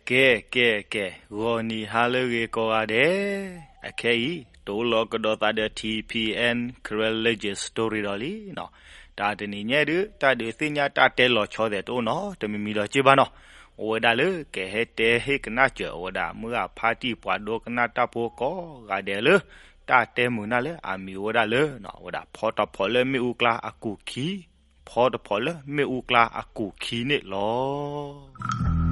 ကဲ ကဲ ကဲ, ဂီၤနံၤဟါလၢအဂ့ၤကိးဂၤဒဲး, အခဲအံၤ တအိၣ်လီၤကဒီးသးဒီး ထံၣ်ဖံၣ်အဲၣ် Karen Legend Story ဒီးလံနီၤ. တၢ်တနံၤညါဒုး တၢ်ဒုးသ့ၣ်ညါတၢ်တဲလီၤဆီသဲးတအိၣ်နီတမံၤမံၤဒီးက့ဘၣ်နီၤ. အိၣ်ဝဲဒၣ်လၢကဟဲတဲဟ့ၣ်ကနၣ်စၢၤ အဝဲဒၣ်မုၢ်ဂၤဖါတံၢ်ပှၤဒိကနၣ်တၢ်ဖိကိးဂၤဒဲးလၢ တၢ်တဲမုာ်နၢ်လၢအမံၤအိၣ်ဝဲဒၣ်လၢ အဝဲဒၣ်ဖီတဖီလၢမ့ၣ်အူကျါအကူာ်ခံ, ဖီတဖီလၢမ့ၣ်အူကျါအကူာ်ခံန့ၣ်လီၤ.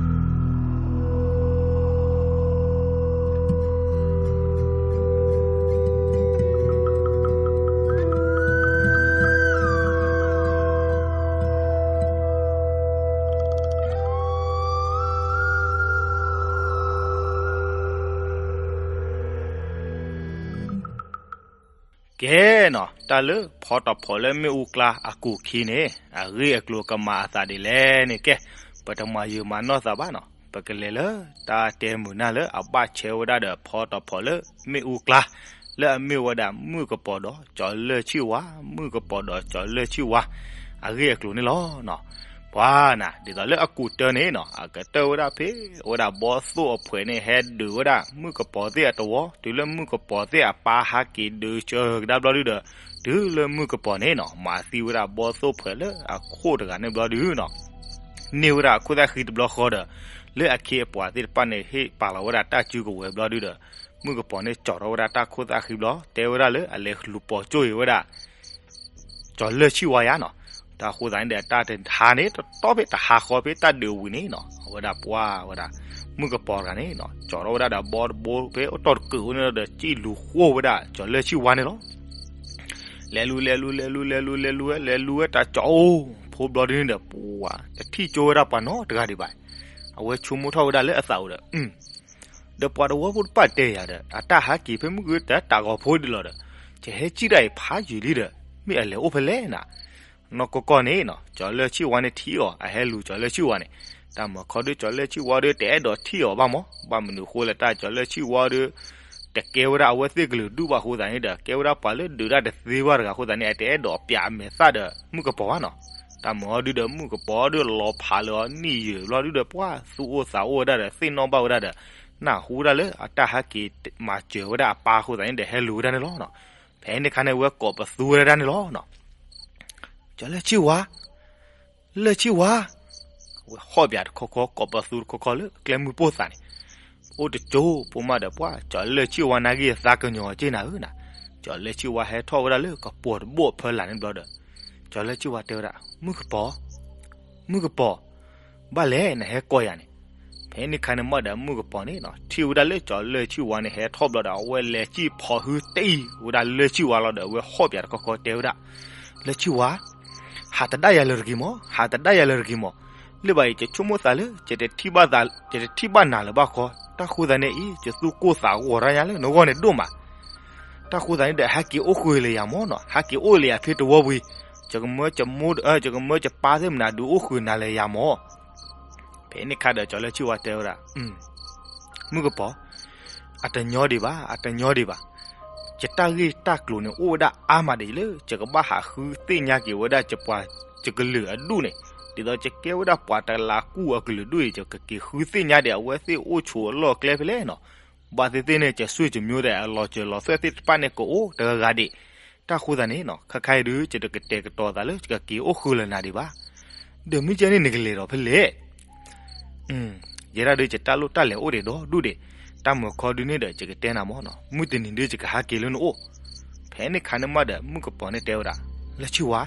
ကဲနီၤ, တၢ်လၢဖီတဖီလၢမ့ၣ်အူကျါအကူာ်ခံန့ၣ် အဂ့ၢ်အကျိၤကမၤအသးဒ်လဲၣ်န့ၣ် ကဲ, ပတမၤယုာ်မၤနီၢ်သးဘၣ်နီၤ. ပကလဲၤလၢတၢ်တဲမုာ်နၢ်လၢအဘၣ်ဆဲဝဲဒၣ်ဒီးဖီတဖီလၢမ့ၣ်အူကျါ လၢအမ့ၢ်ဝဲဒၣ်မုၣ်ကပီၤဒီးကၠီၤလၢၢ်ဆံၣ်ဝါ, မုၣ်ကပီၤဒီးကၠီၤလၢၢ်ဆံၣ်ဝါ အဂ့ၢ်အကျိၤန့ၣ်လီၤ. ပှၤနၤ ဒ်သိးလၢအကူာ်တၢန့ၣ်နီၤ အကတၢၢ်ဝဲဒၣ်ဖဲ အဝဲဒၣ်ဘီသိၣ်အဖှဲးန့ၣ် ဟဲဒုးဝဲဒၣ်မုၣ်ကပီၤသ့ၣ်အတဝီ တုၤလၢမုၣ်ကပီၤသ့ၣ်အပၢ်ဟးက့ၤဒုးဆၢကဒါဘျီဒုဒီး တုၤလၢမုၣ်ကပီၤန့ၣ်နီၤ မၤသံဝဲဒၣ်ဘီသိၣ်ဖှဲးလၢအခိၣ်တဂၤန့ၣ်ဘျီဒုနီၤ န့ၢ်ဝဲဒၣ်အခိၣ်သၣ်ဃံတဘျီဃီဒီး လၢအခ့အပှၤသ့ၣ်တဖၣ်န့ၣ် ဟ့ၣ်ပာ်လီၤဝဲဒၣ်တၢ်စုကဝဲၤဘျီဒုဒီး မုၣ်ကပီၤန့ၣ်ကၠီၤထီၣ်ဝဲဒၣ်တၢ်ခိၣ်သၣ်ဃံဘျီ တဲဝဲဒၣ်လၢအလဲၤလူၤပိာ်ကၠိအံၤဝဲဒၣ် ကၠီၤလၢၢ်ဆံၣ်ဝါယါနီၤ. တၢ်ဃိသးန့ၣ်ဒီး တၢ်တဟါန့ၣ် တတီဖဲတဟါဃီဖဲတၢ်ဒုးဝံၤန့ၣ်နီၤ အဝဲဒၣ်ပှၤဝဲဒၣ် မုၣ်ကပီၤတဂၤန့၁ᣃၣ် ကၠီၤထီၣ်ဝဲဒၣ်ဒီးဘီတဘိဖဲအတီၢ်တကုာ်အိၣ်န့ၣ်ဒီး စံၣ်လူၤဃိၣ်ဝဲဒၣ်ကၠီၤလၢၢ်ဆံၣ်ဝါန့ၣ်လီၤ. လဲၤလူၤ လဲၤလူၤ လဲၤလူၤ လဲၤလူၤ လဲၤလူၤဝဲ လဲၤလူၤဝဲ တၢ်ကၠီၤအိၣ်ဖိဘျီဒုန့ၣ်ဒီး ပှၤတထံၣ်ကၠိဝဲဒၣ်ပှၤနီတဂၤဒံးဘၣ်. အဝဲဆိကမိၣ်ထီၣ်ဝဲဒၣ်လၢအသးအိၣ်ဒီး ဒီးပှၤတဝီဖိတဖၣ်တဲယၤဒီး အတၢ်ဟးက့ၤဖဲမုၢ်ဂ့ၤတၢ်တၢ်ဂီၤဖိဒံးလီၤဒီး ယဟဲစံၣ်ဒၣ်အံၤဖးယံာ်လံဒီး မ့ၢ်အလဲၤအိၣ်ဖဲလဲၣ်နၤ. နီၢ်ကီၢ်ကီၢ်န့ၣ်နီၤ ကၠီၤလၢၢ်ဆံၣ်ဝါန့ၣ်ထံၣ်အီၤ အဟဲလူၤကၠီၤလၢၢ်ဆံၣ်ဝါန့ၣ် တၢ်မၤခီဒုးကၠီၤလၢၢ်ဆံၣ်ဝါဒီး တအဲၣ်ဒိးထံၣ်အီၤဘၣ်မး ဘၣ်မနုၤဃိလဲၣ် တၢ်ကၠီၤလၢၢ်ဆံၣ်ဝါဒီး တကဲဝဲဒၣ်အဝဲသ့ၣ်ကလုာ်ဒူၣ်ဘၣ်အဃိသတးန့ၣ်ဒီး ကဲဝဲဒၣ်ပှၤလၢဒုးတၢ်တသ့ဘၣ်တဂၤအဃိသတးန့ၣ် အတအဲၣ်ဒိးပျးအမဲာ်သၣ်ဒီးမုၣ်ကပီၤဘၣ်နီၤ. တၢ်မၤအီၤဒုဒီးမုၣ်ကပီၤဒုလီၤဖးလၢအီၤနံၣ်ယဲၢ်ဘျီဒုဒီး ပှၤသူၣ်အိၣ်သးအိၣ်ဝဲဒၣ်ဒီး သ့ၣ်နီၣ်ဘၣ်ဝဲဒၣ်ဒီး နၢ်ဟူဝဲဒၣ်လၢအတၢ်ဟဲက့ၤမၤစၢၤဝဲဒၣ်အပၢ်အဃိသတးန့ၣ်ဒီး ဟဲလူၤဝဲဒၣ်န့ၣ်လီၤ. ဖဲန့ၣ်အခါန့ၣ် အဝဲကိးပသူဝဲဒၣ်န့ၣ်လီၤ. ကၠီၤလၢၢ်ဆံၣ်ဝါ, လၢၢ်ဆံၣ်ဝါ, အဝဲဟီၣ်ပၠးတခီခီ ကိးပသူတခီခီလၢကျဲမုၢ်ပိၢ်သးန့ၣ်, အိၣ်တကၠိဖိမးဒီး ပှၤကၠီၤလၢၢ်ဆံၣ်ဝါ နၢ်ဂ့ၢ်အသးကညီၤက့ၢ်နၤဧၢနၤ. ကၠီၤလၢၢ်ဆံၣ်ဝါဟဲထီၣ်ဝဲဒၣ်လၢကပိာ်တဘိၣ်အဖီလာ်န့ၣ်ဘျီဒီး ကၠီၤလၢၢ်ဆံၣ်ဝါတဲဝဲဒၣ် မုၣ်ကပီၤ, မုၣ်ကပီၤ, ဘၣ်လဲၣ်နဟဲကိးယၤန့ၣ်. ဖဲန့ၣ်အခါန့ၣ်မးဒီး မုၣ်ကပီၤန့ၣ် ထံၣ်ဝဲဒၣ်လၢကၠီၤလၢၢ်ဆံၣ်ဝါန့ၣ် ဟဲထီၣ်ဘျီဒီး အဝဲလဲၤစံၣ်ဖီၣ်ဟုတံၢ်ဝဲဒၣ်လၢၢ်ဆံၣ်ဝါလီၤဒီး အဝဲဟီၣ်ပၠးတခီခီတဲဝဲဒၣ်, လၢၢ်ဆံၣ်ဝါ, ဟးတဒၣ်ယၤလၢၤတဂ့ၤမး, ဟးတဒၣ်ယၤလၢၤတဂ့ၤမး. လၢဘၣ်အံၤ ယဆိကမိၣ်သးလၢ ယတထံၣ်ဘၣ်နၤလၢၤဘၣ်ခီ, တၢ်ဃိသတးန့ၣ်အံၤ ယသူၣ်ကိၢ်သးဂီၤတၢ်ညါလၢနဂီၢ်န့ၣ်ဒိၣ်မး. တၢ်ဃိသတးန့ၣ်ဒီး ဟဲက့ၤအိၣ်ဃုာ်လၢယၤမးနီၤ, ဟဲက့ၤအိၣ်လၢယၤဖဲတဝီပူၤ, ယကမၢယပၢ်သ့ၣ်မနၤဒုးအိၣ်ဃုာ်နၤလၢယၤမး. ဖဲန့ၣ်အခါဒီး ကၠီၤလၢၢ်ဆံၣ်ဝါတဲဝဲဒၣ်, မုၣ်ကပီၤ, အတညီဒံးဘၣ်, အတညီဒံးဘၣ်. ယတၢ်ဂ့ၢ်တၢ်ကျိၤန့ၣ် အိၣ်ဝဲဒၣ်အါမးဒ်လၢ ယကဘၣ်ဟးဃုသ့ၣ်ညါက့ၤဝဲဒၣ် ယပှၤယကလုာ်အဒူၣ်န့ၣ်, ဒ်သိးယကဲဝဲဒၣ်ပှၤတလးကူၣ်အကလုာ်ဒူၣ်အံၤ ယကက့ၤဃုသ့ၣ်ညါဒီး အဝဲသ့ၣ်အိၣ်ဆိးအလီၢ်အကျဲဖဲလဲၣ်နီၤ. ဘၣ်သ့ၣ်သ့ၣ်န့ၣ် ယစွ့ၣ်ယမၠိသ့ၣ်အလီၤစၢၤလီၤသွဲၣ်သ့ၣ်တဖၣ်န့ၣ် ကအိၣ်တဂၤဂၤဒံး. တၢ်ဃိသတးန့ၣ်နီၤ ခဲခါအံၤဒုး ယတကတဲာ်ကတီၤသးလၢ ယကက့ၤအိၣ်ဃုာ်လၢနၤဒံးဘၣ်. ဒီးမ့ၢ်ကဲန့ၣ် နကလဲၤဒီးဖဲလဲၣ်. ယဲဒၣ်ဒုး ယတၢ်လိၣ်တၢ်လဲၤအိၣ်ဒံးဒီဒူၣ်ဒံး, တၢ်မၤခီဒုန့ၣ်ဒီး ယကတဲနၤမးနီၤ, မုၢ်တနံၤဒုး ယကဟးက့ၤလၢနအိၣ်. ဖဲန့ၣ်အခါန့ၣ်မးဒီး မုၣ်ကပီၤန့ၣ်တဲဝဲဒၣ်, လၢၢ်ဆံၣ်ဝါ,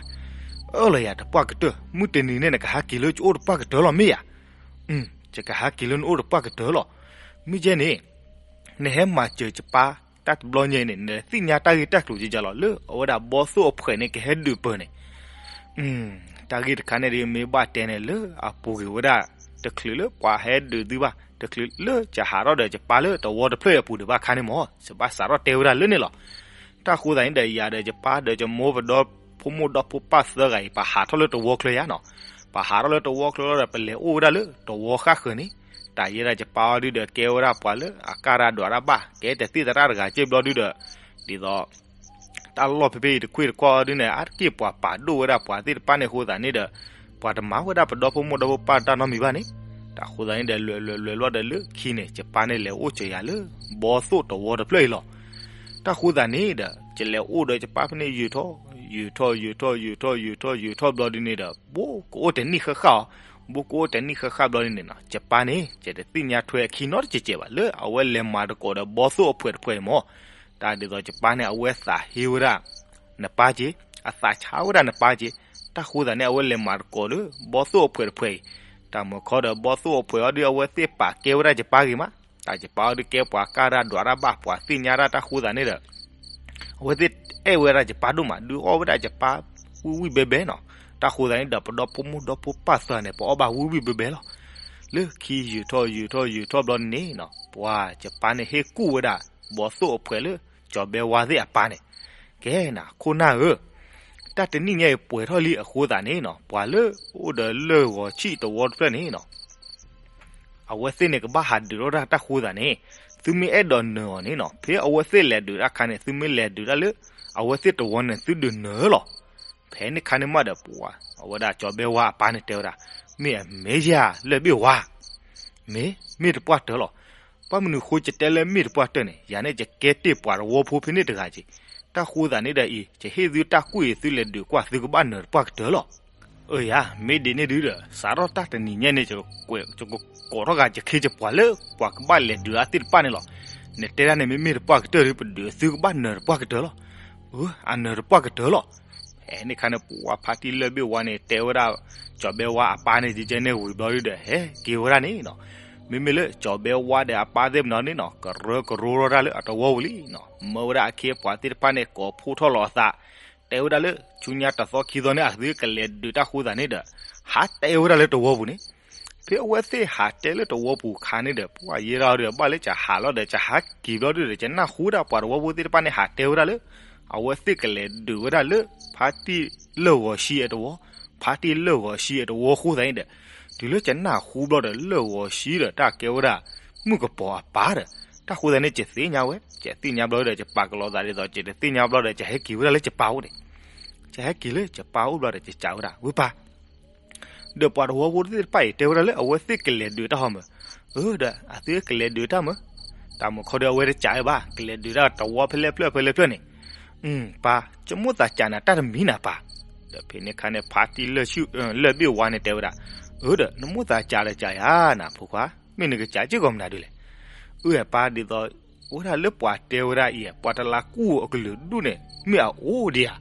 အၢၣ်လီၤယၤတပှၢ်ကတၢၢ်, မုၢ်တနံၤန့ၣ် နကဟးက့ၤလၢယအိၣ်တပှၢ်ကတၢၢ်လီၤမ့ၢ်ဧါ. ယကဟးက့ၤလၢနအိၣ်တပှၢ်ကတၢၢ်လီၤ. မ့ၢ်ကဲန့ၣ် နဟဲမၤစၢၤယပၢ်တၢ်တဘျီညါအံၤန့ၣ် နသ့ၣ်ညါတၢ်ဂ့ၢ်တၢ်ကျိၤကဲကဲလီၤ လၢအဝဲဒၣ်ဘီသိၣ်အဖှဲးန့ၣ် ကဟဲဒုးပၢၤန့ၣ်. တၢ်ဂ့ၢ်တခါန့ၣ်ဒုး မ့ၢ်ဘၣ်တဲန့ၣ် လၢအပူၤကွံာ်ဝဲဒၣ် တချုးလၢပှၤဟဲဒုးသုဘၣ်, တချုးလၢယဟးထီၣ်ဒီးယပၢ်လၢတဝီတဖျၢၣ်အပူၤဒံးဘၣ်ခါန့ၣ်မး, ယဘၣ်စးထီၣ်တဲဝဲဒၣ်လၢန့ၣ်လီၤ. တၢ်ဃိသတးန့ၣ်ဒီး ယၤဒီးယပၢ်ဒီးယမိၢ်ပဒီဖိမိၢ်ဒီဖိပၢ်သၢဂၤအံၤ ပဟးထီၣ်လၢတဝီချၢယါနီၤ. ပဟးထီၣ်လၢတဝီချၢလီၤဒီး ပလဲၤအိၣ်ဝဲဒၣ်လၢတဝီဃၣ်ဃၢၤန့ၣ်, တၢ်ယဲဒၣ်ယပၢ်အီၤဒုဒီး ကဲဝဲဒၣ်ပှၤလၢအကၢ်ရၢဒွးရၢဘၣ်, ကဲတသ့တရၣ်တဂၤကဲဘျီဒုဒီး, ဒ်သိး တၢ်လီၢ်ဖဲဖဲအံၤတခွ့ၣ်တကွၢ်အီၤဒုန့ၣ် အါတက့ၢ်ပှၤပာ်ဒိၣ်ဝဲဒၣ်ပှၤသ့ၣ်တဖၣ်န့ၣ်အဃိသတးန့ၣ်ဒီး, ပှၤတမၤဝဲဒၣ်ပဒီဖိမိၢ်ဒီဖိပၢ်တၢ်နီတမံၤဘၣ်န့ၣ်, တၢ်ဃိသးန့ၣ်ဒီး လဲၤလဲၤလဲၤလဲၤဘျီဒီးလၢခံန့ၣ် ယပၢ်န့ၣ်လဲၤအိၣ်စၢၤယၤလၢ ဘီသိၣ်တဝီတဖျၢၣ်အံၤလီၤ. တၢ်ဃိသးန့ၣ်ဒီး ယလဲၤအိၣ်ဒီးယပၢ်ဖဲန့ၣ် ယုာ်ထီၣ် ယုာ်ထီၣ် ယုာ်ထီၣ် ယုာ်ထီၣ် ယုာ်ထီၣ် ယုာ်ထီၣ်ဘျီဒ်န့ၣ်ဒီး ဘူးကအိၣ်တနံၣ်ဃၣ်ဃၣ်အီၤ, ဘူးကအိၣ်တနံၣ်ဃၣ်ဃၣ်ဘျီဒ်န့ၣ်နီၤ ယပၢ်န့ၣ် ယတသ့ၣ်ညါထွဲအခံနီတစဲးကဲးဘၣ် လၢအဝဲလဲၤမၤသကိးဒီးဘီသိၣ်အဖှဲးတဖှဲးအံၤမၢ်. တၢ်ဒ်သိးယပၢ်န့ၣ် အဝဲသးဟ့ဝဲဒၣ် နပၢ်က့, အသးဆါဝဲဒၣ်နပၢ်က့. တၢ်ဃိသးန့ၣ် အဝဲလဲၤမၤသကိးဒီး ဘီသိၣ်အဖှဲးတဖှဲးအံၤ, တၢ်မုာ်ခီဒီး ဘီသိၣ်အဖှဲးအံၤဒီး အဝဲသ့ၣ်ပာ်ကဲဝဲဒၣ်ယပၢ်ဂ့ၤမး, တၢ်ယပၢ်အံၤဒီး ကဲပှၤကၢ်တၢ်ဒွးတၢ်ဘၣ် ပှၤသ့ၣ်ညါတၢ် တၢ်ဃိသးန့ၣ်ဒီး အဝဲသ့ၣ်အဲၣ်ဝဲဒၣ်ယပၢ်ဒိၣ်မး, ဒုးအီၣ်ဝဲဒၣ်ယပၢ် ဝံၣ်ဝံၣ်ဘဲဘဲနီၤ. တၢ်ဃိသးန့ၣ်ဒီး ပဒီဖိမိၢ်ဒီဖိပၢ်သၢန့ၣ် ပအီၣ်ဘၣ်ဝံၣ်ဝံၣ်ဘဲဘဲလီၤ. လၢခံယုာ်ထီၣ်ယုာ်ထီၣ်ယုာ်ထီၣ်ဘျီန့ၣ်နီၤ ပှၤယပၢ်န့ၣ်ဟ့ၣ်ကူၣ်ဝဲဒၣ် ဘီသိၣ်အဖှဲးလၢ ကၠီၤဘဲဝါသ့ၣ်အပၢ်န့ၣ်, ကဲနၤ ခိၣ်နၢ်ဧၢ, တၢ်တနံၣ်ညါအံၤပှဲၤထီၣ်လံအဃိသးန့ၣ်နီၤ ပှၤလၢအိၣ်ဒီးလၢၢ်ဂီၤဆံးတဝီတဖျၢၣ်န့ၣ်နီၤ အဝဲသ့ၣ်န့ၣ်ကဘၣ်ဟးဒုးထီၣ်တၢ် တၢ်ဃိသးန့ၣ်, သုမ့ၢ်အဲၣ်ဒိးနၢၤအီၤန့ၣ်နီၤ ဖဲအဝဲသ့ၣ်လဲၤဒုးတၢ်အခါန့ၣ် သုမ့ၢ်လဲၤဒုးတၢ်လၢ အဝဲသ့ၣ်တဝီန့ၣ် သုဒုးနၢၤလီၤ. ဖဲန့ၣ်ခါန့ၣ်မးဒီး ပှၤအဝဲဒၣ်ကၠီၤဘဲဝါအပၢ်န့ၣ်တဲဝဲဒၣ်, မ့ၢ်အမ့ၢ်ယၤလၢၢ်ဘ့ၣ်ဝါ, မ့ၢ် မ့ၢ်တပှၢ်တၢၢ်လီၤ. ဘၣ်မနုၤဃိယတဲလၢမ့ၢ်တပှၢ်တၢၢ်န့ၣ် ယၤန့ၣ်ယကဲတ့ၢ်ပှၤတဝီဖိဖဲန့ၣ်တဂၤက့ၤ, တၢ်ဃိသးန့ၣ်ဒီးအံၤ ယဟ့ၣ်သုတၢ်ကူၣ်အံၤ သုလဲၤဒုးကွၢ် သုကဘၣ်နၢၤတပှၢ်ကတၢၢ်လီၤ. အၢယၤ မ့ၢ်ဒ်န့ၣ်ဒုဒီး စးထီၣ်တၢ်တနံၤညါန့ၣ် ယကကိးထီၣ်ဂၤယခ့ယပှၤလၢ ပှၤကဘၣ်လဲၤဒုးအသ့ၣ်တဖၣ်န့ၣ်လီၤ. နတဲဒၣ်န့ၣ် မ့မ့ၢ်တပှၢ်ကတၢၢ်ဒီး ပဒုးသုကဘၣ်နၢၤတပှၢ်ကတၢၢ်လီၤ. အၢ အနၢၤတပှၢ်ကတၢၢ်လီၤ. ဖဲန့ၣ်ခါန့ၣ် ပှၤဖါတံၢ်လၢၢ်ဘ့ၣ်ဝါန့ၣ် တဲဝဲဒၣ် ကၠီၤဘဲဝါအပၢ်န့ၣ် ယကဲန့ၣ်ဝံၤဘျီဒုဒီး ဟဲက့ၤဝဲဒၣ်န့ၣ်နီၤ. မ့မ့ၢ်လၢကၠီၤဘဲဝါဒီးအပၢ်သ့ၣ်မနီၤန့ၣ်နီၤ ကရၢကရိထီၣ်တၢ်လၢအတဝီပူၤလံနီၤ. မၢဝဲဒၣ်အခ့အပှၤသ့ၣ်တဖၣ်န့ၣ် ကိးဖှိၣ်ထီၣ်လီၤအသး, တဲဝဲဒၣ်လၢ ဆူညါတသီခံသီန့ၣ် အသုကလဲၤဒုးတၢ်ဃိသးန့ၣ်ဒီး ဟးတဲဝဲဒၣ်လၢတဝီပူၤန့ၣ် ဖဲအဝဲသ့ၣ်ဟးတဲလၢတဝီပူၤခါန့ၣ်ဒီး ပှၤယဲဒၣ်ဒီး ဘၣ်လၢကဟးလီၤဒီး ကဟးက့ၤဘျီဒုဒီး ကနၢ်ဟူဒၣ်ပှၤတဝီဖိသ့ၣ်တဖၣ်န့ၣ် ဟးတဲဝဲဒၣ်လၢ အဝဲသ့ၣ်ကလဲၤဒုးဝဲဒၣ်လၢ ဖါတံၢ်လၢၢ်ဂီၤဆံအတဝီ, ဖါတံၢ်လၢၢ်ဂီၤဆံအတဝီဃိသးန့ၣ်ဒီး တုၤလၢကနၢ်ဟူဘျီဒီး လၢၢ်ဂီၤဆံဒီး တၢ်ကဲဝဲဒၣ် မုၣ်ကပီၤအပၢ်ဒီး တၢ်ဃိသးန့ၣ် ကသ့ၣ်ညါဝဲ, ကသ့ၣ်ညါဘျီဒီး ကပာ်ကလီၤသးဒ်သိး ကတသ့ၣ်ညါဘျီဒီး ကဟဲက့ၤဝဲဒၣ်လၢကပၢ်အိၣ်န့ၣ်, ကဟဲက့ၤလၢကပၢ်အိၣ်ဘျီဒီး ကစံးဝဲဒၣ် ဝဲပၢ် ဒီးပှၤတဝီဖိသ့ၣ်တဖၣ်အံၤ တဲဝဲဒၣ်လၢ အဝဲသ့ၣ်ကလဲၤဒုးတၢ်ဟီမၢ်, အၢ ဒီးအသုကလဲၤဒုးတၢ်မၢ်, တၢ်မုာ်ခီဒီး အဝဲတစံးဘၣ် ကလဲၤဒုးတၢ်တဝီဖဲလဲၣ်ဖျၢၣ်ဖဲလဲၣ်ဖျၢၣ်န့ၣ်, ပၢ် ကမိၣ်သးစံးနၤတၢ်တမံၤနၤပၢ်, ဒီးဖဲန့ၣ်ခါန့ၣ် ဖါတံၢ်လၢၢ်ဆံ လၢၢ်ဘ့ၣ်ဝါန့ၣ်တဲဝဲဒၣ်, အၢ ဒီးနမိၣ်သးစံးလၢစံးယၤနၤ ဖိခွါ, မ့ၢ်နကစံးက့ၢ်ဂီၤမနုၤဒ်လဲၣ်, အၢ ပၢ်ဒ်သိး ဝဲဒၣ်လၢပှၤတဲဝဲဒၣ်အံၤ ပှၤတလးကူၣ်အကလုာ်ဒူၣ်န့ၣ် မ့ၢ်အအိၣ်ဒံးဧါ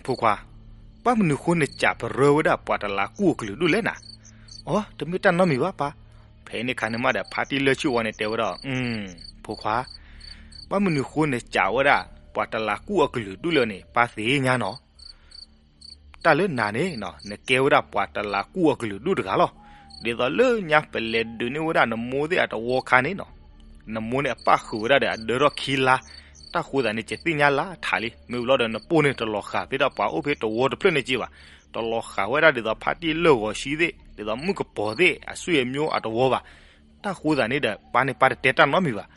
ဖိခွါ, ဘၣ်မနုၤဃိနစံးပရၢဝဲဒၣ်ပှၤတလးကူၣ်အကလုာ်ဒူၣ်လဲၣ်နၤ, အိ တမ့ၢ်တၢ်နီတမံၤဘၣ်ပၢ်, ဖဲန့ၣ်ခါန့ၣ်မးဒီး ဖါတံၢ်လၢၢ်ဆံဝါန့ၣ်တဲဝဲဒၣ်, ဖိခွါ, ဘၣ်မနုၤဃိနစံးဝဲဒၣ် ပှၤတလးကူၣ်အကလုာ်ဒူၣ်လဲၣ်န့ၣ် ပၢ်သ့ၣ်ညါနီၤ တၢ်လၢနၤန့ၣ် နကဲဝဲဒၣ်ပှၤတလးကူၣ်အကလုာ်ဒူၣ်တဂၤလီၤ. ဒ်သိးလၢညါပလဲၤဒုးန့ၢ်ဝဲဒၣ်နမိၢ်သ့ၣ်အတဝီခါန့ၣ်နီၤ, နမိၢ်န့ၣ်အပၣ်ဃုာ်ဝဲဒၣ်ဒီးအဒၢထီၣ်ခံလါ, တၢ်ဃိသးန့ၣ် ယသ့ၣ်ညါလၢထးလံ, မ့ၢ်ဝံၤလီၤဒီးနပိၢ်န့ၣ်တလီၤဃာ်ဖဲဒၣ်ပှၤအိၣ်ဖဲတဝီတဖျၢၣ်န့ၣ်က့ဘၣ်, တလီၤဃာ်ဝဲဒၣ်ဒ်သိးဖါတံၢ်လၢၢ်ဂီၤဆံသ့ၣ် ဒ်သိးမုၣ်ကပီၤသ့ၣ်အဆွေအမျိုးအတဝီဘၣ်. တၢ်ဃိသးန့ၣ်ဒီး ပၢ်န့ၣ်ပၢ်တတဲတၢ်နီတမံၤဘၣ်.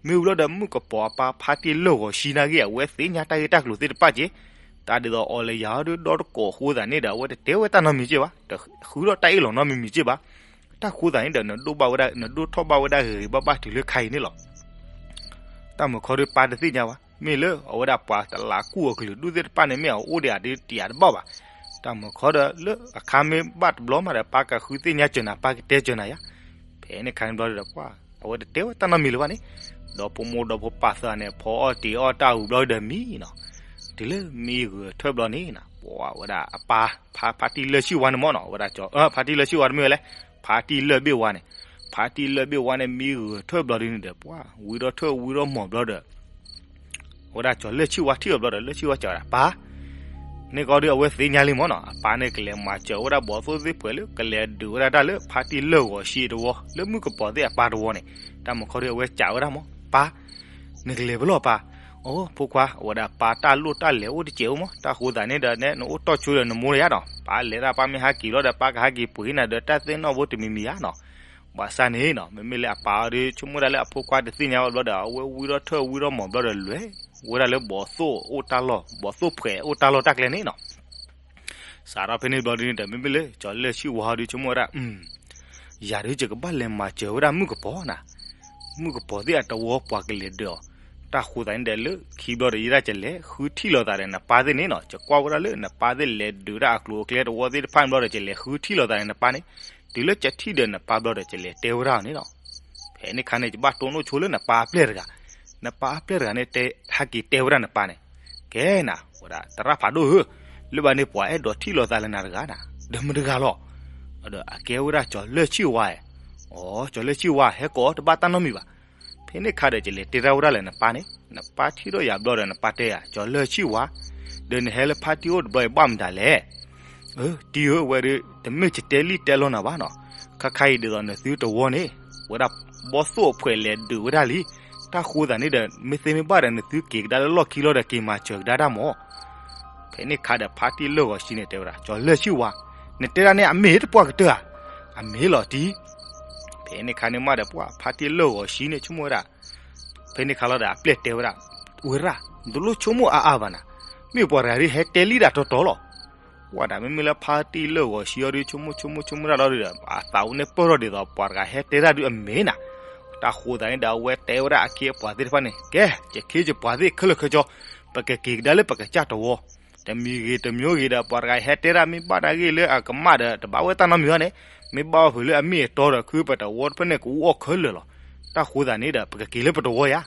မ့ၢ်ဝံၤလီၤဒီးမုၣ်ကပီၤအပၢ်ဖါတံၢ်လၢၢ်ဂီၤဆံနာ်က့ အဝဲသ့ၣ်ညါတၢ်ဂ့ၢ်တၢ်ကျိၤသ့ၣ်တဖၣ်က့, တၢ်ဒ်သိးအီၤလၢယၤဒီးဒီတကိးအဃိသးန့ၣ်ဒီး အဝဲတတဲဝဲတၢ်နီတမံၤက့ဘၣ်, တဃုထီၣ်တၢ်အ့ၣ်လိာ်နီတမံၤမံၤက့ဘၣ်. တၢ်ဃိသးန့ၣ်ဒီး နဒိၣ်ဘၣ်ဝဲဒၣ် နဒိၣ်ထီၣ်ဘၣ်ဝဲဒၣ်ဂ့ၤဂ့ၤဘၣ်ဘၣ်တုၤလၢခါအံၤန့ၣ်လီၤ. တၢ်မုာ်ခီဒီးပၢ်တသ့ၣ်ညါဘၣ်, မ့ၢ်လၢအဝဲဒၣ်ပှၤတလးကူၣ်အကလုာ်ဒူၣ်သ့ၣ်တဖၣ်န့ၣ် မ့ၢ်အအိၣ်ဒံးဧါဒ်တယၤတဘၣ်ဘၣ်. တၢ်မုာ်ခီဒီးလၢအခါမ့ၢ်ဘၣ်တဘျီမးဒီး ပၢ်ကဃုသ့ၣ်ညါစၢၤနၤ ပၢ်ကတဲစၢၤနၤယါ. ဖဲန့ၣ်ခါန့ၣ်ဘျီဒီးပှၤ အဝဲတတဲဝဲတၢ်နီတမံၤလၢၤဘၣ်န့ၣ်, ဒီဖိမိၢ်ဒီဖိပၢ်သၢဂၤန့ၣ် ဖီအီၣ်တ့ၤအီၣ်တၢ်အူဘျီဒီးမံနီၤ, တုၤလၢမံဂၢၢ်ထၢၣ်ဘျီန့ၣ်နီၤ ပှၤဝဲဒၣ်အပၢ် ဖါ ဖါတံၢ်လၢၢ်ဆံဝါန့ၣ်မ့ၢ်နီၤ ဝဲဒၣ်ကၠီ ဖါတံၢ်လၢၢ်ဆံဝါတမ့ၢ်ဝဲလဲၣ်, ဖါတံၢ်လၢၢ်ဘ့ၣ်ဝါန့ၣ်, ဖါတံၢ်လၢၢ်ဘ့ၣ်ဝါန့ၣ် မံဂၢၢ်ထၢၣ်ဘျီဒ်န့ၣ်ဒီး ပှၤ ဝံထီၣ်ထၢၣ်ဝံထီၣ်မီၢ်ဘျီဒီး အဝဲဒၣ်ကၠီၤလၢၢ်ဆံဝါထံၣ်အီၤဘျီဒီး လၢၢ်ဆံဝါစံးဝဲဒၣ် ပၢ်, န့ၣ်ကီဒုးအဝဲသ့ၣ်ညါလံမ့ၢ်နီၤ အပၢ်န့ၣ်ကလဲၤမၤစၢၤဝဲဒၣ်ဘီသိၣ်သ့ၣ်ဖှဲးလၢ ကလဲၤဒုးဝဲဒၣ်တၢ်လၢဖါတံၢ်လၢၢ်ဂီၤဆံတဝီ လၢမုၣ်ကပီၤသ့ၣ်အပၢ်တဝီန့ၣ်, တၢ်မုာ်ခီဒုးအဝဲစံးဝဲဒၣ်မ့ၢ် ပၢ် နကလဲၤဖဲလဲၣ်ပၢ်. အိ ဖိခွါ အဝဲဒၣ်ပၢ်တၢ်လိၣ်တၢ်လဲၤအိၣ်တစဲးအိၣ်မ့ၢ် တၢ်ဃိသးန့ၣ်ဒီး နအိၣ်တီၢ်ဆိဒီးနမိၢ်လၢယါနီၤ ပၢ်လဲၤဒၣ်ပၢ်မ့ၢ်ဟဲက့ၤဘျီဒီး ပၢ်ကဟဲက့ၤပှ့ၤနၤဒီးတၢ်သ့ၣ်နီၣ်ဖိတမံၤမံၤဧါနီၤ. ဘၣ်ဆၣ်န့ၣ်နီၤ မ့မ့ၢ်လၢအပၢ်အီၤဒီး ဆိကမိၣ်ဒၣ်လၢအဖိခွါတသ့ၣ်ညါဝဲဘျီဒီး အဝဲဝံထီၣ်ထၢၣ်ဝံထီၣ်မီၢ်ဘျီဒီးလဲၤဝဲဒၣ်လၢဘီသိၣ်အိၣ်တၢ်လီၢ် ဘီသိၣ်ဖှဲးအိၣ်တၢ်လီၢ်တၢ်ကျဲန့ၣ်နီၤ. စးထီၣ်ဖဲန့ၣ်ဘျီဒ်န့ၣ်ဒီး မ့မ့ၢ်လၢကၠီၤလၢၢ်ဆံၣ်ဝါဒုး ဆိကမိၣ်ဝဲဒၣ်, ယၤဒုးယကဘၣ်လဲၤမၤစၢၤဝဲဒၣ်မုၣ်ကပီၤနၤ, မုၣ်ကပီၤသ့ၣ်အတဝီပှၤကလဲၤဒုးအီၤ, တၢ်ဃိသးန့ၣ်ဒီး လၢခံဘျီဒီး ယဲဒၣ်ကလဲၤဃုထံၣ်လိာ်သးဒီးနပၢ်သ့ၣ်န့ၣ်နီၤ, ယကွၢ်ဝဲဒၣ်လၢနပၢ်သ့ၣ်လဲၤဒုးဒၣ်အကျိၤအကျဲတဝီသ့ၣ်တဖၣ်န့ၣ်ဘျီဒီး ယလဲၤဃုထံၣ်လိာ်သးဒီးနပၢ်န့ၣ်, တုၤလၢယထံၣ်ဒီးနပၢ်ဘျီဒီး ယလဲၤတဲဝဲဒၣ်အီၤန့ၣ်လီၤ. ဖဲန့ၣ်ခါန့ၣ် ယဘၣ်တိၢ်နီၣ်ဆိလၢနပၢ်အပျဲၢ်တဂၤ, နပၢ်အပျဲၢ်တဂၤန့ၣ် တဲဟဲက့ၤတဲဝဲဒၣ်နပၢ်န့ၣ်, ကဲနၤ ဝဲဒၣ် သရၣ်ဖးဒိၣ်ဧၢ, လၢဘၣ်န့ၣ် ပှၤအဲၣ်ဒိးထံၣ်လိာ်သးလၢနၤတဂၤနၤ, ဒီးမတၤတဂၤလီၤ. ဒီးအကဲဝဲဒၣ်ကၠီၤလၢၢ်ဆံၣ်ဝါဧါ, အိ ကၠီၤလၢၢ်ဆံၣ်ဝါ ဟဲကိးတဘၣ်တၢ်နီတမံၤဘၣ်. ဖဲန့ၣ်ခါဒီး ယလဲၤတဲတၢ်ဝဲဒၣ်လၢနပၢ်န့ၣ်, နပၢ်ထံၣ်ထီၣ်ယၤဘျီဒီး နပၢ်တဲယၤ ကၠီၤလၢၢ်ဆံၣ်ဝါ, ဒီးနဟဲလၢဖါတံၢ်အိၣ်တဘျီအံၤဘၣ်မတၤလဲၣ်. အၢ တံၢ်ဧၢ, ဝဲဒၣ် တမ့ၢ်ယတဲလံၣ်တဲလီနၤဘၣ်နီၤ, ခါခါအံၤဒ်သိးနသုတဝီန့ၣ်, ဝဲဒၣ် ဘီၣ်သိၣ်အဖှဲးလဲၤဒုးဝဲဒၣ်လံ, တၢ်ဃိသးန့ၣ်ဒီး မ့ၢ်သ့မ့ၢ်ဘၣ်ဒီး နသုက့ၤကဒါလၢလီၢ်ခံလီၤဒီး က့ၤမၤစၢၤကဒါတၢ်မၢ်. ဖဲန့ၣ်ခါဒီး ဖါတံၢ်လၢၢ်ဂီၤဆံန့ၣ် တဲဝဲဒၣ် ကၠီၤလၢၢ်ဆံၣ်ဝါ, နတဲဒၣ်န့ၣ် အမ့ၢ်တပှၢ်ကတၢၢ်ဧါ, အမ့ၢ်လီၤတံၢ်. ဖဲန့ၣ်ခါန့ၣ်မးဒီး ပှၤဖါတံၢ်လၢၢ်ဂီၤဆံန့ၣ် ဆိကမိၣ်ဝဲဒၣ်, ဖဲန့ၣ်ခါလီၤဒီး အပျဲၢ်တဲဝဲဒၣ်, ဝဲဒၣ် နတလိၣ်ဆိကမိၣ်အါအါဘၣ်နၤ, မ့ၢ်ပှၤတဂၤဒ်ဟဲတဲလံၣ်ဒၣ်တီတီလီၤ. ဝဲဒၣ် မ့မ့ၢ်လၢဖါတံၢ်လၢၢ်ဂီၤဆံအီၤဒုး ဆိကမိၣ်ဆိကမိၣ်ဆိကမိၣ်တၢ်လီၤဒုးဒီး အသးအိၣ်န့ၣ်ပၢၢ်ထီၣ်ဒ်သိး ပှၤတဂၤဟဲတဲတၢ်ဒုးအမ့ၢ်နၤ. တၢ်ဃိသးန့ၣ်ဒီး အဝဲတဲဝဲဒၣ်အခ့အပှၤသ့ၣ်တဖၣ်န့ၣ်, ကဲ ယခ့ယပှၤသ့ၣ်ခဲလၢာ်ခဲဆ့, ပကက့ၤကဒါလၢပကစၢ်တဝီ, တမံၤဂ့ၤတမံၤဂ့ၤဒီး ပှၤတဂၤဟဲတဲတၢ်မ့ၢ်ဘၣ်တၢ်ဂ့ၢ်လၢအကမၣ်ဒီး တဘၣ်ဝဲတၢ်နီတမံၤဘၣ်န့ၣ်, မ့ၢ်ဘၣ်အီၣ်ဖုးလၢအမ့ၢ်အတီဒီး ခုပတဝီတဖျၢၣ်န့ၣ် ကအူအီၣ်ခဲလၢာ်လီၤ. တၢ်ဃိသးန့ၣ်ဒီး ပကက့ၤလၢပတဝီယါ.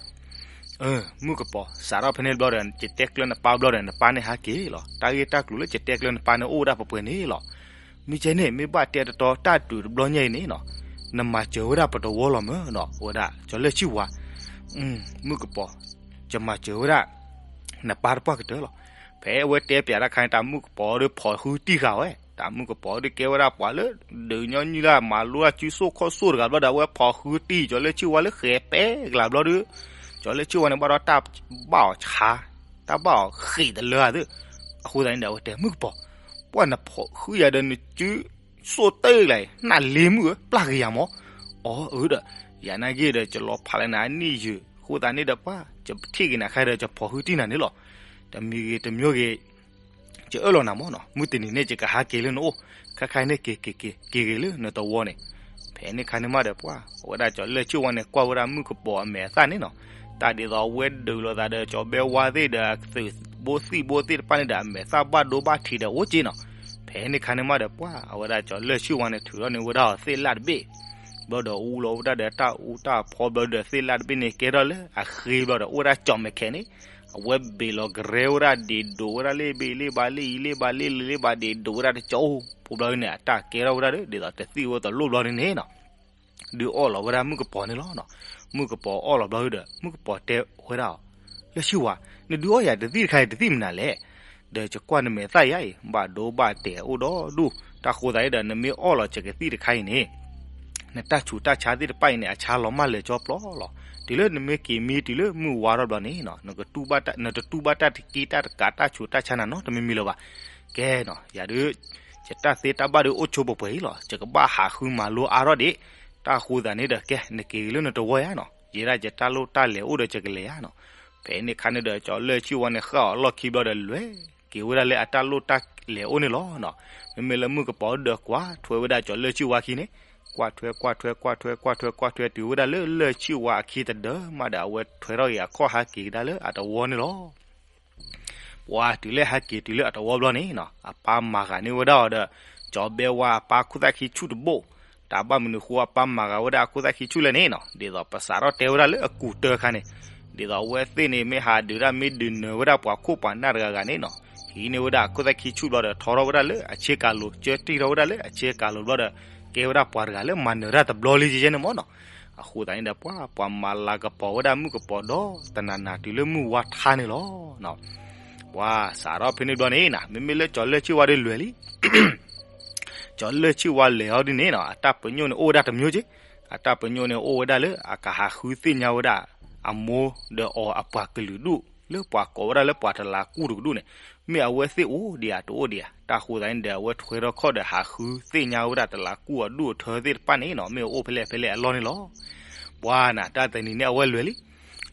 မုၣ်ကပီၤ စးထီၣ်ဖဲန့ၣ်တဘျီဒီး ယတဲကျၢၤနပၢ်ဘျီဒီး နပၢ်န့ၣ်ဟဲက့ၤလီၤ. တၢ်ဂ့ၢ်တၢ်ကျိၤလၢယတဲကျၢၤနပၢ်န့ၣ် အိၣ်ဝဲဒၣ်ပှဲၤပှဲၤန့ၣ်လီၤ. မ့ၢ်ကဲန့ၣ် မ့ၢ်ဘၣ်တဲတတီတၢ်ဒုးတဘျီညါအံၤန့ၣ်နီၤ, နမၤစၢၤဝဲဒၣ်ပတဝီလီၤမ့ၢ်နီၤ, ဝဲဒၣ် ကၠီၤလၢၢ်ဆံၣ်ဝါ. မုၣ်ကပီၤ, ယမၤစၢၤဝဲဒၣ် နပၢ်တပှၢ်ကတၢၢ်လီၤ. ဖဲအဝဲတဲပၠးတၢ်ခါန့ၣ် တၢ်မုၣ်ကပီၤဒီးဖီၣ်ဃုတံၢ်ဃာ်ဝဲ, တၢ်မုၣ်ကပီၤဒုးကဲဝဲဒၣ်ပှၤလၢ ဒုးညီနုၢ်လၢမၤလိတၢ်စုစိၣ်ခီၣ်စိၣ်တဂၤဘျီဒီး အဝဲဖီၣ်ဃုတံၢ် ကၠီၤလၢၢ်ဆံၣ်ဝါလၢဃဲၤပဲကလၤဘျီဒီး, ကၠီၤလၢၢ်ဆံၣ်ဝါန့ၣ် ဘၣ်ဒီးတၢ်ဘၣ်အီၤဆါ, တၢ်ဘၣ်အီၤဃ့ၢ်တလၢအသး. အဃိသတးန့ၣ်ဒီး အဝဲတဲ မုၣ်ကပီၤ, ပှၢ်နဖီၣ်ဃုယၤဒီးနစုစိၣ်တၢ်ဂၤအံၤ နၢ်လ့မုၣ်ဧၢ ပျၢ်က့ၤယၤမၢ်. အိ အၢဒီး ယၤနာ်က့ဒီး ယလီၤဖးလၢနၤအနံၣ်ယုာ် အဃိသတးန့ၣ်ဒီး ပှၢ် ယထံၣ်က့ၤနၤခဲဒီး ယဖီၣ်ဃုတံၢ်နၤန့ၣ်လီၤ. တမံၤဂ့ၤတမံၤဂ့ၤ ယအၢၣ်လီၤနၤမၢ်နီၤ, မုၢ်တနံၤန့ၣ် ယကဟးက့ၤလၢနအိၣ်, ခဲခါအံၤန့ၣ် က့ၤက့ၤက့ၤ က့ၤဂ့ၤလၢနတဝီန့ၣ်. ဖဲန့ၣ်ခါန့ၣ်မးဒီး ပှၢ် အဝဲဒၣ်ကၠီၤလၢၢ်ဆံၣ်ဝါန့ၣ် ကွၢ်ဝဲဒၣ်မုၣ်ကပီၤအမဲာ်အသၣ်န့ၣ်နီၤ, တၢ်ဒ်သိးအဝဲဒုးလိာ်သးဒီး ကၠီၤဘဲဝါသ့ၣ်ဒီး သုးဘိသံၣ်ဘိသ့ၣ်တဖၣ်န့ၣ်ဒီး အမဲာ်သၣ်ဘၣ်ဒိဘၣ်ထံးဒီးအိၣ်က့နီၤ. ဖဲန့ၣ်ခါန့ၣ်မးဒီး ပှၢ် အဝဲဒၣ်ကၠီၤလၢၢ်ဆံၣ်ဝါန့ၣ် ထုးထီၣ်န့ၢ်ဝဲဒၣ်အီၤသ့ၣ်လၣ်တဘ့ၣ် ဘျီဒီးအူလီၤဝဲဒၣ်ဒီးတၢ်အူတၢ်ဖီဘျီဒီး သ့ၣ်လၣ်တဘ့ၣ်န့ၣ် ကဲထီၣ်လၢအဃ့ဘျီဒီး အိၣ်ဝဲဒၣ်ကၠီၤမဲာ်ခဲန့ၣ်, အဝဲဘ့ၣ်လီၤကရဲဝဲဒၣ် ဒ့ၣ်ဒိၣ်ဝဲဒၣ်လၢဘ့ၣ်လၢဘၣ်လၢအံၤလၢဘၣ်လၢလၢလၢဘၣ် ဒ့ၣ်ဒိၣ်ဝဲဒၣ်တကၠီၤအိၣ်ဖိဘျီန့ၣ် အတၢ်ကဲထီၣ်ဝဲဒၣ်ဒီး ဒ်သိးတသံၣ်ဝဲတလိၣ်ဘျီန့ၣ်နီၤ. ဒုးအီၣ်လီၤဝဲဒၣ်မုၣ်ကပီၤန့ၣ်လီၤ. မုၣ်ကပီၤအီၣ်လီၤဘျီဒီး မုၣ်ကပီၤတဲဝဲဒၣ်အီၤ, လၢၢ်ဆံၣ်ဝါ, နဒုးအီၣ်ယၤတသံၣ်တခါအံၤ တသံၣ်မနုၤလဲၣ်. ဒီးယကွၢ်နမဲာ်သၣ်ယါအံၤ ဘၣ်ဒိဘၣ်တဲာ်အိၣ်ဒီဒူၣ်, တၢ်ဃိသတးဒီး နမ့ၢ်အီၣ်လီၤကကသံၣ်တခါအံၤန့ၣ် နတၢ်ဆူးတၢ်ဆါသ့ၣ်တဖၣ်အံၤန့ၣ် အဆါလီၤမၢ်လၢာ်ကၠီပျီလီၤ. တုၤလၢနမ့ၢ်က့ၤမံတုၤလၢမုၢ်ဝါထီၣ်ဘျီန့ၣ် နတတူၢ်ဘၣ်တၢ်တက့ၢ်တၢ်တကးတၢ်ဆူးတၢ်ဆါနၤနီတမံၤမံၤလၢၤဘၣ်. ကဲနီၤ ယၤဒုး ယတၢ်သ့တၢ်ဘၣ်ဒုးအိၣ်ဆိပှဲၤပှဲၤအံၤလီၤ. ယကဘၣ်ဟးဃုမၤလိအါထီၣ်ဒံး, တၢ်ဃိသတးန့ၣ်ဒီး ကဲ နက့ၤလၢနတဝီယါနီၤ, ယဲဒၣ်ယတၢ်လိၣ်တၢ်လဲၤအိၣ်ဒီးယကလဲၤယါနီၤ. ဖဲန့ၣ်ခါန့ၣ်ဒီး ကၠီၤလၢၢ်ဆံၣ်ဝါန့ၣ် ဃၣ်အီၤလီၢ်ခံဘျီဒီး လဲၤက့ၤဝဲဒၣ်လၢအတၢ်လိၣ်တၢ်လဲၤအိၣ်န့ၣ်လီၤ. မ့မ့ၢ်လၢမုၣ်ကပီၤဒီးကွၢ်ထွဲဝဲဒၣ်ကၠီၤလၢၢ်ဆံၣ်ဝါခံန့ၣ်, ကွၢ်ထွဲ ကွၢ်ထွဲ ကွၢ်ထွဲ ကွၢ်ထွဲ ကွၢ်ထွဲ တုၤဝဲဒၣ်လၢလၢၢ်ဆံၣ်ဝါအခံတဒၢမးဒီး အဝဲထွဲထီၣ်က့ၤအခီၣ်ဟးက့ၤကဒါလၢအတဝီန့ၣ်လီၤ. ပှၤတုၤလၢဟဲက့ၤတုၤလၢအတဝီဘျီန့ၣ်နီၤ အပၢ်မၤဂၤန့ၢ်ဝဲဒၣ်အီၤဒီး ကၠီၤဘဲဝါအပၢ်ခိၣ်သၣ်ခံဆူၣ်တဘိၣ်, တၢ်ဘၣ်မနုၤဃိအပၢ်မၤဂၤဝဲဒၣ်အခိၣ်သၣ်ခံဆူၣ်လဲၣ်န့ၣ်နီၤ, ဒ်သိးပစးထီၣ်တဲဝဲဒၣ်လၢအကူာ်တၢခါန့ၣ်, ဒ်သိးအဝဲသ့ၣ်န့ၣ် မ့ၢ်ဟးဒုးတၢ်မ့ၢ်ဒုးနၢၤဝဲဒၣ်ပှၤခိၣ်ပှၤနၢ်တဂၤဂၤန့ၣ်နီၤ, ဟံးန့ၢ်ဝဲဒၣ်အခိၣ်သၣ်ခံဆူၣ်ဘျီဒီး ထီထီၣ်ဝဲဒၣ်လၢအဆ့ကၤလိၤ, ကၢတံၢ်ထီၣ်ဝဲဒၣ်လၢအဆ့ကၤလိၤဘျီဒီး ကဲဝဲဒၣ်ပှၤတဂၤလၢမၤနၢၤတၢ်တဘျီလံကဲန့ၣ်မ့ၢ်နီၤ. အဃိသတးန့ၣ်ဒီး ပှၤ ပှၤမၤလၤကပီၤဝဲဒၣ်မုၣ်ကပီၤဒီးတနၤနၤတုၤလၢမုၢ်ဝါထါန့ၣ်လီၤ. ပှၤစးထီၣ်ဖဲန့ၣ်ဘျီန့ၣ်နီၤ မ့မ့ၢ်လၢကၠီၤလၢၢ်ဆံၣ်ဝါဒီးလဲၤလံ, ကၠီၤလၢၢ်ဆံၣ်ဝါလဲၤအီၤဒ်န့ၣ်နီၤ အတၢ်ပညိၣ်န့ၣ်အိၣ်ဝဲဒၣ်တမျိုးက့, အတၢ်ပညိၣ်န့ၣ်အိၣ်ဝဲဒၣ်လၢအကဟးဃုသ့ၣ်ညါဝဲဒၣ် အမိၢ်ဒီးအီၤအပှၤကလုာ်ဒူၣ် လၢပှၤကိးဝဲဒၣ်လၢပှၤတလးကူၣ်တကဒူၣ်န့ၣ်, မ့ၢ်အဝဲသ့ၣ်အိၣ်ဒံးဧါတအိၣ်ဒံးဧါ, တၢ်ဃိသတးန့ၣ်ဒီး အဝဲထွဲထီၣ်ခီၣ်ဒီးဟးဃုသ့ၣ်ညါဝဲဒၣ်တလးကူၣ်အဒူၣ်အထၢသ့ၣ်တဖၣ်န့ၣ်နီၤ မ့ၢ်အအိၣ်ဖဲလဲၣ်ဖဲလဲၣ်အလီၢ်န့ၣ်လီၤ. ပှၤနၤ တၢ်တနံၤန့ၣ်အဝဲလဲၤလံ,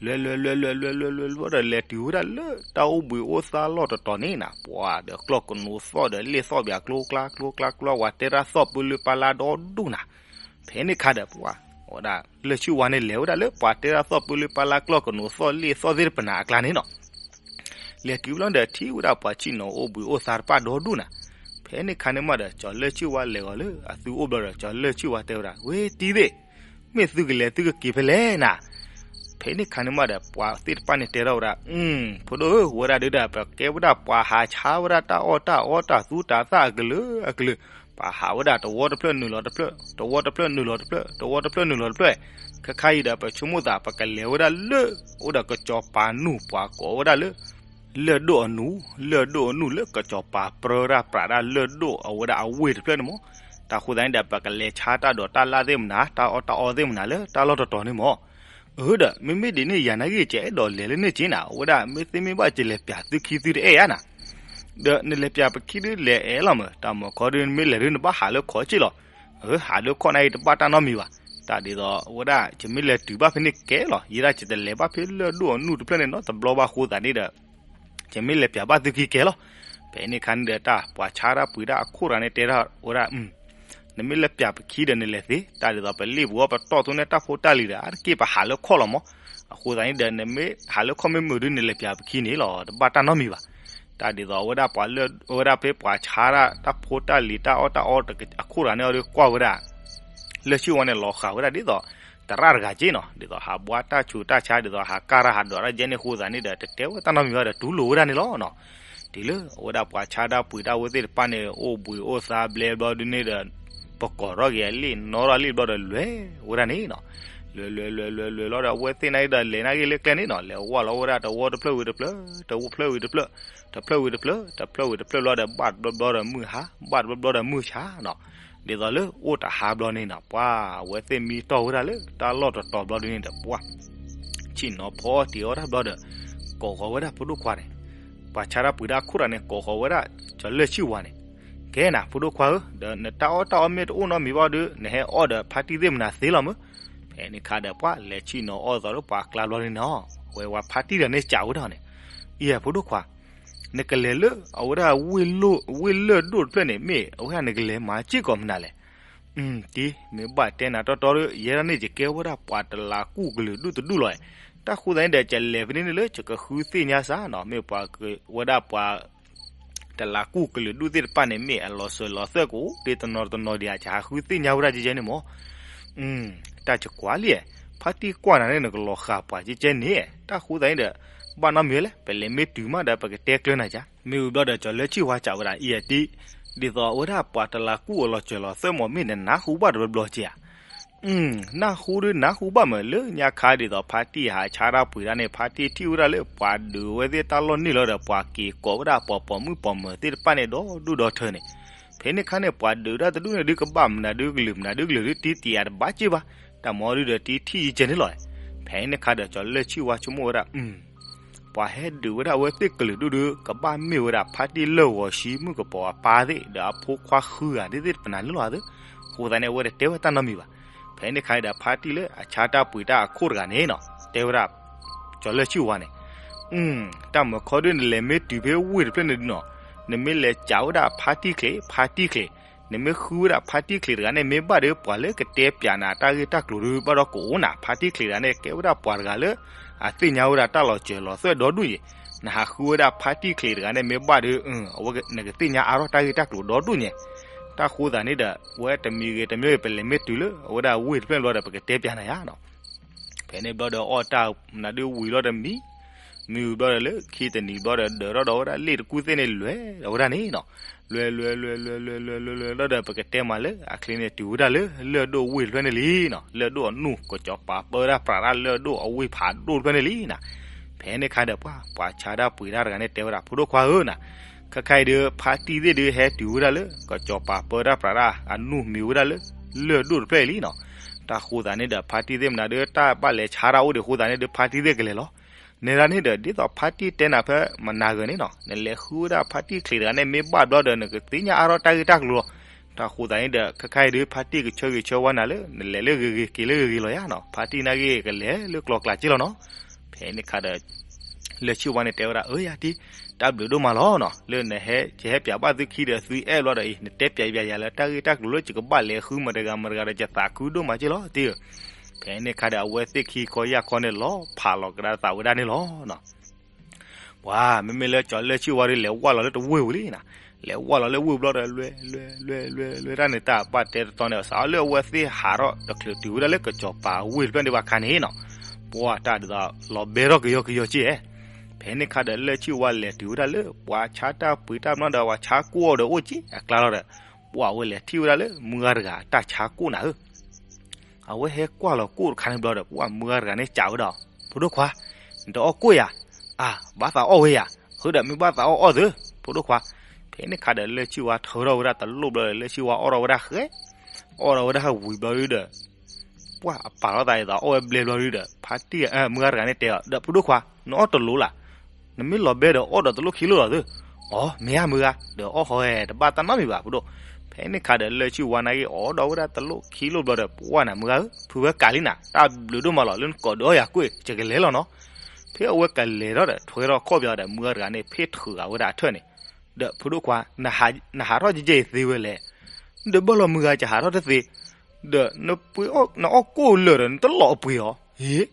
လဲၤလဲၤလဲၤလဲၤလဲၤလဲၤလဲၤလဲၤလဲၤဒီး လဲၤတုၤဝဲဒၣ်လၢတၢ်အိၣ်ဘှံးအိၣ်သါလီၢ်တတီၤန့ၣ်နၤ, ပှၤဒီးကျီၢ်ကနိးသီၣ်ဒီး လ့ၣ်သီၣ်ဘၣ်ကျိကျါကျိကျါကျိ ဝၤတဲတၢ်သီၣ်ပၢလၢပၢ်လၢဒီဒူၣ်နၤ. ဖဲန့ၣ်ခါဒီးပှၤ ဝဲဒၣ်လၢၢ်ဆံၣ်ဝါန့ၣ် လဲၤဝဲဒၣ်လၢပှၤတဲတၢ်သီၣ်ပၢလၢပၢ်လၢကျီၢ်ကနိးသီၣ်လ့ၣ်သီၣ်သ့ၣ်တဖၣ်န့ၣ်အကျါန့ၣ်နၤ. လဲၤတုၤဘျီဒီး ထံၣ်ဝဲဒၣ်ပှၤဆ့ၣ်နီၤအိၣ်ဘှံးအိၣ်သါတဖၣ်ဒီဒူၣ်နၤ. ဖဲန့ၣ်ခါန့ၣ်မးဒီး ကၠီၤလၢၢ်ဆံၣ်ဝါလဲၤဂီၤလၢအသုအိၣ်ဘျီဒီး ကၠီၤလၢၢ်ဆံၣ်ဝါတဲဝဲဒၣ်, ဝဲတံၤသ့ၣ်, မ့ၢ်သုကလဲၤသုကက့ၤဖဲလဲၣ်နၤ. ဖဲန့ၣ်ခါန့ၣ်မးဒီး ပှၤသ့ၣ်တဖၣ်န့ၣ်တဲထီၣ်ဝဲဒၣ်, ဖိဒိၣ်ဧၢ, ဝဲဒၣ်ဒုးဒီး ပကဲဝဲဒၣ်ပှၤဟးဆါဝဲဒၣ်တၢ်အီၣ်တၢ်အီတၢ်သူတၢ်သၣ်အကလုာ်အကလုာ်, ပဟးဝဲဒၣ်တဝီတဖျၢၣ်နုာ်လီၤတဖျၢၣ်, တဝီတဖျၢၣ်နုာ်လီၤတဖျၢၣ်, တဝီတဖျၢၣ်နုာ်လီၤတဖျၢၣ်, ခဲခါအံၤဒီး ပဆိကမိၣ်သး ပကလဲၤဝဲဒၣ်လၢ အိၣ်ဒီးကစီၤပၤနူၢ် ပှၤကိးဝဲဒၣ်လၢ လၢၢ်ဒိၣ်အနူၢ်, လၢၢ်ဒိၣ်အနူၢ်လၢကစီၤပၤပြၢတၢ်ပြးတၢ်လၢၢ်ဒိၣ်အဝဲဒၣ်အဝ့ၢ်တဖျၢၣ်န့ၣ်မး. တၢ်ဃိသတးန့ၣ်ဒီး ပကလဲၤဆါတၢ်ဒိးတၢ်လၣ်သ့ၣ်မနၤ တၢ်အီၣ်တၢ်အီသ့ၣ်မနၤလၢတၢ်လီၢ်တတီၤန့ၣ်မး. အၢဒီး မ့မ့ၢ်ဒ်န့ၣ် ယၤနာ်က့ ကအဲၣ်ဒိးလဲၤလၢန့ၣ်က့နၤ, အဝဲဒၣ်မ့ၢ်သ့မ့ၢ်ဘၣ် ကလဲၤပျးသုခံသုတအဲၣ်ဧါနၤ. ဒီးနလဲၤပျးပခံဒုး လဲၤအဲၣ်လီၤမး, တၢ်မုၢ်ခီဒုး နမ့ၢ်လဲၤဒုး နဘၣ်ဟးလၢခီက့လီၤ. အၢ ဟးလၢခီနၤအံၤ တဘၣ်တၢ်နီတမံၤဘၣ်. တၢ်ဒ်သိး အဝဲဒၣ် ယမ့ၢ်လဲၤတုၤဘၣ်ဖဲန့ၣ်ကဲလီၤ, ယဲဒၣ် ယတလဲၤဘၣ်ဖဲလၢၢ်ဒိၣ်အနူၢ်တဖျၢၣ်န့ၣ်နီတဘျီဘၣ်အဃိသတးန့ၣ်ဒီး ယမ့ၢ်လဲၤပျးဘၣ်သုခံကဲလီၤ. ဖဲန့ၣ်ခါန့ၣ်ဒီး တၢ်ပှၤဆါတၢ်ပှ့ၤတၢ်အခိၣ်တဂၤန့ၣ် တဲထီၣ်ဝဲဒၣ်, နမ့ၢ်လဲၤပျးပခံဒီး နလဲၤသ့, တၢ်ဒ်သိး ပလ့ၣ်ပူၤအီၤ ပတီၢ်ထီန့ၢ်တၢ်ဖိတၢ်လံၤဒီး အါတက့ၢ်ပဟးလၢခီလီၤမး. အဃိသတးန့ၣ်ဒီး နမ့ၢ်ဟးလၢခီမ့ၢ်မုာ်ဒုး နလဲၤပျးပခံန့ၣ်လီၤ, တဘၣ်တၢ်နီတမံၤဘၣ်. တၢ်ဒ်သိး အဝဲဒၣ်ပှၤလၢ အဝဲဒၣ်ဖဲပှၤဆါတၢ် တၢ်ဖိတၢ်လံၤ တၢ်အီၣ်တၢ်အီအခိၣ်တဂၤန့ၣ် အီၤဒီးကွၢ်ဝဲဒၣ် လၢၢ်ဆံၣ်ဝါန့ၣ် လီၤဃာ်ဝဲဒၣ်ဒ်သိး သရၣ်တဂၤက့နီၤ, ဒ်သိးဟးဘှါတၢ်ဆူးတၢ်ဆါ ဒ်သိးဟးကၢ်တၢ် ဟးဒိးတၢ်ယဲန့ၣ်အဃိသတးန့ၣ်ဒီး တတဲဝဲတၢ်နီတမံၤဘၣ်ဒီး တူၢ်လိာ်ဝဲဒၣ်န့ၣ်လီၤနီၤ. တုၤလၢအဝဲဒၣ်ပှၤဆါတၢ်ပှ့ၤတၢ်ဝဲသ့ၣ်တဖၣ်န့ၣ် အိၣ်ဘှံးအိၣ်သါဘျဲဘျီဒုးန့ၣ်ဒီး ပကိးထီၣ်က့ၤအလ့ၣ် နီၣ်ထီၣ်လ့ၣ်ဘျီဒီး လဲၤဝဲဒၣ်န့ၣ်နီၤ. လဲၤလဲၤလဲၤလဲၤလဲၤလီၤဒီး အဝဲသ့ၣ်န့ၣ်ဒီး လဲၤန့ၣ်က့ၤလၢကျဲန့ၣ်နီၤ, လဲၤဝဲလီၤဝဲဒၣ် တဝီတဖျၢၣ်ဝံၤတဖျၢၣ်, တဝီတဖျၢၣ်ဝံၤတဖျၢၣ်, တဖျၢၣ်ဝံၤတဖျၢၣ်, တဖျၢၣ်ဝံၤတဖျၢၣ်ဘျီဒီး ဘၣ်တဘျီဘျီဒီးမုၢ်ဟါ, ဘၣ်တဘျီဘျီဒီးမုၢ်ဆါနီၤ. ဒ်သိးလၢအိၣ်တဟါဘျီန့ၣ်နီၤ, ပှၤအဝဲသ့ၣ်မံတီၢ်ဝဲဒၣ်လၢတၢ်လီၢ်တတီၤဘျီဒုးန့ၣ်ဒီး ပှၤ ဆ့ၣ်နီၤဖီတ့ၢ်အီၣ်တၢ်ဘျီဒီး ကိးဃီၤဝဲဒၣ်ဖိဒိၣ်ခွါန့ၣ်, ပှၤဆါတၢ်ပှ့ၤတၢ်အခိၣ်တဂၤန့ၣ် ကိးဃီၤဝဲဒၣ် ကၠီၤလၢၢ်ဆံၣ်ဝါန့ၣ်, ကဲနၤ ဖိဒိၣ်ခွါဧၢ, ဒီးနတၢ်အီၣ်တၢ်အီမ့ၢ်တအိၣ်နီတမံၤဘၣ်ဒီး နဟဲအီၣ်ဒီးဖါတံၢ်သ့ၣ်မနၤသ့လီၤမး. ဖဲန့ၣ်ခါဒီး ပှၤလဲၤဆ့ၣ်နီၤအီၣ်သိးလၢပှၤကျါဘျီန့ၣ်နီၤ, အဝဲဝဲဖါတံၢ်တဂၤန့ၣ် စံးဝဲဒၣ်န့ၣ်, အံၤ ဖိဒိၣ်ခွါ, နကလဲၤလၢအဝဲဒၣ် ဝ့ၢ်လၢၢ်ဒိၣ်တဖျၢၣ်န့ၣ် မ့ၢ်အဝဲဒၣ်နကလဲၤမၤစ့ၢ်ကီးမနုၤလဲၣ်. တံၤ မ့ၢ်ဘၣ်တဲနၤတီတီဒီး ယဲဒၣ်န့ၣ် ယကဲဝဲဒၣ်ပှၤတလးကူၣ်ကလုာ်ဒူၣ်တဒူၣ်လီၤ. တၢ်ဃိသတးန့ၣ်ဒီး ယလဲၤဖဲန့ၣ်န့ၣ်လၢ ယကဃုသ့ၣ်ညါစၢ်နီၤ, မ့ၢ်ပှၤဝဲဒၣ်ပှၤ တလးကူၣ်ကလုာ်ဒူၣ်သ့ၣ်တဖၣ်န့ၣ် မ့ၢ်အလီၤစၢၤလီၤသွဲၣ်ကအိၣ်ဒံးတနီၤတနီၤဒံးဧါ, ယဟးဃုသ့ၣ်ညါဝဲဒၣ်ကဲကဲန့ၣ်မး. တၢ်ယကွၢ်လံ, ဖါတံၢ်ကွၢ်နၤန့ၣ် နကလီၤဃာ်ပှၤကဲကဲန့ၣ်, တၢ်ဃိသတးန့ၣ်ဒီး ဘၣ်နီတမံၤလဲၣ်, ပလဲၤမ့ၢ်တုၤမးဒီး ပကတဲကျၢၤနၤယါ. မ့ၢ်ဝံၤဘျီဒီး ကၠီၤလၢၢ်ဆံၣ်ဝါစံးဝဲဒၣ်, အံၤတံၤ, ဒ်သိးအဝဲဒၣ်ပှၤတလးကူၣ်အလီၤစၢၤလီၤသွဲၣ်မး မ့ၢ်နနၢ်ဟူဘၣ်တဘျီဘျီကဲဧါ. နၢ်ဟူဒုးနၢ်ဟူဘၣ်မး, လၢညါခါဒ်သိး ဖါတံၢ်ဟးဆါတၢ်ပှ့ၤတၢ်န့ၣ် ဖါတံၢ်ထံၣ်ဝဲဒၣ်လၢပှၤဒုးဝဲသ့ၣ်တၢ်လီၢ်န့ၣ်လီၤဒီး ပှၤက့ၤကိးဝဲဒၣ်ပှၤပိာ်မုၣ်ပိာ်မၢၤသ့ၣ်တဖၣ်န့ၣ် ဒီဒူၣ်ဒီထၢန့ၣ်. ဖဲန့ၣ်ခါန့ၣ် ပှၤဒုးတၢ်တဒူၣ်န့ၣ်ဒုး ကဘၣ်မနုၤဒုးကလုာ် မနုၤဒုးကလုာ်ဒုး တံၤတံၤအတဘၣ်စ့ၢ်ဘၣ်, တၢ်မၤဒုးဒီးတံၤထံၣ်ယကဲန့ၣ်လီၤ. ဖဲန့ၣ်ခါဒီး ကၠီၤလၢၢ်ဆံၣ်ဝါဆိကမိၣ်ဝဲဒၣ် ပှၤဟဲဒုးဝဲဒၣ်အဝဲသ့ၣ်ကလုာ်ဒူၣ်ဒုး ကဘၣ်မ့ၢ်ဝဲဒၣ်ဖါတံၢ်လၢၢ်ဂီၤဆံမုၣ်ကပီၤအပၢ်သ့ၣ် ဒီးအဖိခွါဃုဂၤဒ်သ့ၣ်တဖၣ်န့ၣ်လီၤ. အဃိသတးန့ၣ် အဝဲတတဲဝဲတၢ်နီတမံၤဘၣ်. ဖဲန့ၣ်ခါဒီး ဖါတံၢ်လၢအဆါတၢ်ပှ့ၤတၢ်အခိၣ်တဂၤန့ၣ်နီၤ တဲဝဲဒၣ် ကၠီၤလၢၢ်ဆံၣ်ဝါန့ၣ်, တၢ်မုၢ်ခီဒုး နလဲၤမ့ၢ်တုၤဖဲဝ့ၢ်တဖျၢၣ်န့ၣ်ဒုးနီၤ, နမ့ၢ်လဲၤစံးဝဲဒၣ်ဖါတံၢ်ချ့ ဖါတံၢ်ချ့, နမ့ၢ်ဃုဝဲဒၣ်ဖါတံၢ်ချ့တဂၤန့ၣ် မ့ၢ်ဘၣ်ဒီး ပှၤလၢကတဲပၠးနၤတၢ်ဂ့ၢ်တၢ်ကျိၤဒုး ဘၣ်ဒီးကအိၣ်နၤ. ဖါတံၢ်ချ့တဂၤန့ၣ် ကဲဝဲဒၣ်ပှၤတဂၤလၢ အသ့ၣ်ညါဝဲဒၣ်တၢ်လီၤစၢၤလီၤသွဲၣ်ဒီဒူၣ်ယဲၤ. နဟးဃုဝဲဒၣ်ဖါတံၢ်ချ့တဂၤန့ၣ် မ့ၢ်ဘၣ်ဒီး အဝဲနကသ့ၣ်ညါအါထီၣ်တၢ်ဂ့ၢ်တၢ်ကျိၤဒီဒူၣ်ညဲၤ. တၢ်ဃိသးန့ၣ်ဒီး ဝဲတမံၤဂ့ၤတမံၤဂ့ၤ ပလဲၤမ့ၢ်တုၤလၢ အဝဲဒၣ်ဝ့ၢ်တဖျၢၣ်ဘျီဒီး ပကတဲပၠးနၤယါနီၤ. ဖဲန့ၣ်ဘျီဒီး အီၣ်တၢ်မနုၤဒုးဝံၤလီၤတမံၤ, မ့ၢ်ဝံၤဘျီဒီး လၢခံတနံၤဘျီဒီး ဒၢးထီၣ်ဒီးဝဲဒၣ်လ့ၣ်တကူၣ်သ့ၣ်န့ၣ် လဲၤဒီးဝဲဒၣ်န့ၣ်နီၤ. လဲၤလဲၤလဲၤလဲၤလဲၤလဲၤလဲၤလဲၤလဲၤဒီး ပကတဲမးလၢအချ့န့ၣ် တုၤဝဲဒၣ်လၢလၢၢ်ဒိၣ်ဝ့ၢ်တဖျၢၣ်န့ၣ်လံနီၤ. လၢၢ်ဒိၣ်အနူၢ် ကစီၤပၤပၢတၢ်ပြးတၢ်လၢၢ်ဒိၣ်အဝ့ၢ်ဖးဒိၣ်တဖျၢၣ်န့ၣ်လံနီၤ. ဖဲန့ၣ်ခါဒီး ပှၤ ပှၤဆါတၢ်ပှ့ၤတၢ်တဂၤန့ၣ် တဲဝဲဒၣ် ဖိဒိၣ်ခွါဧၢနီၤ, ခဲခါအံၤဒီး ဖါတံၢ်သ့ၣ်ဒုး ဟဲတုၤဝဲဒၣ်လၢ ကစီၤပၤပၢတၢ်ပြးတၢ်အနူၢ် မ့ၢ်ဝဲဒၣ်လၢ လၢၢ်ဒိၣ်တဖျၢၣ်အံၤလံနီၤ. တၢ်ဃိသးန့ၣ်ဒီး ဖါတံၢ်သ့ၣ်မနုၤဒီး တၢ်ဘၣ်လဲၤဆါတၢ်အိၣ်ဒံးအဃိသးန့ၣ်ဒီး ဖါတံၢ်သ့ၣ်ကလဲၤလီၤ. နဲဒၣ်န့ၣ်ဒီး ဒ်သိးဖါတံၢ်တဲနၤဖဲမနၤဂၤန့ၣ်နီၤ, နလဲၤဃုဝဲဒၣ်ဖါတံၢ်ချ့တဂၤန့ၣ် မ့ၢ်ဘၣ်ဘျီဒီး နကသ့ၣ်ညါအါထီၣ်တၢ်ဂ့ၢ်တၢ်ကျိၤလီၤ. တၢ်ဃိသးန့ၣ်ဒီး ခဲခါအံၤဒီး ဖါတံၢ်ကဆၢဂ့ၤဆၢဝါနၤလၢ နလဲၤလၢဂ့ၤဂ့ၤ က့ၤလၢဂ့ၤဂ့ၤလီၤယါနီၤ. ဖါတံၢ်နာ်က့ ကလဲၤလၢကျီကျးက့လီၤနီၤ. ဖဲ ဖဲန့ၣ်ခါဒီး လၢၢ်ဆံၣ်ဝါန့ၣ်တဲဝဲဒၣ် အၢ ယၤတံၢ်, တၢ်ဘျုးဒိၣ်မးလီၤနီၤ, လၢနဟဲ ယဟဲပၠးဘၣ်သုခံဒီး သုအဲၣ်ဘျီဒီးအံၤ နတဲပၠးယၤလၢတၢ်ဂ့ၢ်တၢ်ကျိၤလၢ ယကဘၣ်လဲၤဃုမတၤတဂၤမတၤတဂၤဒီး ယသးခုဒိၣ်မးက့ၢ်လီၤတံၢ်ဧၢ. ဖဲန့ၣ်ခါဒီး အဝဲသ့ၣ်ခံခီယၢ်ခီန့ၣ် လီၤဖးလီၤကဒါသးဝဲဒၣ်န့ၣ်လီၤနီၤ. ပှၤ မ့မ့ၢ်လၢကၠီၤလၢၢ်ဆံၣ်ဝါဒီး လဲၤဝၢ်လီၤလၢတဝ့ၢ်ပူၤလံနီၤ, လဲၤဝၢ်လီၤလၢဝ့ၢ်ဘျီဒီး လွဲလွဲလွဲလွဲတၢ်န့ၣ် တၢ်ဘၣ်တဲတတီန့ၣ် စးထီၣ်လၢအဝဲသ့ၣ်ဟးထီၣ်တချုးတုၤဝဲဒၣ်လၢကၠီၤပၤဝ့ၢ်တဖျၢၣ်န့ၣ်ဘၣ်ခါန့ၣ်နီၤ, ပှၤတၢ်ဒ်သိး လီၤဘဲထီၣ်ကယီကယီက့ၢ်ဧဲ. ဖဲန့ၣ်ခါဒီး လၢၢ်ဆံၣ်ဝါလဲၤတုၤဝဲဒၣ်လၢ ပှၤဆါတၢ်ပှ့ၤတၢ်မနီဒီး ပှၤဆါကိၢ်အီၤဒီးအိၣ်က့ၢ်အကျါလီၤဒီး ပှၤဝဲလဲၤထံၣ်ဝဲဒၣ်လၢ မုၢ်ဂၤတဂၤအတၢ်ဆါကိၢ်နၤဧၢ အဝဲဟဲကွၢ်လီၤကိၢ်တခါန့ၣ်ဘျီဒီး ပှၤမုၢ်ဂၤတဂၤန့ၣ်စံးဝဲဒၣ်, ဖိဒိၣ်ခွါ, နတအီၣ်ကိၢ်ယၤ, အၢ ဘၣ်သးအီၣ်ဝဲယၤ, ဃုာ်ဒီးမ့ၢ်ဘၣ်သးအီၣ်အီၣ်သု, ဖိဒိၣ်ခွါ. ဖဲန့ၣ်ခါဒီး လၢၢ်ဆံၣ်ဝါထုးထီၣ်ဝဲဒၣ်တလိၣ်ဘျီဒီး လၢၢ်ဆံၣ်ဝါအီၣ်ထီၣ်ဝဲဒၣ်ဃဲ, အီၣ်ထီၣ်ဝဲဒၣ်ဝံၤဘျီဒီး ပှၤအပာ်လီၤသးဒ်သိးအီၣ်ဝဲဘျဲဘျီဒီး ဖါတံၢ် မုၢ်ဂၤတဂၤန့ၣ်တဲအီၤ ဒီးဖိဒိၣ်ခွါ, နအီၣ်တလိၣ်လၢ်, နမ့ၢ်လီၤဘဲဒီးအီၣ်ဒီးတလိၣ်ခံလိၣ်လီၤသု, အီ မ့ၢ်ဧါမုၢ်ဂၤ, ဒီးအီၣ်ဟီဝဲတဘၣ်တၢ်နီတမံၤဘၣ် ဖိဒိၣ်. ဖဲန့ၣ်ခါဒီး လၢၢ်ဆံၣ်ဝါန့ၣ်ဂ့ၢ်အီၣ်ဒီးဝဲဒၣ်တလိၣ်ခံလိၣ်ဘျီဒီး ပှၤနၤမုၢ်ဂၤဧၢ, ဖုဝဲကးလံနၤ, တၢ်ဘျုးဒိၣ်မးလီၤ လၢနကိးဒုးအီၣ်ယၤကိၢ် ယကလဲၤလီၤနီၤ. ဖဲအဝဲကလဲၤထီၣ်ဒီး ထွဲထီၣ်ခီၣ်ပယီၤဒီး မုၢ်ဂၤတဂၤန့ၣ် ဖ့ၣ်ထုးဂၤဝဲဒၣ်အထၢၣ်န့ၣ်, ဒီးဖိဒိၣ်ခွါ, နဟးထီၣ်ကဲကဲအံၤသ့ဝဲလဲၣ်, ဒီးဘၣ်လီၤမုၢ်ဂၤ ယဟးထီၣ်တသ့, ဒီးနပှ့ၤအီၣ် နအီၣ်ကိၢ်လၢာ်ဒီး နတလီၤအပှ့ၤအီၤ, ဟ့,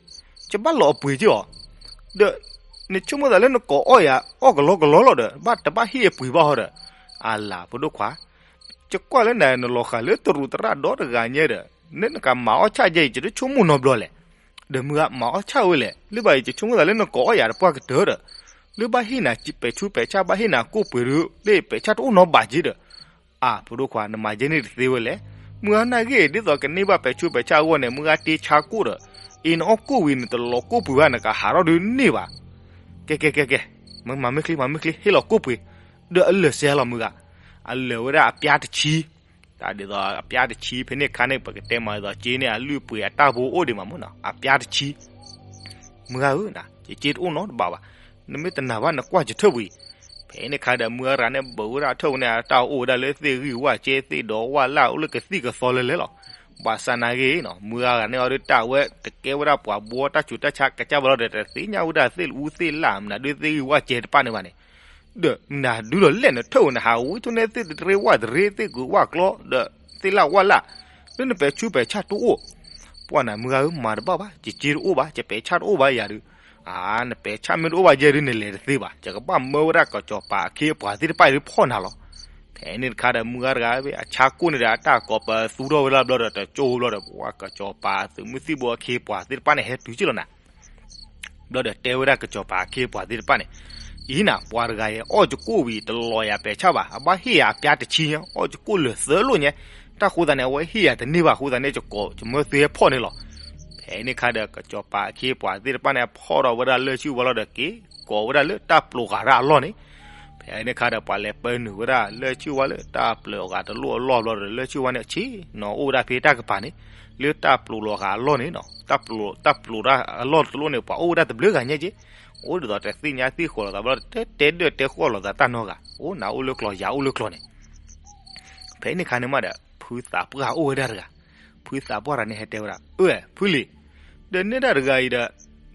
ယဘၣ်လီၤအပှ့ၤက့ၢ်အီၤ, ဒီး နဆိကမိၣ်သးလၢနကိးအီၣ်ယၤ အီၣ်ကလီကလီလီၤဒီး ဘၣ်တဘၣ်ဟ့ၣ်အပှ့ၤဘၣ်ဟီဒီး, အလၤ ဖိဒိၣ်ခွါ, ယကွၢ်လၢနၤ နလီၤဃာ်လၢတရူးတရၣ်ဒီတဂၤညါဒီး နနကမၤအီၣ်ဆၣ်ကဲအံၤ ယတဆိကမိၣ်နီတဘျီလဲၣ်, ဒီးမုၢ်ဂၤမၤအီၣ်ဆၣ်ဝဲလဲၣ်, လၢဘၣ်အံၤ ယဆိကမိၣ်သးလၢနကိးအီၣ်ယၤတပှၢ်ကတၢၢ်ဒီး လၢဘၣ်ဟ့ၣ်နၤပဲာ်ဆူးပဲာ်ဆၣ် ဘၣ်ဟ့ၣ်နၤကိၢ်ပှ့ၤဒီး လၢပဲာ်ဆၣ်တအိၣ်နီဘးက့ဒီး, အၢ ဖိဒိၣ်ခွါ နမၤယဲန့ၣ်တသ့ဝဲလဲၣ်, မုၢ်ဂၤနာ်ဂ့ၢ် ဒ်သိးကန့ၢ်ဘၣ်ပဲာ်ဆူးပဲာ်ဆၣ်အဂီၢ်န့ၣ် မုၢ်ဂၤတ့ဆါကိၢ်ဒီး, အံၤနအီၣ်ကိၢ်ဝံၤ နတလီၤကိၢ်ပှ့ၤဘၣ် နကဟးထီၣ်ဒုးန့ၢ်ဘၣ်, ကဲကဲကဲကဲ, မၤမ့ၢ်ချ့ မၤမ့ၢ်ချ့ ဟ့ၣ်လီၤကိၢ်ပှ့ၤ, ဒီးအလၢာ်စဲလီၤမုၢ်ဂၤ, အလၢာ်ဝဲဒၣ်အပျါတဆံ တၢ်ဒ်သိးအပျါတဆံ ဖဲန့ၣ်ခါန့ၣ် ပကတဲမၤဒ်သိးက့န့ၣ် အလုၢ်အပှ့ၤအတၢ်ဘိအိၣ်ဒံးမးမ့ၢ်နီၤ, အပျါတဆံ, မုၢ်ဂၤဧၢ, ယက့တအိၣ်နီတဘးဘၣ်, နမ့ၢ်တနာ်ဘၣ် နကွၢ်ယထၢၣ်ပူၤအံၤ, ဖဲန့ၣ်ခါဒီး မုၢ်ဂၤတဂၤန့ၣ် ဘၢးဝဲဒၣ်ထၢၣ်ဝဲန့ၣ် အတၢ်အိၣ်ဝဲဒၣ်လၢသ့ၣ်ဂံၢ်ဝၣ်စဲ သ့ၣ်ဒီးဝၣ်လၢ် အိၣ်လၢကသံၣ်ကသီလၢလဲၣ်လီၤ, ဘၣ်ဆၣ်နာ်ဂ့ၢ်နီၤ မုၢ်ဂၤတဂၤန့ၣ်အီၤဒီးတၢ်ဝဲ တကဲဝဲဒၣ်ပှၤဘှီတၢ်ဆူးတၢ်ဆါကစၢ်ဘၣ်လီၤဒီး တသ့ၣ်ညါဝဲဒၣ်သ့ၣ်အူသ့ၣ်လၢ် မနုၤဒုးသ့ၣ်ဂံၢ်ဝၣ်စဲတပၣ်န့ၣ်ဘၣ်န့ၣ် ဒီးမနုၤဒုးလီၤလဲၣ် နထၢၣ်ဝဲ နဟးဝံထူၣ်န့ၢ်သ့ၣ်တရ့ဝၣ်တရ့ သ့ၣ်ကုးဝၣ်ကျီ ဒီးသ့ၣ်လၢ်ဝၣ်လၢ် လၢနပဲာ်ဆူးပဲာ်ဆၣ်တအိၣ်, ပှၤနၤမုၢ်ဂၤဧၢ မၤတဘၣ်ဘၣ် ယစ့တအိၣ်ဘၣ် ယပဲာ်ဆၣ်တအိၣ်ဘၣ်ယၤဒုး, အၢ နပဲာ်ဆၣ်မ့ၢ်တအိၣ်ဘၣ်ယဲဒုး နလဲၤတသ့ဘၣ် ယကဘၣ်မၢဝဲဒၣ်ကစီၤပၤအခ့အပှၤသ့ၣ်တဖၣ်အံၤဒုးဖီၣ်နၤလီၤ. ဖဲန့ၣ်တခါဒီး မုၢ်ဂၤတဂၤအဆါကိၣ်န့ၣ်ဒီး အတၢ်ကိးပသူထီၣ်ဝဲဒၣ်ဘျီဒီး တကၠိဘျီဒီး ပှၤကစီၤပၤသုးမုၢ်သံၣ်ဘိအခ့အပှၤသ့ၣ်တဖၣ်န့ၣ် ဟဲတုၤက့ၢ်လီၤနၤ ဘျီဒီးတဲဝဲဒၣ်ကစီၤပၤအခ့အပှၤသ့ၣ်တဖၣ်န့ၣ်, အံၤနၤ ပှၤတဂၤအံၤ အီၣ်ယကိၣ်ဝံၤတလီၤယၤပဲာ်ဆၣ်ဘၣ် အဘၣ်ဟ့ၣ်ယၤအပျါတဆံညါ အီၣ်ယကိၣ်လၢာ်သၢလိၣ်ညါ, တၢ်ဃိသတးန့ၣ် အဝဲဟ့ၣ်ယၤတန့ၢ်ဘၣ်အဃိသတးန့ၣ် ယကိးယမၢသုဟဲဖီၣ်န့ၣ်လီၤ. ဖဲန့ၣ်ခါဒီး ကစီၤပၤအခ့အပှၤသ့ၣ်တဖၣ်န့ၣ် ဖီၣ်ထီၣ်ဝဲဒၣ်လၢၢ်ဆံၣ်ဝါလီၤဒီးက့ၤ ကိးဝဲဒၣ်လၢတၢ်ပျိာ်ဃာ်တၢ်အလီၢ်န့ၣ်, ဖဲန့ၣ်ခါဒီး ပှၤလဲၤပၢနုာ်ဝဲဒၣ်လၢၢ်ဆံၣ်ဝါလၢတၢ်ပျိာ်ဃာ်တလိၣ်အလီၢ်ဘျီဒီး လၢၢ်ဆံၣ်ဝါန့ၣ် ဆ့ၣ်နီၤအိၣ်ဝဲဒၣ်ဖဲတၢ်ကပၤန့ၣ်, လၢတၢ်ပျိာ်လီၤဃာ်အလီၢ်န့ၣ်နီၤ တၢ်ပျိာ်တၢ်အလီၢ်တလိၣ်န့ၣ် ပှၤအိၣ်ဝဲဒၣ်တဘျုးဂၤညါက့, အိၣ်ဒ်သိးတသ့ၣ်ညါသ့ၣ်ဃီၤလိာ်သးဘျီ တတဲဒၢတဲဃီၣ်လိာ်သးတၢ်နီတဂၤ, အိၣ်နၤအိၣ်လၢကျီၢ် ယၤအိၣ်လၢကျီၢ်န့ၣ် ဖဲန့ၣ်ခါန့ၣ်မးဒီး ဖုသးပှၢ်အိၣ်ဝဲဒၣ်တဂၤ, ဖုသးပှၢ်တဂၤန့ၣ်ဟဲတဲဝဲဒၣ်, အၢ ဖုလံၤ, ဒီးန့ၢ်ဒၣ်တဂၤအံၤဒီး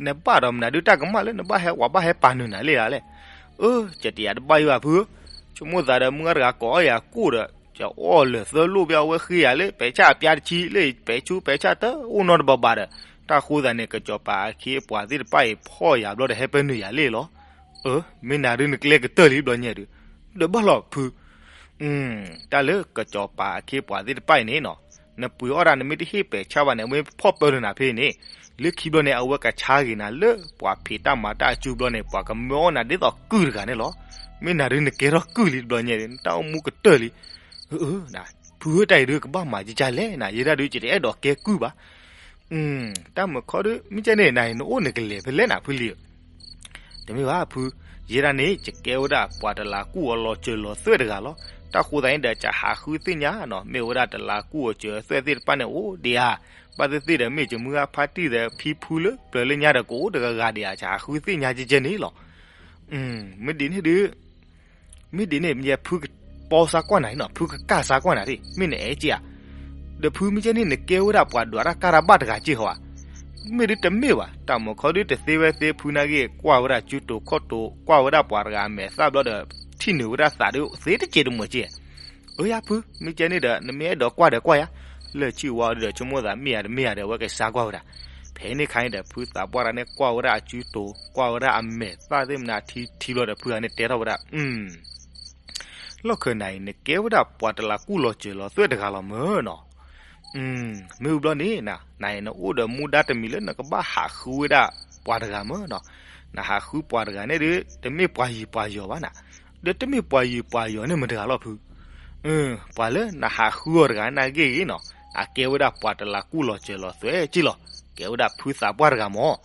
နဘၣ်ဒီးမနုၤဒုးတၢ်ကမၣ်လၢနဘၣ်ဟဲ ပှၤဘၣ်ဟဲပာ်နုာ်နၤလဲၣ်ဧါလဲၣ်, အၢ ကတဲယၤတဘၣ်အံၤဘၣ်ဖု, ဆိကမိၣ်သးဒီးမုၢ်ဂၤတဂၤကိးအီၣ်ယၤကိၣ်ဒီး ယအီၣ်လၢာ်သၢလိၣ်ဘၣ် အဝဲဃ့ယၤလၢပဲာ်ဆၣ်အပျါတဆံ လၢပဲာ်ဆူးပဲာ်ဆၣ်တအိၣ်နီတဘးဘၣ်ဒီး တၢ်ဃိသတးန့ၣ် ကစီၤပၤအခ့အပှၤသ့ၣ်တဖၣ်အံၤဖီၣ်ယၤဘျီဒီးဟဲပၢနုာ်ယၤလံလီၤ. အၢ မ့ၢ်နၤဒုးနကျဲကတၢၢ်လံဘျီညါဒုး, ဒီးဘၣ်လီၤဖု တၢ်လၢကစီၤပၤအခ့အပှၤသ့ၣ်တဖၣ်အံၤန့ၣ်နီၤ, နပှ့ၤအီၣ်ဒၣ် နမ့ၢ်တဟ့ၣ်ပဲာ်ဆၣ်ဘၣ်န့ၣ် အဝဲဖီၣ်ပၢနုာ်နၤဖဲန့ၣ်, လၢခံဘျီန့ၣ် အဝဲကဆါဂ့ၤနၤလၢပှၤဖံးတၢ်မၤတၢ်အစုဘျီန့ၣ် ပှၤကမၢအီၣ်နၤဒ်သိးကုၢ်တဂၤန့ၣ်လီၤ. မ့ၢ်နၤဒုးနကဲထီၣ်ကုၢ်လံတဘျီညါဒုး နတၢ်အိၣ်မူကတၢၢ်လံ. အၢ ဖုဧၢ တၢ်အံၤဒုးကဘၣ်မၤကကလဲၣ်နၤ, ယဲဒၣ်ဒုး ယတအဲၣ်ဒိးကဲကုၢ်ဘၣ် တၢ်မုာ်ခီဒုး မ့ၢ်ကဲန့ၣ် နၤအံၤနအိၣ်နကလဲၤဖဲလဲၣ်နၤဖုလံၤဧၢ. တမ့ၢ်ဘၣ်ဖု, ယဲဒၣ်န့ၣ် ယကဲဝဲဒၣ်ပှၤတလးကူၣ်အလီၤစၢၤလီၤသွဲၣ်တဂၤလီၤ. တၢ်ဃိသတးန့ၣ်ဒီး ယဟးဃုသ့ၣ်ညါနီၤ, မ့ၢ်ဝဲဒၣ်တလးကူၣ်အစၢၤအသွဲၣ်သ့ၣ်တဖၣ်န့ၣ် အိၣ်ဒံးဧါ, ဘၣ်သ့ၣ်သ့ၣ်ဒီး မ့ၢ်ယမုၢ်ဂၤဖါတံၢ်ဒီး ဖံဖုလၢပျၢၤလၢညါဒီး ကအိၣ်တဂၤဂၤဒံးဧါ, ယဟးဃုသ့ၣ်ညါကဲကဲန့ၣ်လီၤ. မ့ၢ်ဒ်န့ၣ်ဒုး မ့ၢ်ဒ်န့ၣ် မ့ၢ်ဖုကပီစါကွၢ်နၤနီၤ, ဖုကကၢ်စါကွၢ်နၤဒၣ်, မ့ၢ်နအဲၣ်က့ဧါ. ဒီးဖုမ့ၢ်ကဲန့ၣ် နကဲဝဲဒၣ်ပှၤဒွးတၢ်ကၢ်တၢ်ဘၣ်တဂၤက့ဟီဧါ. မ့ၢ်ဒ်တမ့ၢ်ဘၣ်, တၢ်မုၢ်ခီဒ်တသ့ဝဲသ့ ဖုနာ်က့ၤကွၢ်ဝဲဒၣ်စုတိၤခီၣ်တိၤ ကွၢ်ဝဲဒၣ်ပှၤတဂၤအမဲာ်သၣ်ဘျီဒီး ထံၣ်န့ၢ်ဝဲဒၣ်သးဒ်သ့တစဲးတမုာ်က့. အၢ ယၤဖု, မ့ၢ်ကဲန့ၣ်ဒီး နမ့ၢ်အဲၣ်ဒိးကွၢ်ဒီးကွၢ်ယၤ. လၢာ်ဆံၣ်ဝါအီၤဒီး ဆိကမိၣ်သးမ့ၢ်ယၤတမ့ၢ်ယၤဒီး အဝဲကစၢ်ကွၢ်ဝဲဒၣ်. ဖဲန့ၣ်ခါန့ၣ်ဒီး ဖုသးပှၢ်တဂၤန့ၣ် ကွၢ်ဝဲဒၣ်အစုတိၤ ကွၢ်ဝဲဒၣ်အမဲာ်သၣ်သ့ၣ်မနၤထံထံဘျီဒီး ဖုဂၤန့ၣ်တဲထီၣ်ဝဲဒၣ်, လီၢ်ခၢၣ်နၤအံၤ နကဲဝဲဒၣ်ပှၤတလးကူၣ်လီၤစၢၤလီၤသွဲၣ်တဂၤလီၤမၢ်နီၤ. မ့ၢ်ဝံၤဘျီန့ၣ် နၤအံၤနအိၣ်ဒီးမူဒါတမံၤလၢနကဘၣ်ဟးဃုဝဲဒၣ်ပှၤတဂၤမၢ်နီၤ. နဟးဃုပှၤတဂၤန့ၣ်ဒီး တမ့ၢ်ပှၤယံၤပှၤယီၤဘၣ်နၤ, ဒီးတမ့ၢ်ပှၤယံၤပှၤယီၤန့ၣ်မတၤတဂၤလီၤဖု. ပှၤလၢနဟးဃုအီၤတဂၤန့ၣ်ဂ့ၤဂ့ၤနီၤ, အကဲဝဲဒၣ်ပှၤတလးကူၣ်လီၤစၢၤလီၤသွဲၣ်က့လီၤ. ကဲဝဲဒၣ်ဖုသးပှၢ်တဂၤမၢ်.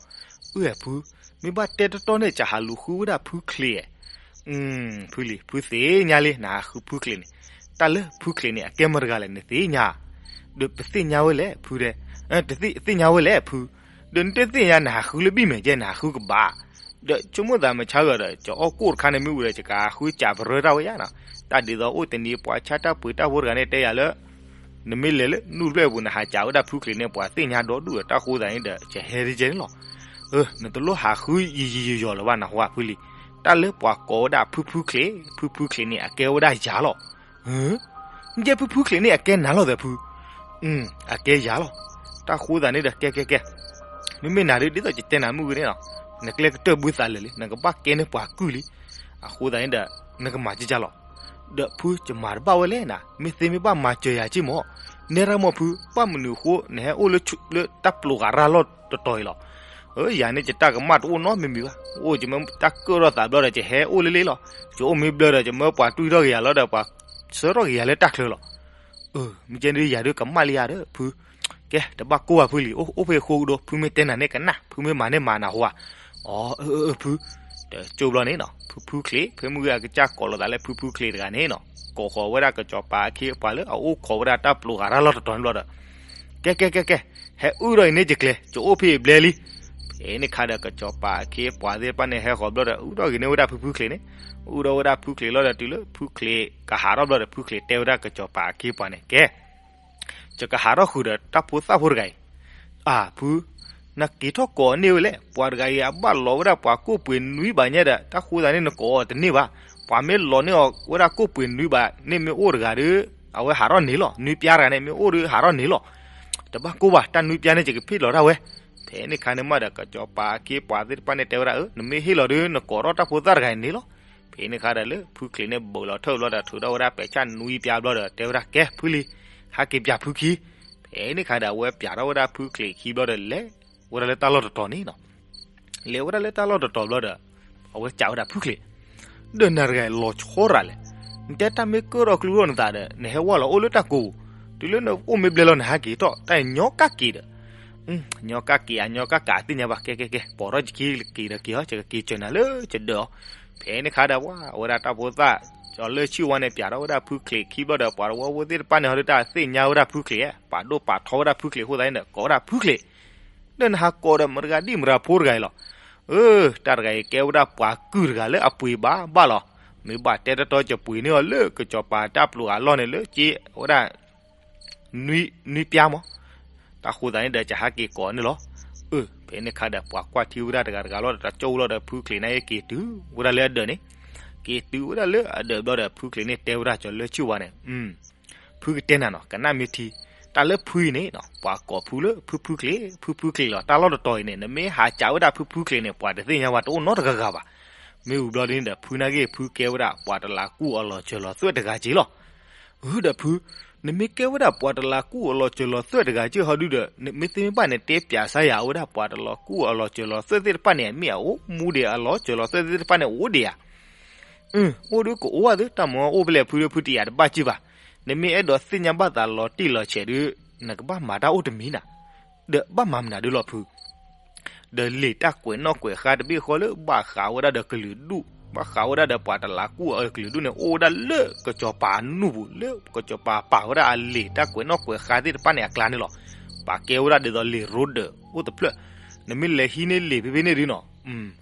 အၢ ဖု, မ့ၢ်ဘၣ်တဲတတီန့ၣ် ကဟးလူၤဃုဝဲဒၣ်ဖုချ့ဧါ. ဖုလံၤ ဖုသ့ၣ်ညါလံ နဟးဃုဖုချ့န့ၣ်, တၢ်လၢဖုချ့န့ၣ် အကဲမတၤတဂၤလဲၣ် နသ့ၣ်ညါဧါ. ဒီးပသ့ၣ်ညါဝဲလဲၣ်ဖုဒဲး, တသ့ၣ်ညါဝဲလဲၣ်ဖု, ဒီးနတသ့ၣ်ညါ နဟးဃုလၢဘံၣ်မဲာ်ကဲ နဟးဃုကဘၣ်. ဒီးဆိကမိၣ်သးမဆါဂီၤဒီး ကအိၣ်ကိၢ်တခါန့ၣ်မ့ၢ်ဝံၤဒီး ကကဟးဃုစးပရၢတၢ်ဝဲယါနီၤ. တၢ်ဒ်သိးအိၣ်တနံၤ ပှၤဆါတၢ်ပှ့ၤတၢ်ဖိတဂၤန့ၣ်တဲယၤလၢ နမ့ၢ်လဲၤလၢနူၢ်တဖျၢၣ်အပူၤ နဟးစးဝဲဒၣ်ဖုချ့န့ၣ် ပှၤသ့ၣ်ညါဒီဒူၣ်ဒီး တၢ်ဃိသးန့ၣ်ဒီး ကဟဲဒ်ကဲန့ၣ်လီၤ. နတလိၣ်ဟးဃုယံၤယံၤယီၤယီၤလၢၤဘၣ် နဟူဧါဖုလံၤ. တၢ်လၢပှၤကိးဝဲဒၣ်ဖုဖုချ့, ဖုဖုချ့န့ၣ် အကဲဝဲဒၣ်ယၤလီၤ. မ့ၢ်ကဲဖုဖုချ့န့ၣ် အကဲနၤလီၤသဲးဖု. အကဲယၤလီၤ. တၢ်ဃိသးန့ၣ်ဒီး ကဲကဲကဲ, မ့မ့ၢ်နၤဒ် ဒ်သိးယတဲနၤမုၢ်ဂ့ၤန့ၣ်လီၤ, နကျဲကတၢၢ်ဘုသးလၢာ်လံ, နကဘၣ်ကဲန့ၢ်ပှၤကုၢ်လံ. အဃိသတးန့ၣ်ဒီး နကမၤကကၢ်လီၤ. ဒီးဖုကမၤတဘၣ်ဝဲလဲၣ်နၤ, မ့ၢ်သ့မ့ၢ်ဘၣ်မၤစၢၤယၤက့မၢ်. နဲရၢ်မၢ်ဖု, ဘၣ်မနုၤအဃိ နဟဲအိၣ်လၢ လၢတၢ်ပျိၤဂၤရၢ်လီၢ်တတီၤအံၤလီၤ. အၢ ယၤန့ၣ် ယတၢ်ကမၣ်တအိၣ်နီတမံၤမံၤဘၣ်. အိၣ်ယမ့ၢ်တၢ်ကၢၣ်ထီၣ်သးဘျီဒီး ယဟဲအိၣ်လၢလ့လီၤ. ယအိၣ်မ့ၢ်ဘျၢဒီး ယမၢပှၤတွံၢ်ထီၣ်က့ၤယၤလီၤဒီး ပှၤဆှၢထီၣ်က့ၤယၤလၢတၢ်ချၢလီၤ. အၢ မ့ၢ်ကဲဒ်ယၤဒ်ကမၣ်လံယၤဒီးဖု, ကဲ တဘၣ်ကိၢ်ဘၣ်ဖုလံၤ, အိၣ်ဖဲအဃိကဒီး ဖုမ့ၢ်တဲနၤန့ၣ်ကနၣ်, ဖုမ့ၢ်မၤန့ၢ်မၤနၤဟူဧါ. အၢ အၢ အၢ ဖု, ဒီးကၠိဘျီန့ၣ်နီၤ ဖုဖုချ့, ဖဲမုၢ်ဂ့ၤအကစၢ်ကိးလိာ်သးလၢဖုဖုချ့တဂၤန့ၣ်နီၤ, ကိးဃီၤဝဲဒၣ်ကစီၤပၤအခ့အပှၤလၢအအိၣ်ခိးဝဲဒၣ်တၢ်ပျိၤဂၤရၢ်လီၢ်တတီၤန့ၣ်ဘျီဒီး, ကဲကဲကဲကဲ, ဟဲအုၣ်ထီၣ်အံၤန့ၣ်ယကျဲ, ယအိၣ်ဖဲအံၤဘျဲလံ. ဖဲန့ၣ်ခါဒီး ကစီၤပၤအခ့အပှၤသ့ၣ်တဖၣ်န့ၣ် ဟဲဃီၤဘျီဒီး အုၣ်ထီၣ်ဂ့ၤန့ၢ်ဝဲဒၣ်ဖုဖုချ့န့ၣ်, အုၣ်ထီၣ်ဝဲဒၣ်ဖုချ့လီၤဒီး တုၤလၢဖုချ့ကဟးထီၣ်ဘျီဒီး ဖုချ့တဲဝဲဒၣ်ကစီၤပၤအခ့အပှၤန့ၣ် ကဲ ယကဟးထီၣ်ဃုာ်ဒီးတၢ်ဖိသၣ်ဖိတဂၤအံၤ, အၢ ဖု, နက့ၤထီၣ်ကိးန့ၢ်ဝဲလဲၣ်, ပှၤတဂၤအံၤအဘၣ်လီၤဝဲဒၣ်ပှၤကိၣ်ပှ့ၤနွံဘးညါဒီး တၢ်ဃိသးန့ၣ် နကိးအီၤတန့ၢ်ဘၣ်. ပှၤမ့ၢ်လီၤန့ၢ်အီၤဝဲဒၣ်ကိၣ်ပှ့ၤနွံဘးန့ၣ် မ့ၢ်အိၣ်တဂၤဒီး အဝဲဟးထီၣ်န့ၣ်လီၤ. နွံပျါတဂၤန့ၣ် မ့ၢ်အိၣ်ဒီးဟးထီၣ်န့ၣ်လီၤ. တဘၣ်ကိၢ်ဘၣ်, တၢ်နွံပျါန့ၣ် ယကဖ့ၣ်လီၤတၢ်ဝဲ. ဖဲန့ၣ်ခါန့ၣ်မးဒီး ကစီၤပၤအခ့အပှၤသ့ၣ်တဖၣ်န့ၣ်တဲဝဲဒၣ်, အၢ နမ့ၢ်ဟ့ၣ်လီၤဒီး နကိးထီၣ်တၢ်ဖိသၣ်တဂၤအံၤန့ၣ်လီၤ. ဖဲန့ၣ်ခါဒီးလၢဖုချ့န့ၣ် ဘူးလီၤထၢၣ်ဘျီဒီး ထုးထီၣ်ဝဲဒၣ်ပဲာ်ဆၣ်နွံပျါဘျီဒီး တဲဝဲဒၣ် ကဲ ဖုလံၤ, ဟးက့ၤပျးဖုခံ. ဖဲန့ၣ်ခါဒီး အဝဲပျးထီၣ်ဝဲဒၣ်ဖုချ့ခံဘျီဒီး လဲၤဝဲဒၣ်လၢတၢ်လီၢ်တတီၤန့ၣ်နီၤ. လဲၤဝဲဒၣ်လၢတၢ်လီၢ်တတီၤဘျီဒီး အဝဲစံးဝဲဒၣ်ဖုချ့, ဒီးနၤတဂၤအံၤလီၤဆီရၤလဲၣ်. နတဲတၢ်မ့ၢ်ကၢၣ်ထီၣ်ကျူထီၣ်နသးဒီး နဟဲဝဲလီၤအိၣ်လၢတၢ်ကိးပူၤ, တုၤလၢနအိၣ်မ့ၢ်ဘျဲလီၤ နဟးက့ၤထီၣ်, တၢ်ညီကၢ်က့ၤဒီး ညီကၢ်က့ၤ အညီကၢ်ကးသ့ၣ်ညါဘၣ်, ကဲကဲကဲ, ပိာ်ထီၣ်ယခံက့ၤဒီးက့ၤအီၤ, ယကက့ၤစၢၤနၤလၢယဒၢးအီၤ. ဖဲန့ၣ်ခါဒီး ပှၤအဝဲဒၣ်တၢ်ဖိသၣ် ကၠီၤလၢဆံၣ်ဝါန့ၣ် ပျးထီၣ်ဝဲဒၣ်ဖုချ့ခံဘျီဒီး ပှၤတဝီဖိသ့ၣ်တဖၣ်န့ၣ် ဟီဒုးတၢ်သ့ၣ်ညါဝဲဒၣ်ဖုချ့, ပာ်ဒိၣ်ပာ်ထီဝဲဒၣ်ဖုချ့အဃိသတးန့ၣ်ဒီး ကိးဝဲဒၣ်ဖုချ့, ဒီးနဟးကိးဒီးမတဂၤဒံၣ်မတဂၤဖိတဂၤအံၤလီၤ. အၢ တၢ်တဂၤအံၤကဲဝဲဒၣ်ပှၤကုၢ်တဂၤလၢအပှ့ၤဘၣ်ဘၣ်လီၤ. မ့ၢ်ဘၣ်တဲတတီ ကပှ့ၤန့ၢ်အီၤလၢကစီၤပၤတၢ်ပျိၤအလီၢ်န့ၣ် လၢက့ၤဝဲဒၣ် နွံပျါမး. တၢ်ဃိသးန့ၣ်ဒီး ကဟးက့ၤကိးန့ၣ်လီၤ. အၢ ဖဲန့ၣ်ခါဒီး ပှၤကွၢ်ထံဝဲဒၣ်တဂၤတဂၤလီၤဒီး တၢ်ကၠိလီၤဒီး ဖုချ့န့ၣ်က့ၤတုၤဝဲဒၣ်လၢအဒၢးန့ၣ်, က့ၤတုၤဝဲဒၣ်လၢအဒၢးဘျီဒီး ဖုချ့န့ၣ်တဲဝဲဒၣ် ကၠီၤလၢဆံၣ်ဝါန့ၣ်, ဖုကတဲနၤနီၤ, ကနၣ်မ့ၢ်ထံ, တၢ်လၢဖုအံၤန့ၣ် ပှၤကိးဖုလၢဖုဖုချ့, ဖုဖုချ့လီၤ. တၢ်လီၢ်တတီၤအံၤန့ၣ် နမ့ၢ်ဟးစးဝဲဒၣ်ဖုဖုချ့န့ၣ် ပှၤတသ့ၣ်ညါဘၣ် တအိၣ်နီတဂၤဂၤဘၣ်. မ့ၢ်ဝံၤဘျီဒ်န့ၣ်ဒီး ဖုနာ်က့ ဖုကဲဝဲဒၣ်ပှၤတလးကူၣ်အလီၤစၢၤလီၤသွဲၣ်တဂၤက့လီၤ. အၢ ဒီးဖု, နမ့ၢ်ကဲဝဲဒၣ်ပှၤတလးကူၣ်အလီၤစၢၤလီၤသွဲၣ်တဂၤက့ဟီဒုဒီး နမ့ၢ်သ့မ့ၢ်ဘၣ်န့ၣ် တဲပျးစါယၤ အဝဲဒၣ်ပှၤတလးကူၣ်အလီၤစၢၤလီၤသွဲၣ်သ့ၣ်တဖၣ်န့ၣ် အမ့ၢ်အအိၣ်မူဒံး အလီၤစၢၤလီၤသွဲၣ်သ့ၣ်တဖၣ်န့ၣ်အိၣ်ဒံးဧါ. အၢ အိၣ်ဒုကအိၣ်ဘၣ်သု တၢ်မၤအိၣ်ဖဲလဲၣ်ဖုဒီး ဖုတယာ်တဘၣ်က့ဘၣ်. နမ့ၢ်အဲၣ်ဒိးသ့ၣ်ညါဘၣ်သးလီၤတံၢ်လီၤဆဲးဒု နကဘၣ်မၤတၢ်အိၣ်တမံၤနၤ. ဒီးဘၣ်မၤမနုၤဒုလီၤဖု ဒီးလံာ်တၢ်ကွဲးနီၣ်ကွဲးဃါတဘ့ၣ်ဃီလၢ ဘၣ်ဃးဝဲဒၣ်ဒီးကလုာ်ဒူၣ်, ဘၣ်ဃးဝဲဒၣ်ဒီးပှၤတလးကူၣ်အကလုာ်ဒူၣ်န့ၣ် အိၣ်ဝဲဒၣ်လၢကစီၤပၤအနူၢ်ပူၤ လၢကစီၤပၤပာ်ဝဲဒၣ်အလံာ်တၢ်ကွဲးနီၣ်ကွဲးဃါသ့ၣ်တဖၣ်န့ၣ်အကျါန့ၣ်လီၤ. ပာ်ကဲဝဲဒၣ်ဒ်သိးလံာ်ရိဒၢးအိၣ်တဖျၢၣ်. နမ့ၢ်လဲၤဟံးန့ၢ်လံာ်ဖဲဖဲန့ၣ်ဒုနီၤ,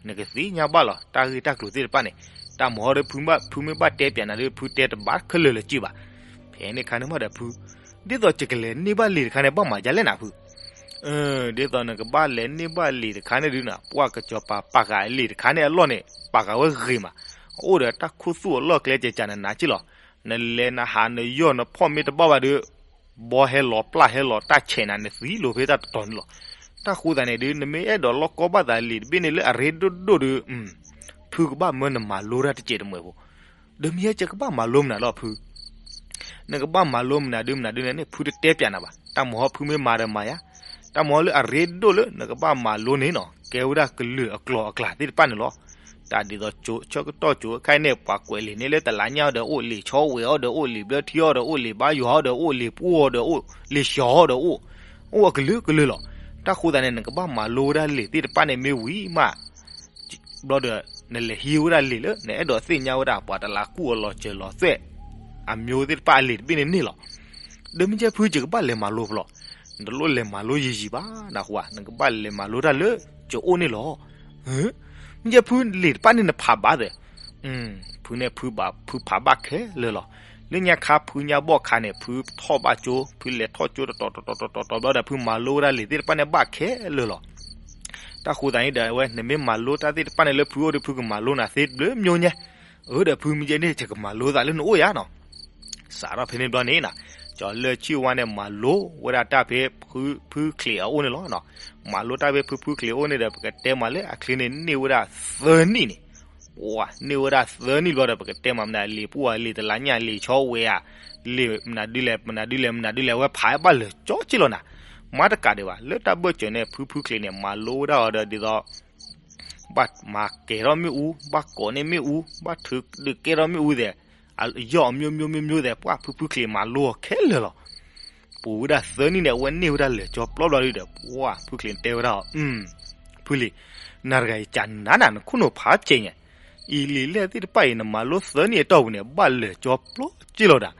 နကသ့ၣ်ညါဘၣ်လီၤ တၢ်ဂ့ၢ်တၢ်ကျိၤသ့ၣ်တဖၣ်န့ၣ်. တၢ်မၤဟီဒီး ဖုမ့ၢ်ဘၣ်တဲပျးနၤဒီး ဖုတဲတဘၣ်ခဲလၢာ်လၢၤက့ဘၣ်. ဖဲန့ၣ်ခါန့ၣ်မးဒီးဖု, ဒ်သိးယကလဲၤန့ၢ်ဘၣ်လံာ်တခါန့ၣ် ဘၣ်မၤဒ်လဲၣ်နၤဖု. ဒ်သိးနကဘၣ်လဲၤန့ၢ်ဘၣ်လံာ်တခါန့ၣ်ဒုးနၤ, ပှၢ်ကစီၤပၤပာ်ဃာ်လံာ်တခါန့ၣ်အလီၢ်န့ၣ် ပာ်ဃာ်ဝဲဂ့ၤမး, အအိၣ်ဒီးတၢ်ခူသူၣ်အလီၢ်ကျဲကကးနၤနၤက့လီၤ. နလဲၤနဟးနယီၢ်နဖီၣ်မ့ၢ်တဘၣ်ဘၣ်ဒီး ဘီဟဲလီၤပျၢ်ဟဲလီၤတၢ်ဆဲးနၤ နသံလိာ်ဖဲတၢ်တတီၤန့ၣ်လီၤ. တၢ်ဃိသတးန့ၣ်ဒုး နမ့ၢ်အဲၣ်ဒိးလီၢ်ကီဘၣ်သးလံာ်တဘ့ၣ်န့ၣ်လၢအရ့ဒိၣ်ဒိၣ်ဒီး ဖုကဘၣ်မၢနမၤလိတၢ်တစဲးတမှဲၤဖိ, ဒီးမ့ၢ်ယဲကဘၣ်မၤလိမနုၤလီၤဖု နကဘၣ်မၤလိမနုၤဒုမနုၤဒုန့ၣ်န့ၣ် ဖုတတဲပၠးနၤဘၣ်. တၢ်မၤဟီဖုမ့ၢ်မၤဒီးမၤယၤ, တၢ်မၤဟီလၢအရ့ဒိၣ်လၢနကဘၣ်မၤလိန့ၣ်နီၤ ကဲဝဲဒၣ်ကလုာ်အကျိၤအကျဲသ့ၣ်တဖၣ်န့ၣ်လီၤ. တၢ်ဒ်သိး ဆၢကတီၢ်ကၠိအခါအံၤန့ၣ် ပှၤကွဲးလံာ်န့ၣ်လၢတလါညါအီၤဒီးအိၣ်, လံာ်ဆီဝဲအီၤဒီးအိၣ်, လံာ်ဘျၢထံအီၤဒီးအိၣ်, လံာ်ဘါယွၤအီၤဒီးအိၣ်, လံာ်ပူအီၤဒီးအိၣ်, လံာ်စှီၤအီၤဒီးအိၣ်, အိၣ်အကလုာ်ကလုာ်လီၤ. တၢ်ဃိသတးန့ၣ် နကဘၣ်မၤလိဝဲဒၣ်လံာ်သ့ၣ်တဖၣ်န့ၣ်မ့ၢ်ဝံၤမး ဘျီဒီး နလဲၤဟံးဝဲဒၣ်လံာ်လၢ နအဲၣ်ဒိးသ့ၣ်ညါဝဲဒၣ် ပှၤတလးကူၣ်အလီၤစၢၤလီၤသွဲၣ် အမျိုးသ့ၣ်တဖၣ်အလံာ်တဘ့ၣ်န့ၣ်န့ၣ်လီၤ. ဒီးမ့ၢ်ကဲဖုယကဘၣ်လဲၤမၤလိဖဲလဲၣ်, နတလိၣ်လဲၤမၤလိယံာ်ယံာ်ဘၣ်နဃိဧါ, နကဘၣ်လဲၤမၤလိတၢ်လၢ ကအိၣ်န့ၣ်လီၤ. မ့ၢ်ကဲဖုလံာ်တဖၣ်န့ၣ်နဖးဘၣ်သ့ၣ် ဖုန့ၣ်ဖုဖးဘၣ်ခဲလၢာ်လီၤ. လၢညါခါဖုညါဘီၣ်ခါန့ၣ် ဖုထီၣ်ဘၣ်ကၠိ, ဖုလဲၤထီၣ်ကၠိတတီၤတတီၤတတီၤတတီၤဘျီဒီး ဖုမၤလိဝဲဒၣ်လံာ်သ့ၣ်တဖၣ်န့ၣ်ဘၣ်ခဲလၢာ်လီၤ. တၢ်ဃိသတးန့ၣ်ဒီး အဝဲနမ့ၢ်မၤလိတၢ်သ့ၣ်တဖၣ်န့ၣ်လၢဖုအိၣ်ဒီး ဖုကမၤလိနၤသ့တဘျုးမညိညါ, အၢဒီးဖုမ့ၢ်ကဲန့ၣ် ယကမၤလိသးလၢနအိၣ်ယါနီၤ စးထီၣ်ဖဲန့ၣ်ဘျီန့ၣ်နီၤ, ကၠီၤလၢၢ်ဆံၣ်ဝါန့ၣ် မၤလိဝဲဒၣ်တၢ်ဖဲ ဖုဖုချံးအအိၣ်န့ၣ်လီၤ. မၤလိတၢ်ဖဲဖုဖုချံးအအိၣ်န့ၣ်ဒီး ပကတဲမးလၢအချ့န့ၣ် န့ၢ်ဝဲဒၣ်သၢနံၣ်န့ၣ်, ပှၤန့ၢ်ဝဲဒၣ်သၢနံၣ်ဘျီဒီး ပကတဲမးမနုၤ လံာ်ပူၤဧါ, လံာ်တလါညါ, လံာ်ဆီဝဲဧါ, လံာ်မနုၤဒုလဲၣ်, မနုၤဒုလဲၣ်, မနုၤဒုလဲၣ်, အဝဲဖးဘၣ်လၢာ်ကၠီက့လီၤနၤ. မၤတကးဒံးဘၣ် လၢတၢ်ဘၢၣ်စၢၤန့ၣ် ဖုဖုချံးန့ၣ် မၤလိဝဲဒၣ်အီၤဒီး ဒ်သိး ဘၣ်မၤကဲၤထီၣ်မ့ၣ်အူ, ဘၣ်ကိးန့ၢ်မ့ၣ်အူ, ဘၣ်ထုးဒုးကဲထီၣ်မ့ၣ်အူသ့ၣ်, အယီၢ်အမျိုးမျိုးမျိုးမျိုးသ့ၣ် ပှၤဖုဖုချံးမၤလိအီၤခဲလၢာ်လီၤ. ပူၤဝဲဒၣ်သၢနံၣ်န့ၣ် အဝဲန့ၢ်ဝဲဒၣ်လၢာ်ကၠီပျီဘျီဒီး ပှၤဖုချံးန့ၣ်တဲဝဲဒၣ်အီၤ, ဖုလံၤ, နၤတဂၤအံၤ ကနၤနၤ နခိၣ်နူာ်ဖးစဲးညါ, အံၤလံာ်လဲၣ်သ့ၣ်တဖၣ်အံၤ နမၤလိသၢနံၣ်အတီၢ်ပူၤန့ၣ် ဘၣ်လၢာ်ကၠီပျီက့လီၤဒၣ်.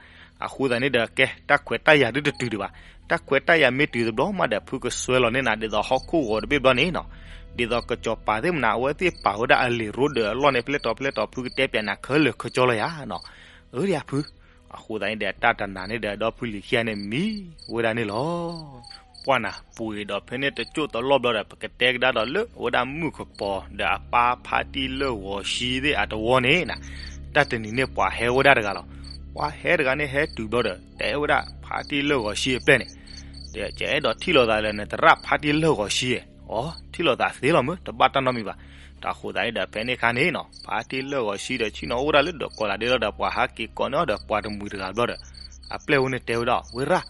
အဃိသတးန့ၣ်ဒီး ကဲ တၢ်ခွဲးတၢ်ယာ်ဒုတတုၤဒံးဘၣ်. တၢ်ခွဲးတၢ်ယာ်မ့ၢ်တုၤတဘျီမးဒီး ဖုကစွဲလီၤန့ၢ်နၤ ဒ်သိးဟီၣ်ခိၣ်ဂီၤတဘ့ၣ်ဘျီန့ၣ်နီၤ, ဒ်သိးကစီၤပၤသ့ၣ်မနၤ အဝဲသ့ၣ်ပာ်ဝဲဒၣ်အလံာ်ရိဒၢးအလီၢ်န့ၣ် ဖျဲၣ်တီၤဖျဲၣ်တီၤ ဖုကတဲပၠးနၤခဲလၢာ်ခဲဆ့လီၤယါနီၤ. အၢဒံးဧါဖု, အဃိသတးန့ၣ်ဒီး တၢ်တနၤန့ၣ်ဒီး ဒီဖုလံၤခံဂၤန့ၣ်မံဝဲဒၣ်န့ၣ်လီၤ. ပှၢ်နၤပှ့ၤဒီးဖဲန့ၣ်တကၠိၢ်တလီၢ်ဘျီဒီး ပကတဲကဒါဒီးလၢအဝဲဒၣ်မုၣ်ကပီၤဒီးအပၢ်ဖါတံၢ်လၢၢ်ဂီၤဆံသ့ၣ်အတဝီန့ၣ်နၤ, တၢ်တနံၤန့ၣ်ပှၤဟဲဝဲဒၣ်တဂၤလီၤ. ပှၤဟဲတဂၤန့ၣ်ဟဲတုၤဘျီဒီး တဲဝဲဒၣ်ဖါတံၢ်လၢၢ်ဂီၤဆံအပျဲၢ်န့ၣ်, ယအဲၣ်ဒိးထံၣ်လိာ်သးလၢနသရၣ်ဖါတံၢ်လၢၢ်ဂီၤဆံဧါ. အီ ထံၣ်လိာ်သးသ့လီၤမ့ၢ် တဘၣ်တၢ်နီတမံၤဘၣ်. တၢ်ဃိသတးန့ၣ်ဒီးဖဲန့ၣ်အခါန့ၣ်နီၤ ဖါတံၢ်လၢၢ်ဂီၤဆံဒီး ဆ့ၣ်နီၤအိၣ်ဝဲဒၣ်လၢဒီးကီးလးဒ့လီၤဒီး ပှၤဟးက့ၤကိးန့ၢ်အီၤဒီးပှၤတမှံၤတဂၤဘျီဒီး အပျဲၢ်ဝဲန့ၣ်တဲဝဲဒၣ် ဝဲရၣ်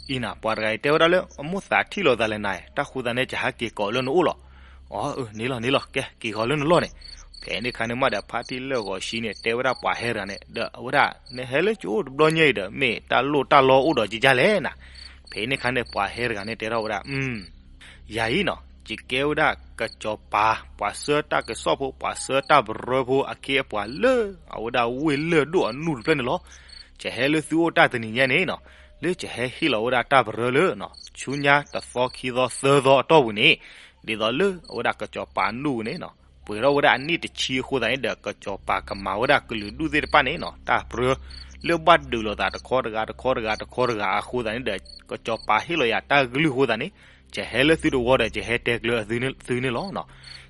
အံၤနၤ ပှၤတဂၤအံၤတဲဝဲဒၣ်လၢ အမိၢ်သးထံၣ်လိာ်သးလၢနၤ တၢ်ဃိသတးန့ၣ် ယဟးက့ၤကိးလၢနအိၣ်လီၤ. အီ အၢ န့ၣ်လီၤန့ၣ်လီၤ ကဲ က့ၤဃီၤလၢနလီၢ်န့ၣ်. ဖဲန့ၣ်အခါန့ၣ်မးဒီး ဖါတံၢ်လၢၢ်ဂီၤဆံန့ၣ် တဲဝဲဒၣ်ပှၤဟဲတဂၤန့ၣ် ဒီးအဝဲဒၣ် နဟဲလၢကအိၣ်တဘျီညါအံၤဒီး မ့ၢ်တၢ်လိၣ်တၢ်လီအိၣ်ဒီးကယါလဲၣ်နၤ. ဖဲန့ၣ်အခါန့ၣ် ပှၤဟဲတဂၤန့ၣ်တဲထီၣ်ဝဲဒၣ် ယၤအံၤနီၤ ယကဲဝဲဒၣ်ကစီၤပၤ ပှၤဆှၢတၢ်ကစီၣ်ဖိ ပှၤဆှၢတၢ်ပရၢဖိ အခ့အပှၤလၢ အဝဲဒၣ်ဝ့ၢ်လၢၢ်ဒိၣ်အနူၢ်တဖျၢၣ်န့ၣ်လီၤ. ယဟဲလၢသုအိၣ်တၢ်တနံၤညါန့ၣ်နီၤ လၢယဟဲဟ့ၣ်လီၤဝဲဒၣ်တၢ်ပရၢလၢ ဆူညါတသီခံသီသၢသီအတီၢ်ပူၤန့ၣ် ဒ်သိးလၢအဝဲဒၣ်ကစီၤပၤနူၢ်န့ၣ်နီၤ ပှဲၤထီၣ်ဝဲဒၣ်အနံၣ်တဆံအဃိသတးန့ၣ်ဒီး ကစီၤပၤကမၤဝဲဒၣ်ကလုာ်ဒူၣ်သ့ၣ်တဖၣ်န့ၣ်နီၤ တၢ်ပရၢ လၢဘၣ်ဒုးလိာ်သးတခီတဂၤ တခီတဂၤ တခီတဂၤအဃိသတးန့ၣ်ဒီး ကစီၤပၤဟ့ၣ်လီၤယၤတၢ်ကလုၢ်အဃိသတးန့ၣ် ယဟဲလၢသုတဝီဒီး ယဟဲတဲကျၢၤသုန့ၣ်လီၤ.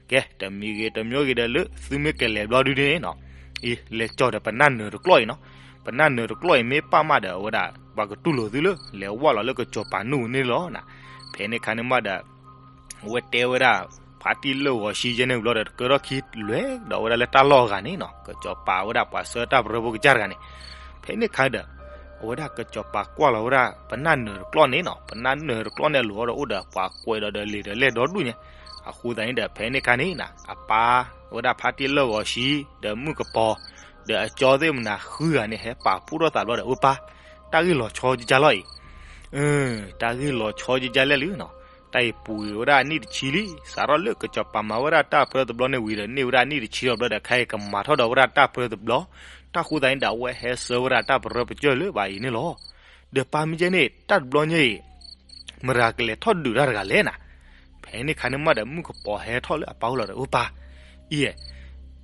ကဲ တမံၤဂ့ၤတမံၤဂ့ၤဒီး လၢသုမ့ၢ်ကလဲၤဘျီဒုန့ၣ်နီၤ အံၤ လဲၤကၠီၤဒီးပနၢ်နၢၤတကျီၢ်အံၤနီၤ ပနၢ်နၢၤတကျီၢ်အံၤမ့ၢ်ပာ်မးဒီး အဝဲဒၣ် ပှၤကတူၢ်လိာ်သုလၢ လဲၤဝၢ်လီၤလၢကစီၤပၤနူၢ်န့ၣ်လီၤ. ဖဲန့ၣ်အခါန့ၣ်မးဒီး အဝဲတဲဝဲဒၣ် ဖါတံၢ်လၢၢ်ဂီၤဆံယဲန့ၣ်ဘျီဒီး တကၢထီၣ်ခံလွဲၤဒီးဝဲဒၣ်လၢတၢ်လီၢ်အဂၤန့ၣ်နီၤ ကစီၤပၤဝဲဒၣ်ပှၤဆှၢတၢ်ပရၢဖိကစၢ်တဂၤန့ၣ် ဖဲန့ၣ်အခါဒီး အဝဲဒၣ်ကစီၤပၤကွၢ်လီၤဝဲဒၣ် ပနၢ်နၢၤတကျီၢ်န့ၣ်နီၤ ပနၢ်နၢၤတကျီၢ်န့ၣ် အလိၤဒီးအိၣ်ဒီးပှၤကွဲးဒီးဒီးလံာ်ဒီးလဲၢ်ဒီဒူၣ်ညါ အဃိသတးန့ၣ်ဒီး ဖဲန့ၣ်အခါန့ၣ်နီၤ အပၢ်ဝဲဒၣ်ဖါတံၢ်လၢၢ်ဂီၤဆံ ဒီးမုၣ်ကပီၤ ဒီးအကၠီသ့ၣ်မနၤဃုဂၤန့ၣ် ဟဲပာ်ဖှိၣ်ထီၣ်သးဘျီဒီး ဝဲပၢ် တၢ်ဂ့ၢ်လီၤဆီယကါလီၤအံၤ တၢ်ဂ့ၢ်လီၤဆီယကါလဲၣ်လံနီၤ တၢ်အံၤပူၤဝဲဒၣ်အနံၣ်တဆံလံ စးထီၣ်လၢကစီၤပၤမၤဝဲဒၣ်တၢ်ပရၢတဘျီန့ၣ်ဝံၤဒီး န့ၢ်ဝဲဒၣ်အနံၣ်တဆံလီၤဘျီဒီး ခဲအံၤကမၤထီၣ်ဒီးဝဲဒၣ်တၢ်ပရၢတဘျီ တၢ်ဃိသတးန့ၣ်ဒီး အဝဲဟဲဆှၢဝဲဒၣ်တၢ်ပရၢပကၢၢ်လၢၤဘၣ်အံၤန့ၣ်လီၤ. ဒီးပၢ်မ့ၢ်ကဲန့ၣ် တၢ်တဘျီညါအံၤ မတၤကလဲၤထီၣ်ဒုးတၢ်တဂၤလဲၣ်နၤ ဖဲန့ၣ်အခါန့ၣ်မးဒီး မုၣ်ကပီၤဟဲထီၣ်လၢအပၢ်အိၣ်လီၤဒီး အိၣ်ပၢ် အံၤ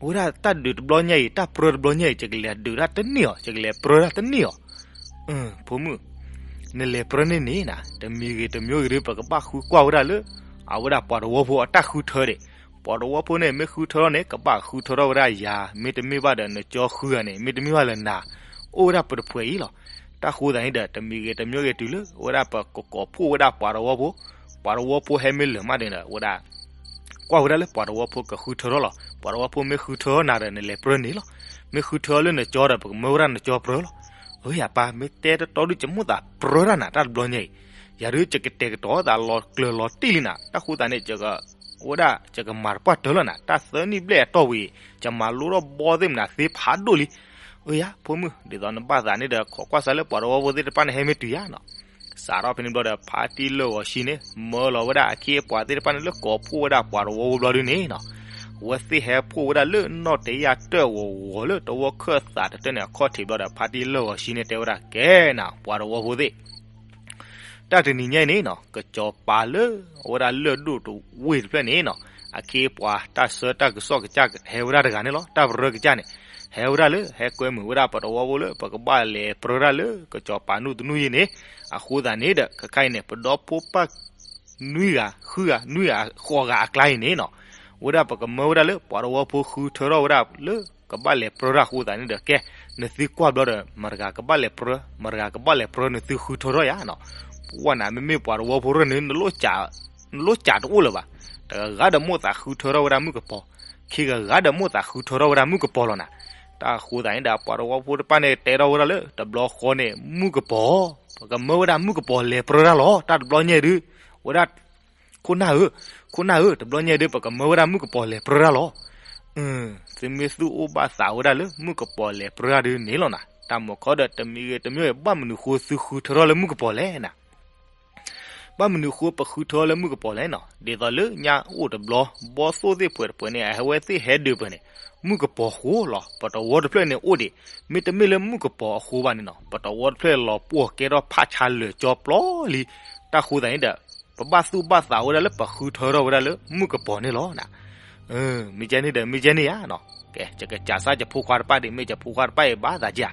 အဝဲဒၣ်တၢ်ဒုးတဘျီညါအံၤ တၢ်ပရၢတဘျီညါအံၤ ယကလဲၤဒုးတၢ်တန့ၢ်အီၤ ယကလဲၤပရၢတၢ်တန့ၢ်အီၤ ဖိမုၣ် နလဲၤပြၢန့ၢ်န့ၣ်နၤ တမံၤဂ့ၤတမံၤဂ့ၤဒီး ပကဘၣ်ဃုကွၢ်ဝဲဒၣ်လၢ အဝဲဒၣ်ပှၤတဝီဖိအတၢ်ဃုထၢဒံး. ပှၤတဝီဖိန့ၣ် မ့ၢ်ဃုထၢထီၣ်န့ၣ် ကဘၣ်ဃုထၢထီၣ်ဝဲဒၣ်ယၤ, မ့တမ့ၢ်ဘၣ်ဒီးနကၠီဃုဂၤန့ၣ် မ့တမ့ၢ်ဘၣ်လၢနၤ အိၣ်ဝဲဒၣ်ပတဖှဲးအံၤလီၤ. တၢ်ဃိသတးန့ၣ်ဒီး တမံၤဂ့ၤတမံၤဂ့ၤတုၤလၢ အဝဲဒၣ်ပကကိးဖှိၣ်ဝဲဒၣ်ပှၤတဝီဖိ, ပှၤတဝီဖိဟဲမ့ၢ်လၢာ်မးဒီး အဝဲဒၣ် ကွၢ်ဝဲဒၣ်လၢပှၤတဝီဖိကဃုထၢထီၣ်လီၤ. ပှၤတဝီဖိမ့ၢ်ဃုထၢထီၣ်နၤဒီး နလဲၤပြၢန့ၣ်လီၤ. မ့ၢ်ဃုထၢထီၣ်လၢနကၠီဒီး ပကမၢဝဲဒၣ်နကၠီပြၢလီၤ. အၢ ယၤပၢ် မ့ၢ်တဲတတီဒုး ယမိၣ်သးပြၢတၢ်နၤ တၢ်တဘျီညါအံၤ, ယၤဒုး ယကတဲာ်ကတီၤသးလီၤကျၢၤလီၤတံၢ်လံနၤ, တၢ်ဃိသတးန့ၣ် ဝဲဒၣ် ယကမၤတပှၢ်တၢၢ်လီၤနၤ, တၢ်သၢနံၣ်ဘျဲၣ်အတီၢ်ဝံၤ ယမၤလိထီၣ်ဘီသ့ၣ်မနုၤသ့ဖးဒိၣ်လံ. အၢ ယၤ ဖိမုၣ် ဒ်သိးနဘၣ်သးန့ၣ်ဒီး ခိးကွၢ်စၢၤလၢပှၤတဝီဖိသ့ၣ်တဖၣ်န့ၣ် ဟဲမ့ၢ်တုၤယၤနီၤ. စးထီၣ်ဖဲန့ၣ်ဘျီဒီး ဖါတံၢ်လၢၢ်ဂီၤဆံန့ၣ် မၢလီၤဝဲဒၣ်အခ့အပှၤသ့ၣ်တဖၣ်န့ၣ်လၢ ကိးဖှိၣ်ဝဲဒၣ်ပှၤတဝီဖိဘျီဒုန့ၣ်နီၤ, အဝဲသ့ၣ်ဟဲဖှိၣ်ဝဲဒၣ်လၢနီၣ်တယၢ်တၢၣ်ဂီၤဂီၤလၢတဝီခၢၣ်သးတတၢၢ်န့ၣ် အခီၣ်ထံးဘျီဒီး ဖါတံၢ်လၢၢ်ဂီၤဆံန့ၣ် တဲဝဲဒၣ်ကဲနၤ ပှၤတဝီဖိသ့ၣ် တၢ်တနံၤညါအံၤန့ၣ်နီၤ ကစီၤပၤလၢ အဝဲဒၣ်လၢၢ်ဒိၣ်တဝ့ၢ်တဖျၢၣ်န့ၣ်နီၤ, အခ့အပှၤတၢ်ဆၢတၢ်ကစီၣ်ကစၢ်ဟဲဝဲဒၣ်တဂၤန့ၣ်လီၤ. တၢ်ပရၢကစၢ်န့ၣ် ဟဲဝဲဒၣ်လၢ ဟဲကွဲမုာ်ဝဲဒၣ်ပတဝီဖိလၢ ပကဘၣ်လဲၤပြၢတၢ်လၢ ကစီၤပၤနူၢ်တနူၢ်ယံၤန့ၣ်, အဃိသတးန့ၣ်ဒီး ခဲခါအံၤန့ၣ် ပဒီဖိပၢ် နွံဂၤ ဃုဂၤ နွံဂၤ ဃိးဂၤအကျါအံၤန့ၣ်နီၤ, ဝဲဒၣ်ပကမၢဝဲဒၣ်လၢ ပှၤတဝီဖိဃုထၢထီၣ်ဝဲဒၣ်လၢ ကဘၣ်လဲၤပြၢတၢ်အဃိသတးန့ၣ်ဒီး ကဲ နသုကွၢ်ဘျီဒီး မတၤတဂၤကဘၣ်လဲၤပြၢ မတၤတဂၤကဘၣ်လဲၤပြၢ နသုဃုထၢထီၣ်ယၤနီၤ. ပှၤနၤ မ့မ့ၢ်ပှၤတဝီဖိရၢၢ်န့ၣ် နလိၣ်စးတအိၣ်လၢၤဘၣ်. တဂၤဂၤဒီးမိၣ်သးဃုထၢထီၣ်ဝဲဒၣ်မုၣ်ကပီၤ, ခံဂၤဂၤဒီးမိၣ်သးဃုထၢထီၣ်ဝဲဒၣ်မုၣ်ကပီၤလီၤနၤ. တၢ်ဃိသတးန့ၣ်ဒီး ပှၤတဝီဖိတဖၣ်န့ၣ် တဲထီၣ်ဝဲဒၣ်လၢ တဘျီဃီန့ၣ် မုၣ်ကပီၤ ပကမၢဝဲဒၣ်မုၣ်ကပီၤလဲၤပြၢတၢ်လီၤ. တၢ်တဘျီညါဒုး ဝဲဒၣ် ခိၣ်နၢ်ဧၢ, ခိၣ်နၢ်ဧၢ, တဘျီညါဒုး ပကမၢဝဲဒၣ်မုၣ်ကပီၤလဲၤပြၢတၢ်လီၤ. သုမ့ၢ်သူၣ်အိၣ်ဘၣ်သးဝဲဒၣ်လၢ မုၣ်ကပီၤလဲၤပြၢတၢ်ဒုးန့ၣ်လီၤနၤ. တၢ်မုၢ်ခီဒီး တမံၤဂ့ၤတမံၤဂ့ၤ ဘၣ်မနုၤဃိသုဃုထၢထီၣ်လၢမုၣ်ကပီၤလဲၣ်နၤ. ဘၣ်မနုၤဃိပဃုထၢထီၣ်လၢမုၣ်ကပီၤလဲၣ်နီၤ. ဒ်သိးလၢညါအိၣ်တဘျီ ဘီသိၣ်သ့ၣ်ပှဲၤတပှဲၤန့ၣ် အဝဲသ့ၣ်ဟဲဒုးပှဲၤန့ၣ် မုၣ်ကပီၤဃိလီၤ. ပတဝီတဖျၢၣ်န့ၣ်အိၣ်ဒံး, မ့တမ့ၢ်လၢမုၣ်ကပီၤအဃိဘၣ်န့ၣ်နီၤ ပတဝီတဖျၢၣ်လီၤပှီၢ်ကဲထီၣ်ဖးဆါလၢာ်ကၠီပျီလံ. တၢ်ဃိသတးန့ၣ်ဒီး ပဘၣ်သူၣ်ဘၣ်သးဝဲဒၣ်လၢပဃုထၢထီၣ်ဝဲဒၣ်လၢမုၣ်ကပီၤန့ၣ်လီၤ. မ့ၢ်ကဲန့ၣ်ဒီး မ့ၢ်ကဲန့ၣ်ဧါနီၤ. ကဲ ယကစံးဆၢယဖိခွါတဖၣ်ဒ် မ့ၢ်ယဖိခွါတဖၣ်အံၤဘၣ်သးက့ဧါ.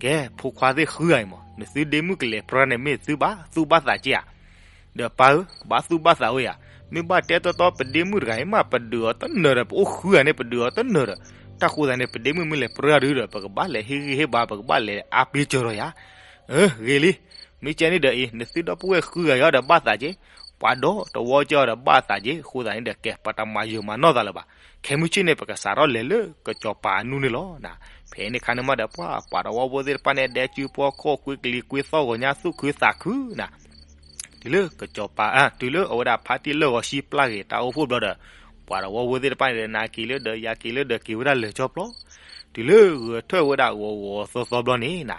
ကဲ ဖိခွါသ့ၣ်ဃုဂၤအံၤမး နသုဒ့မုၣ်ကလဲၤပြၢန့ၣ် မ့ၢ်သုဘၣ်သူၣ်ဘၣ်သးက့ဧါ. ဒီးပၢ်ဧၢ, ဘၣ်သူၣ်ဘၣ်သးဝဲယၤ, မ့ၢ်ဘၣ်တဲတီတီပဒ့မုၣ်တဂၤအံၤမး ပဒုးအီၤတနၢၤဒီး ပအိၣ်ဃုဂၤန့ၣ် ပဒုးအီၤတနၢၤဒီး, တၢ်ဃိသတးန့ၣ် ပဒ့မုၣ်မ့ၢ်လဲၤပြၢတၢ်ဒုးဒီး ပကဘၣ်လဲၤဟ့ၣ်ဂံၢ်ဟ့ၣ်ဘါ ပကဘၣ်လဲၤအါပ့ၤစၢၤဒီးယၤ. အၢ ဂ့ၤလံ, မ့ၢ်ကဲန့ၣ်ဒီးအံၤ နသုဒီပုၢ်ဝဲၢ်ဃုဂၤအံၤဒီးဘၣ်သးက့, ပှၤဒီတဝီက့အီၤဒီးဘၣ်သးက့, အဃိသတးန့ၣ်ဒီး ကဲ ပတမၤယုာ်မၤနီၢ်သးလၢၤဘၣ်. ခဲမုၢ်ဆ့ၣ်န့ၣ် ပကစးထီၣ်လဲၤလၢကစီၤပၤအနူၢ်န့ၣ်လီၤ. ဖဲန့ၣ်ခါန့ၣ်မးဒီး ပှၤ ပှၤတဝီဖိသ့ၣ်တဖၣ်န့ၣ် ဒဲကုပှီၢ်ခိၣ် ကွ့ကလံၤကွ့သီၣ် ဂီၤညါသူၣ်ခုသးခုနၤ တုၤလၢကစီၤပၤ တုၤလၢအဝဲဒၣ်ဖါတံၢ်လၢၢ်ဂီၤဆံပျၢ်ဂ့ၤတၢ်အိၣ်ဖှိၣ်ဘျီဒီး ပှၤတဝီဖိသ့ၣ်တဖၣ်န့ၣ်ဒီး နၤက့ၤလၢဒီး ယၤက့ၤလၢဒီး က့ၤဝဲဒၣ်လၢာ်ကၠီပျီ, တုၤလၢဂဲၤထၢၣ်ဝဲဒၣ်ဂီၤဂီၤသီသီဘျီန့ၣ်နၤ,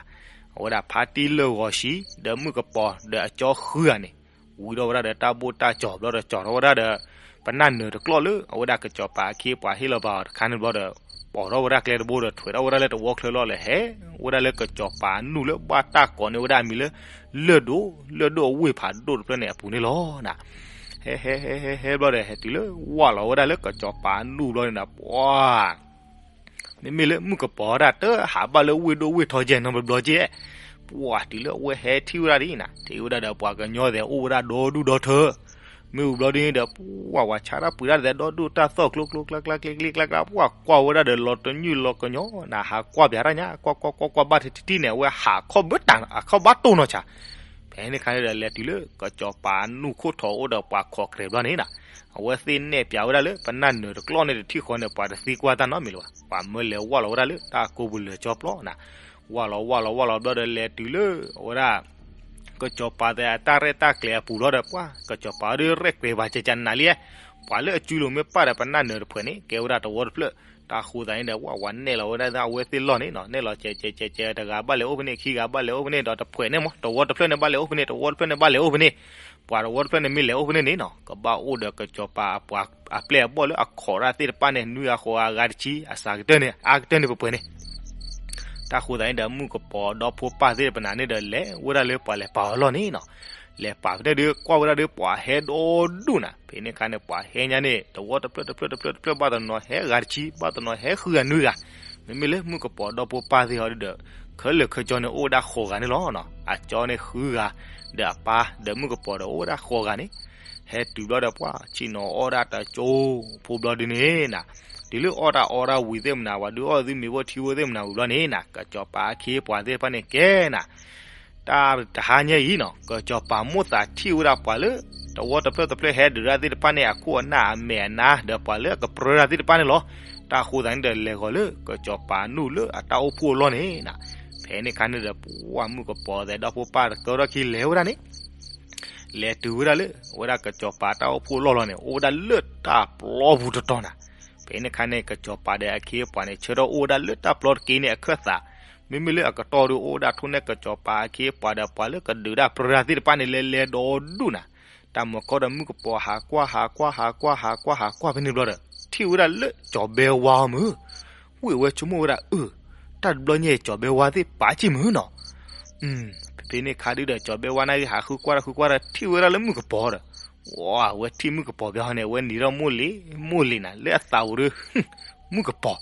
အဝဲဒၣ်ဖါတံၢ်လၢၢ်ဂီၤဆံ ဒီးမုၣ်ကပီၤဒီးအကၠီဃုဂၤန့ၣ် ဝံၤထီၣ်ဝဲဒၣ်ဒီးတၢ်ဘိၣ်တၢ်ကၠီၤဘျီဒီး ကၠီၤထီၣ်ဝဲဒၣ်ဒီး ပနၢ်နၢၤတကျီၢ်လၢ အဝဲဒၣ်ကစီၤပၤအခ့အပှၤဟ့ၣ်လီၤဘၣ်အီၤတခါန့ၣ်ဘျီဒီး ပိာ်ထီၣ်ဝဲဒၣ်ကျဲတဘိဒီး ထွဲးထီၣ်ဝဲဒၣ်လၢတဝီချၢလီၤလၢဟဲ ဝဲဒၣ်လၢကစီၤပၤအနူၢ်လၢဘၣ်တၢ်ကိးန့ၢ်ဝဲဒၣ်အမံၤလၢ လၢၢ်ဒိၣ် လၢၢ်ဒိၣ်အဝ့ၢ်ဖးဒိၣ်တဖျၢၣ်န့ၣ်အပူၤန့ၣ်လီၤနၤ. ဟဲဟဲဟဲဟဲဟဲဘျီဒီး ဟဲတုၤလၢဝၢ်လီၤဝဲဒၣ်လၢကစီၤပၤအနူၢ်ဘျီန့ၣ်ဒီး ပှၤ မ့မ့ၢ်လၢမုၣ်ကပီၤဒၣ်တဟးဘၣ်လၢဝ့ၢ်ဒိၣ်ဝ့ၢ်ထီကဲနီတဘျီကဲ, ပှၤတုၤလၢအဝဲဟဲထံၣ်ဝဲဒၣ်ဒ်နၤ ထံၣ်ဝဲဒၣ်ဒီးပှၤကညီသ့ၣ်အိၣ်ဝဲဒၣ်ဒီဒူၣ်ဒီထၢ, မ့ၢ်ဝံၤဘျီဒ်န့ၣ်ဒီး ပှၤဝၤဆါတၢ်ပှ့ၤတၢ်သဲးဒီဒူၣ်တၢ်သီၣ်ကျိကျိကျါကျါကျ့ကျ့ကျါကျါ ပှၤကွၢ်ဝဲဒၣ်ဒီးလီၤတညွံၣ်လီၤကညီနၤ ဟးကွၢ်ပၠးတၢ်ညါ ကွၢ်ကွၢ်ကွၢ်ကွၢ်ဘၣ်ထံထံထံန့ၣ် အဝဲဟးခီၣ်ဘၢတၢ် အခီၣ်ဘၣ်တိၢ်နီၤဆါ ဖဲန့ၣ်ခါန့ၣ်ဒီး လဲၤတုၤလၢကစီၤပၤနူၢ်ခိၣ်ထီၣ်အိၣ်ဒီးပှၤခိးကြဲးဘျီန့ၣ်နၤ, အဝဲသ့ၣ်နဲၣ်ပၠးဝဲဒၣ်လၢ ပနၢ်နၢၤတကျီၢ်န့ၣ်တထံၣ်ဃီန့ၣ် ပှၤတသံကွၢ်တၢ်နီတမံၤလၢၤဘၣ်. ပှၤမၢလဲၤဝၢ်လီၤဝဲဒၣ်လၢတၢ်ကိးပူၤလၢာ်ကၠီပျီနၤ, ဝၢ်လီၤဝၢ်လီၤဝၢ်လီၤဘျီဒီး လဲၤတုၤလၢအဝဲဒၣ် ကစီၤပၤသ့ၣ်အတၢ်ရဲၣ်တၢ်ကျဲၤအပူၤလီၤဒီး ပှၤကစီၤပၤအီၤဒုးရဲၣ်ကျဲၤဘၣ်ကကနၤလံ, ပှၤလၢအစုလိၤမ့ၢ်ပၢ်ဒီးပနၢ်နၢၤတဖှဲးန့ၣ် ကဲဝဲဒၣ်တဝီတဖျၢၣ်, တၢ်ဃိသးန့ၣ်ဒီး ဝၢ်ဝဲနဲၣ်လီၤဝဲဒၣ်အဝဲသ့ၣ်လီၢ်န့ၣ်နီၤ, နဲၣ်လီၤကဲးကဲးကဲးကဲး တဂၤဘၣ်လဲၤအိၣ်ဖဲန့ၣ် ခံဂၤဘၣ်လဲၤအိၣ်ဖဲန့ၣ်ဒီးတဖှဲးန့ၣ်မး တဝီတဖျၢၣ်န့ၣ်ဘၣ်လဲၤအိၣ်ဖဲန့ၣ် တဝီတဖျၢၣ်န့ၣ်ဘၣ်လဲၤအိၣ်ဖဲန့ၣ်, ပှၤတဝီတဖျၢၣ်န့ၣ်မ့ၢ်လဲၤအိၣ်ဖဲန့ၣ်န့ၣ်နီၤ ကဘၣ်အိၣ်ဒီးကစီၤပၤအပျဲၢ်အဘီၣ်လၢအခီးတၢ်သ့ၣ်တဖၣ်န့ၣ် နွံဂၤဃိးဂၤအဂၤတဆံ အစှၤကတၢၢ်န့ၣ် အါကတၢၢ်န့ၣ်ပှဲၤပှဲၤန့ၣ် တၢ်ဃိသးန့ၣ်ဒီး မုၣ်ကပီၤဒီဖိပၢ်သ့ၣ်တဖၣ်န့ၣ်ဒီး လဲၤဝဲဒၣ်လၢပှၤလဲၤပာ်အီၤလီၢ်န့ၣ်နီၤ, လဲၤပာ်ဖဲန့ၣ်ဒီး ကွၢ်ဝဲဒၣ်ဒီးပှၤဟဲဒီဒူၣ်နၤ, ဖဲန့ၣ်ခါန့ၣ် ပှၤဟဲညါန့ၣ် တဝီတဖျၢၣ်တဖျၢၣ်တဖျၢၣ်တဖျၢၣ် ဘၣ်တနီၤဟဲဂၤတဆံ ဘၣ်တနီၤဟဲဃုဂၤနွံဂၤ, မ့မ့ၢ်လၢမုၣ်ကပီၤဒီဖိပၢ်သ့ၣ်ဟီဒုဒီး ခဲလၢာ်ခဲဆ့န့ၣ် အိၣ်ဝဲဒၣ်ဃိးဂၤန့ၣ်လီၤနီၤ. အကၠီန့ၣ်ဃုဂၤ, ဒီးအပၢ်ဒီးမုၣ်ကပီၤဒီးအိၣ်ဝဲဒၣ်ဃိးဂၤန့ၣ်, ဟဲတုၤဘျီဒီးပှၤဆ့ၣ်နီၤအီၣ်ဒၣ်တကၠိဖိဘျီဒုန့ၣ်နၤ, တုၤလၢအီၣ်တၢ်အီတၢ်ဝံၤသ့ၣ်မနၤ ပှၤဒုးအီၣ်သုမ့ၤဘိၣ်ထံဘိၣ်သ့ၣ်မနၤဝံၤဘျီန့ၣ်နၤ, ကစီၤပၤအခ့အပှၤသ့ၣ်တဖၣ်န့ၣ်ကဲနၤ တၢ်တဟါညါအံၤနီၤ, ကစီၤပၤမိၣ်သးထံၣ်ဝဲဒၣ်ပှၤလၢ တဝီတဖျၢၣ်တဖျၢၣ်ဟဲဒုးတၢ်သ့ၣ်တဖၣ်န့ၣ် အခိၣ်အနၢ်အမဲာ်အနါ ဒီးပှၤလၢအကပြၢတၢ်သ့ၣ်တဖၣ်န့ၣ်လီၤ. တၢ်အဃိသတးန့ၣ်ဒီး လဲၤဃီၤလၢကစီၤပၤနူၢ်လၢအတၢ်အိၣ်ဖှိၣ်အလီၢ်န့ၣ်နၤ, ဖဲန့ၣ်အခါန့ၣ်ဒီး ပှၤမုၣ်ကပီၤသဲးဒီဖိပၢ်တကၢထီၣ်ခံလဲၤဝဲဒၣ်န့ၣ် လဲၤတုၤဝဲဒၣ်လၢ အဝဲဒၣ်ကစီၤပၤတၢ်အိၣ်ဖှိၣ်အလီၢ်လီၤန့ၣ် အိၣ်ဝဲဒၣ်လၢတၢ်ပျီပူၤတတီၤနၤ. ဖဲန့ၣ်အခါန့ၣ် ကစီၤပၤဒီးအခ့အပှၤန့ၣ် ဆၢထၢၣ်အိၣ်ဝဲဒၣ်လၢတၢ်ပျီတက့ၢ်န့ၣ်အခၢၣ်သး, မ့မ့ၢ်လၢအကတီၢ်ဒုးအိၣ်ဝဲဒၣ်ထိၣ်န့ၢ်ကစီၤပၤအခ့အပှၤဒီးပှၤလၢကဒုးတၢ်ပြၢတၢ်သ့ၣ်တဖၣ်န့ၣ် လဲၤလဲၤဒီဒူၣ်နၤ. တၢ်မၤကီဒီးမုၣ်ကပီၤဟးကွၢ်ဟးကွၢ်ဟးကွၢ်ဟးကွၢ်ဟးကွၢ်ဖဲန့ၣ်ဘျီဒီး ထံၣ်ဝဲဒၣ်လၢကၠီၤဘဲဝါအီၤမုၢ် ဝံၣ်ဝဲဆိကမိၣ်ဝဲဒၣ်အၢ, တၢ်တဘျီညါအံၤ ကၠီၤဘဲဝါသ့ၣ်ပာ်စ့ၢ်မုၢ်နီၤ. ဖဲန့ၣ်အခါဒုဒီး ကၠီၤဘဲဝါန့ၣ်ဂ့ၤ ဟးဃုကွၢ်တၢ်ဃုကွၢ်တၢ် ထံၣ်ဝဲဒၣ်လၢမုၣ်ကပီၤဒီး အဝဲထံၣ်မုၣ်ကပီၤဘၣ်ဟီန့ၣ် အဝဲနံၤထီၣ်မိၢ်လ့ၤမိၢ်လ့ၤနၤ လၢအသးပူၤဒီး မုၣ်ကပီၤ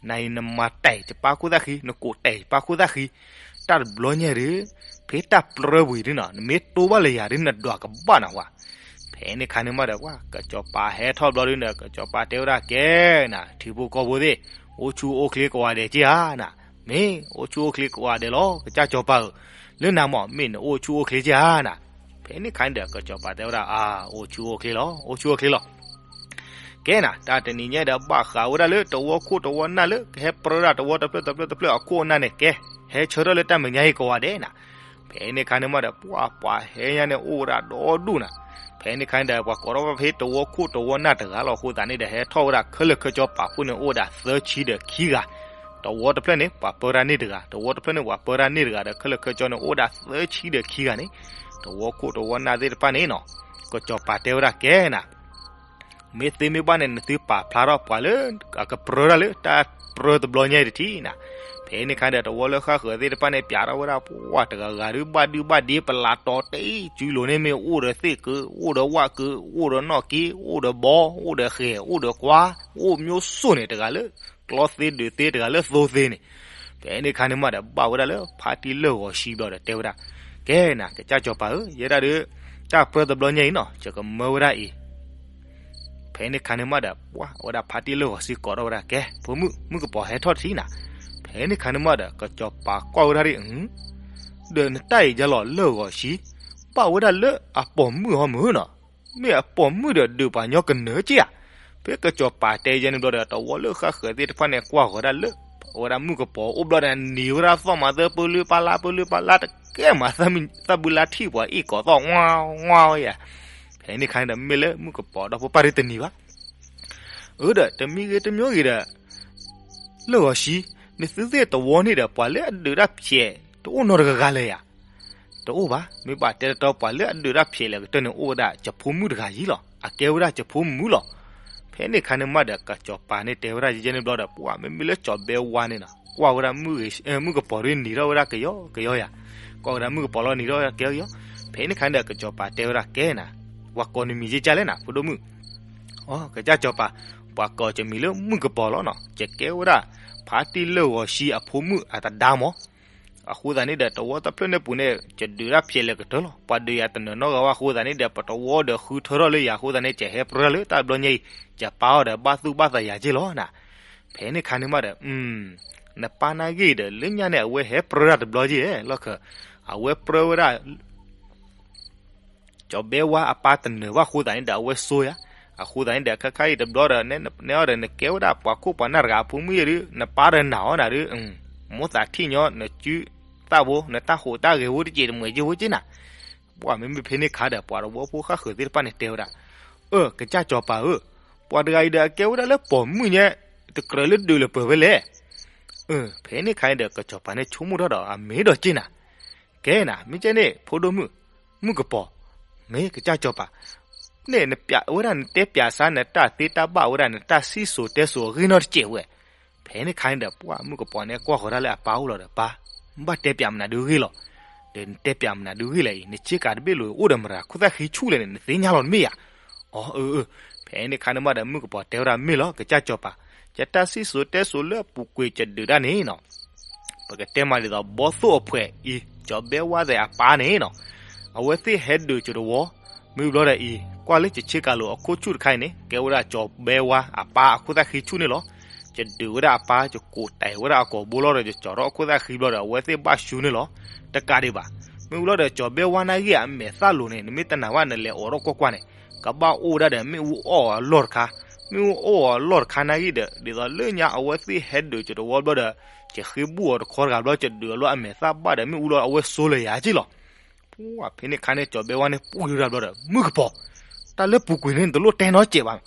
နၤအံၤနမၤတၢ်အံၤယပၢ်ခိၣ်သၣ်ဃံ နကိးတၢ်အံၤယပၢ်ခိၣ်သၣ်ဃံ, တၢ်တဘျီညါဒီး ဖဲတၢ်ပြၢဝံၤဒုနီၤ နမ့ၢ်တိၢ်ဘၣ်လၢယၤဒု နဒွးကဘၣ်နၤဝဲ. ဖဲန့ၣ်အခါန့ၣ်မးဒီး ပှၤကစီၤပၤဟဲထီၣ်ဘျီဒုဒီး ကစီၤပၤတဲဝဲဒၣ်ကဲနၤ ထံဖိကီၢ်ဖိသ့ၣ်, အိၣ်ဆူၣ်အိၣ်ချ့ကိးဂၤဒဲးက့ဧါနၤ. မ့ၢ်အိၣ်ဆူၣ်အိၣ်ချ့ကိးဂၤဒဲးလီၤ ကစၢ်စီၤပၤဧၢ, လၢနၤမး မ့ၢ်နအိၣ်ဆူၣ်အိၣ်ချ့က့ဧါနၤ. ဖဲန့ၣ်အခါန့ၣ်ဒီး ကစီၤပၤတဲဝဲဒၣ် အါ အိၣ်ဆူၣ်အိၣ်ချ့လီၤ အိၣ်ဆူၣ်အိၣ်ချ့လီၤ. ကဲနၤ တၢ်တနံၤညါဒီး ဘၣ်ဃးဝဲဒၣ်လၢတဝီခိၣ်တဝီနၢ်လၢ ကဟဲပြၢဒၣ်တဝီတဖျၢၣ်တဖျၢၣ်တဖျၢၣ်အခိၣ်အနၢ်န့ၣ် ကဲ ဟဲဆၢထၢၣ်လၢတၢ်မဲာ်ညါအံၤကိးဂၤဒဲးနၤ. ဖဲန့ၣ်အခါန့ၣ်မးဒီး ပှၤပှၤဟဲညါန့ၣ်အိၣ်ဝဲဒၣ်ဒီဒူၣ်နၤ. ဖဲန့ၣ်အခါန့ၣ်ဒီး ပှၤကိးထီၣ်ဝဲဖဲတဝီခိၣ်တဝီနၢ်တဂၤလီၤ. အဃိသတးန့ၣ်ဒီး ဟဲထီၣ်ဝဲဒၣ်ခဲလၢာ်ခဲဆ့ပာ်ဖှိၣ်န့ၣ် အိၣ်ဝဲဒၣ်သၢဆံဒီးခံဂၤ, တဝီတဖျၢၣ်န့ၣ် ပှၤပြၢတၢ်န့ၢ်တဂၤ, တဝီတဖျၢၣ်န့ၣ် ပှၤပြၢတၢ်န့ၢ်တဂၤဒီး ခဲလၢာ်ခဲဆ့န့ၣ် အိၣ်ဝဲဒၣ်သၢဆံဒီးခံဂၤန့ၣ်, တဝီခိၣ်တဝီနၢ်သ့ၣ်တဖၣ်န့ၣ်နီၤ, ကစီၤပၤတဲဝဲဒၣ်ကဲနၤ မ့ၢ်သ့မ့ၢ်ဘၣ်န့ၣ် နသုပာ်ဖျါထီၣ်ပှၤလၢအကပြၢတၢ်လၢတၢ်ပြၢတဘျီညါအံၤတထံၣ်နၤ. ဖဲန့ၣ်အခါဒီး တဝီလၢဃၣ်ဃၢၤသ့ၣ်တဖၣ်န့ၣ် ပျးထီၣ်ဝဲဒၣ်ပှၤတဂၤဂၤဒုး ဘၣ်ဒုးဘၣ်ဒ့ ပလးတီၤတအံၤစုလိၤန့ၣ် မ့ၢ်အိၣ်ဒီးသ့ၣ်ကၢ, အိၣ်ဒီးဝၣ်ကၢ, အိၣ်ဒီးနီၣ်က့, အိၣ်ဒီးဘီ, အိၣ်ဒီးဃဲၤ, အိၣ်ဒီးကွါ, အိၣ်မျိုးစုံန့ၣ် တဂၤလၢ ကျီသ့ဒုးသ့ တဂၤလၢသိသ့န့ၣ်. ဖဲန့ၣ်အခါန့ၣ်မးဒီး ဘၣ်ဝဲဒၣ်လၢဖါတံၢ်လၢၢ်ဂီၤဆံဘျီဒီးတဲဝဲဒၣ်, ကဲနၤ ကစၢ်စီၤပၤဧၢ, ယဲဒၣ်ဒီး တၢ်ပြၢတဘျီညါအံၤနီၤ ယကမၢဝဲဒၣ်အံၤ ဖဲန့ၣ်အခါန့ၣ်မးဒီး ပှၤဝဲဒၣ်ဖါတံၢ်လၢၢ်ဂီၤဆံကိးထီၣ်ဝဲဒၣ် ကဲ ဖိမုၣ် မုၣ်ကပီၤဟဲထီၣ်တထံၣ်နၤ. ဖဲန့ၣ်အခါန့ၣ်မးဒီး ကစီၤပၤကွၢ်ဝဲဒၣ်ဒ်အံၤ, ဒီးနတၢ်အံၤယလီၤလၢၢ်ဂီၤဆံ, ဘၣ်ဝဲဒၣ်လၢအပိာ်မုၣ်ဟီမုၢ်နီၤ, မ့ၢ်အပိာ်မုၣ်ဒီးဒုးပှၤညီကနၢက့ဧါ. ဖဲကစီၤပၤတဲယဲန့ၣ်ဘျီဒီး တဝီလၢဃၣ်ဃၢၤသ့ၣ်တဖၣ်န့ၣ် ကွၢ်ဃီၤဒၣ်လၢ အဝဲဒၣ်မုၣ်ကပီၤအိၣ်ဘျီဒီး နံၤဝဲဒၣ်သီၣ်မၤသၢပၢလုၢ်ပၢ်လၢ် ပၢလုၢ်ပၢ်လၢ်တကဲမး သးဘုလၢထံၣ်ပှၤအ့ၣ်ကိးသီၣ် ဝါဝါယၤ. ဖဲန့ၣ်အခါန့ၣ်ဒီး မ့ၢ်လၢမုၣ်ကပီၤဒီဖိပၢ်ဒုတနံၤဘၣ် အၢဒီး တမံၤဂ့ၤတမံၤဂ့ၤဒီး လၢၢ်ဂီၤဆံ, နသုသ့ၣ်တဝီန့ၣ်ဒီး ပှၤလၢအဒုးတၢ်ဖျဲး တအိၣ်နီတဂၤဂၤလၢၤယၤ. တအိၣ်ဘၣ်, မ့ၢ်ဘၣ်တဲတတီ ပှၤလၢအဒုးတၢ်ဖျဲးလၢၤကတၢၢ်န့ၣ် အိၣ်ဝဲဒၣ်ယဖိမုၣ်တဂၤယံၤလီၤ. အကဲဝဲဒၣ်ယဖိမုၣ်လီၤ. ဖဲန့ၣ်အခါန့ၣ်မးဒီး ကစီၤပၤန့ၣ်တဲဝဲဒၣ်ယဲန့ၣ်ဘျီဒီး ပှၤမ့မ့ၢ်လၢကၠီၤဘဲဝါန့ၣ်နီၤ ကွၢ်ဝဲဒၣ်မုၣ်ကပီၤဒုးနံၤထီၣ်ဝဲဒၣ်ကယီကယီယၤ. ကွၢ်ဝဲဒၣ်မုၣ်ကပီၤလီၤနံၤထီၣ်ဝဲဒၣ်ကယီကယီ. ဖဲန့ၣ်အခါန့ၣ်ဒီး ကစီၤပၤတဲဝဲဒၣ်ကဲနၤ, ပှၤကိးနမံၤကကၢ်လဲၣ်နၤ ဖိဒိၣ်မုၣ်. အကစၢ်စီၤပၤ, ပှၤကိးယမံၤလၢမုၣ်ကပီၤလီၤနီၤ. ယကဲဝဲဒၣ် ဖါတံၢ်လၢၢ်ဂီၤဆံအဖိမုၣ်အသဒါမး. အဃိသတးန့ၣ်ဒီး တဝီတဖျၢၣ်န့ၣ်ပူၤန့ၣ် ယဒုးတၢ်ဖျဲးလၢၤကတၢၢ်လီၤ. ပှၤဒုးယၤတနၢၤနီတဂၤဘၣ်အဃိသတးန့ၣ်ဒီး ပတဝီဒီးဃုထၢထီၣ်လၢယၤအဃိသတးန့ၣ် ယဟဲပြၢလၢတၢ်တဘျီညါအံၤ ယပၢ်အီၤဒီးဘၣ်သူၣ်ဘၣ်သးယၤက့ၢ်လီၤနၤ. ဖဲန့ၣ်အခါန့ၣ်မးဒီး နပၢ်နာ်ဂ့ၢ်ဒီး လၢညါန့ၣ် အဝဲဟဲပြၢတၢ်တဘျီက့ၢ်လီၤခၢ, အဝဲပြၢဝဲဒၣ် ကၠီၤဘဲဝါအပၢ်တနၢၤဘၣ်အဃိသတးန့ၣ်ဒီး အဝဲစိယၤ. အဃိသတးန့ၣ်ဒီး ခဲခါအံၤတဘျီဒီး နဲအီၤဒီး နကဲဝဲဒၣ်ပှၤခိၣ်ပှၤနၢ်တဂၤအဖိမုၣ်ယဲဒုး နပၢ်ဒီးနာ်အီၤနၤဒုး, မိၢ်သးထံၣ်ညီ နစုသၣ်ဘိ နတၢ်ဟူးတၢ်ဂဲၤဝဲတစဲးတမှဲးက့ၢ်ဝဲက့ၢ်နၤ. ပှၤမ့မ့ၢ်ဖဲန့ၣ်အခါဒီး ပှၤတဝီဖိဃၣ်ဃၢၤသ့ၣ်တဖၣ်န့ၣ်တဲဝဲဒၣ်, အၢ ကစၢ်စီၤပၤဧၢ, ပှၤတဂၤအံၤဒီးအကဲဝဲဒၣ်လၢပိာ်မုၣ်ညါ, တကြၢးလၢဒုးလၢပှဲၤဝဲလဲၣ်. ဖဲန့ၣ်အခါန့ၣ်ဒီး ကစီၤပၤန့ၣ်ဆိကမိၣ်ထီၣ်ဒီး အမ့ၢ်ဒီးက့ၢ်နၤ ကဲနၤ မ့ၢ်ကဲန့ၣ် ဖိဒိၣ်မုၣ်, မုၣ်ကပီၤ, မ့ၢ်ကစၢ်စီၤပၤ, န့ၣ်နပျးဝဲဒၣ်နတဲပျးစါ နတၢ်သ့တၢ်ဘၣ်ဝဲဒၣ် နတၢ်စံၣ်စိၤတဲစိၤအဂ့ၢ်နီတစဲးဝဲ. ဖဲန့ၣ်အခါန့ၣ်ဒီး ပှၤမုၣ်ကပီၤန့ၣ်ကွၢ်ဃီၤဒၣ်လၢအပၢ်အိၣ်လီၤဒီး ပၢ်, ဘၣ်တဲပျးမနုၤဒုးဂ့ၢ်လီၤ. ဒီးနတဲပျးမနုၤဒုးဂ့ၢ်လဲၣ်အံၤ နဆ့ကၤတဘ့ၣ်လိၤအိၣ်ဒီးမတၤ ခိၣ်သၣ်ဃံဆူၣ်လဲၣ်န့ၣ် နသ့ၣ်ညါလီၤတမ့ၢ်ဧါ. အၢ အၢ အၢ. ဖဲန့ၣ်အခါန့ၣ်မးဒီး မုၣ်ကပီၤတဲဝဲဒၣ်မ့ၢ်လီၤ ကစၢ်စီၤပၤ, ယတၢ်စံၣ်စိၤတဲစိၤလၢအပူၤကွံာ်ယဒုးတၢ်န့ၣ်နီၤ, ပကတဲမးဒ်သိး ဘီသိၣ်အဖှဲးအံၤ ကၠီၤဘဲဝါသ့ၣ်အပၢ်န့ၣ်နီၤ, အဝဲသ့ၣ်ဟဲဒုးကၠီၤတဝီ, မ့ၢ်ဘျီဒီးအံၤ ကွၢ်လၢယဆ့ကၤလိာ်အခိၣ်ဆူၣ်တခါအံၤန့ၣ် ကဲဝဲဒၣ်ကၠီၤဘဲဝါအပၢ်အခိၣ်သၣ်ဃံဆူၣ်န့ၣ်လီၤ. ယဒုးဝဲဒၣ်အပၢ် ယကိးတဲာ်ဝဲဒၣ်အကိာ်ဘိလီၤဒီး ယကၠီၤထီၣ်အခိၣ်သၣ်ဃံဘျီဒီး အဝဲသ့ၣ်ဘၣ်ဆူန့ၣ်လီၤ. တကးဒံးဘၣ်, မ့ၢ်ဘျီဒီးကၠီၤဘဲဝါနာ်ဂ့ၢ်အမဲာ်သၣ်လိၤန့ၣ် နမ့ၢ်တနာ်ဘၣ် နလဲၤအိးထီၣ်ကွၢ်ကွၢ်န့ၣ် ကဘၣ်အိၣ်ဝဲဒၣ်ဒီး မ့ၣ်အူအီၣ်အလီၢ်တခါ, မ့ၣ်အူအီၣ်အလီၢ်တခါနာ်ဂ့ၢ်ဒီး ဒ်သိးလၢညါအဝဲသ့ၣ်ဟဲဒုးကၠီၤတဝီဘျီဒီး ယဃ့ဘူၣ်အီၤတခီတဂၤဘျီ ယဒုးအီၤလၢအမဲာ်သၣ်ဘၣ်ဒီး မ့ၣ်အူလီၤအဝဲဆိလၢယၤက့လီၤ. ပှၢ် ဖဲန့ၣ်ခါန့ၣ် ကၠီၤဘဲဝါန့ၣ် ပူၣ်ယိဒၣ်ဘျီဒီး မုၣ်ကပီၤ, တၢ်လၢပူၤကွံာ်န့ၣ် နတလိၣ်တဲနီတစဲးဘၣ်.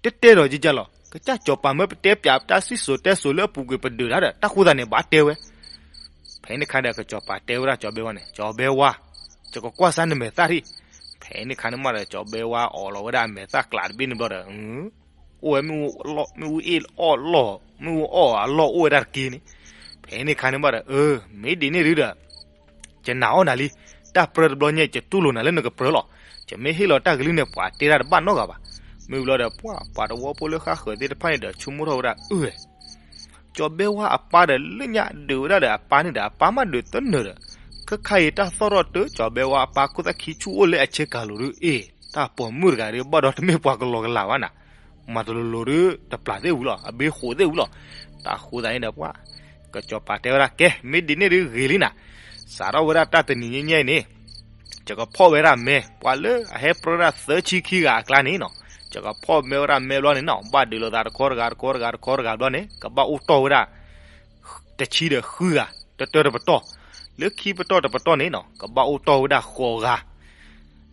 တဲတဲဒီးယကလီၤ, ကစၢ်ကၠီၤပၤမၢပတဲပၠးတၢ်စံၣ်စိၤတဲစိၤလၢအပူၤကွံာ်ပဒုးတၢ်ဒီး တၢ်ဃိသးန့ၣ်ဘၣ်တဲဝဲ. ဖဲန့ၣ်ခါဒီး ကစၢ်ကၠီၤပၤတဲဝဲဒၣ်ကၠီၤဘဲဝါန့ၣ် ကၠီၤဘဲဝါ, ယကကွၢ်စၢ်နမဲာ်သၣ်ထံၣ်. ဖဲန့ၣ်ခါန့ၣ်မးဒီး ကၠီၤဘဲဝါအီၣ်လီၤဝဲဒၣ်အမဲာ်သၣ်ကျးတဘ့ၣ်န့ၣ်ဘျီဒီး အိၣ်ဝဲမ့ၣ်အူအီၣ်အလီၢ်, မ့ၣ်အူအီၣ်အလီၢ်အိၣ်ဝဲဒၣ်တက့ၢ်န့ၣ်. ဖဲန့ၣ်ခါန့ၣ်မးဒီး အၢ မ့ၢ်ဒ်န့ၣ်ဒုဒီး ယနာ်အီၣ်နၤလံ, တၢ်ပြၢတဘျီညါ ယတူၢ်လိာ်နၤလၢနကပြၢလီၤ. ယမ့ၢ်ဟ့ၣ်လီၤတၢ်ကလုၢ်န့ၣ် ပှၤတဲတၢ်တဘၣ်နီတဂၤဘၣ်. မ့ၢ်ဘျီဒီး ပှၤ ပှၤတဝီဖိလၢဃၣ်ဃၢၤသ့ၣ်တဖၣ်န့ၣ်ဒီး ဆိကမိၣ်ထီၣ်ဝဲဒၣ် အၢ ကၠီၤဘဲဝါအပၢ်ဒီး လၢညါဒုးဝဲဒၣ်ဒီးအပၢ်န့ၣ်ဒီး အပၢ်မးဒုးတနၢၤဒီး ခဲခါအံၤတၢ်သီၣ်ထီၣ်တၢ် ကၠီၤဘဲဝါအပၢ်ခိၣ်သၣ်ခံဆူၣ်အိၣ်လၢအဆ့ကၤလိာ်ဒု အ့ၣ် တၢ်ပိာ်မုၣ်တဂၤဒု ဘၣ်ဒီးတမ့ၢ်ပှၤကလီကလးဘၣ်နၤ, မၤတလိၤလိၤဒု တပျၢ်သ့ၣ်ဝံၤလီၤ, အဘ့ဃိးသ့ၣ်ဝံၤလီၤ. တၢ်ဃိသးန့ၣ်ဒီး ပှၤ ကစၢ်ကၠီၤပၤတဲဝဲဒၣ် ကဲ မ့ၢ်ဒ်န့ၣ်ဒုဂ့ၤလံနၤ, စးထီၣ်ဝဲဒၣ်တၢ်တနံၤညါအံၤန့ၣ် ယကဖီၣ်ဝဲဒၣ်မဲ ပှၤလၢအဟဲပြၢဒၣ်သၢဆံခံဂၤအကျါန့ၣ်နီၤ, ယကဖီၣ်မဲဝဲဒၣ်မဲဘျီန့ၣ်နီၤ ဘၣ်ဒုးလိာ်သးတခီတဂၤတခီတဂၤတခီတဂၤဘျီန့ၣ် ကဘၣ်အိၣ်တီၢ်ဝဲဒၣ် တဆံဒီးဃုဂၤ တတၢတပတီၢ်, လၢခံပတီၢ်တပတီၢ်န့ၣ်နီၤ ကဘၣ်အိၣ်တီၢ်ဝဲဒၣ်ဃိးဂၤ,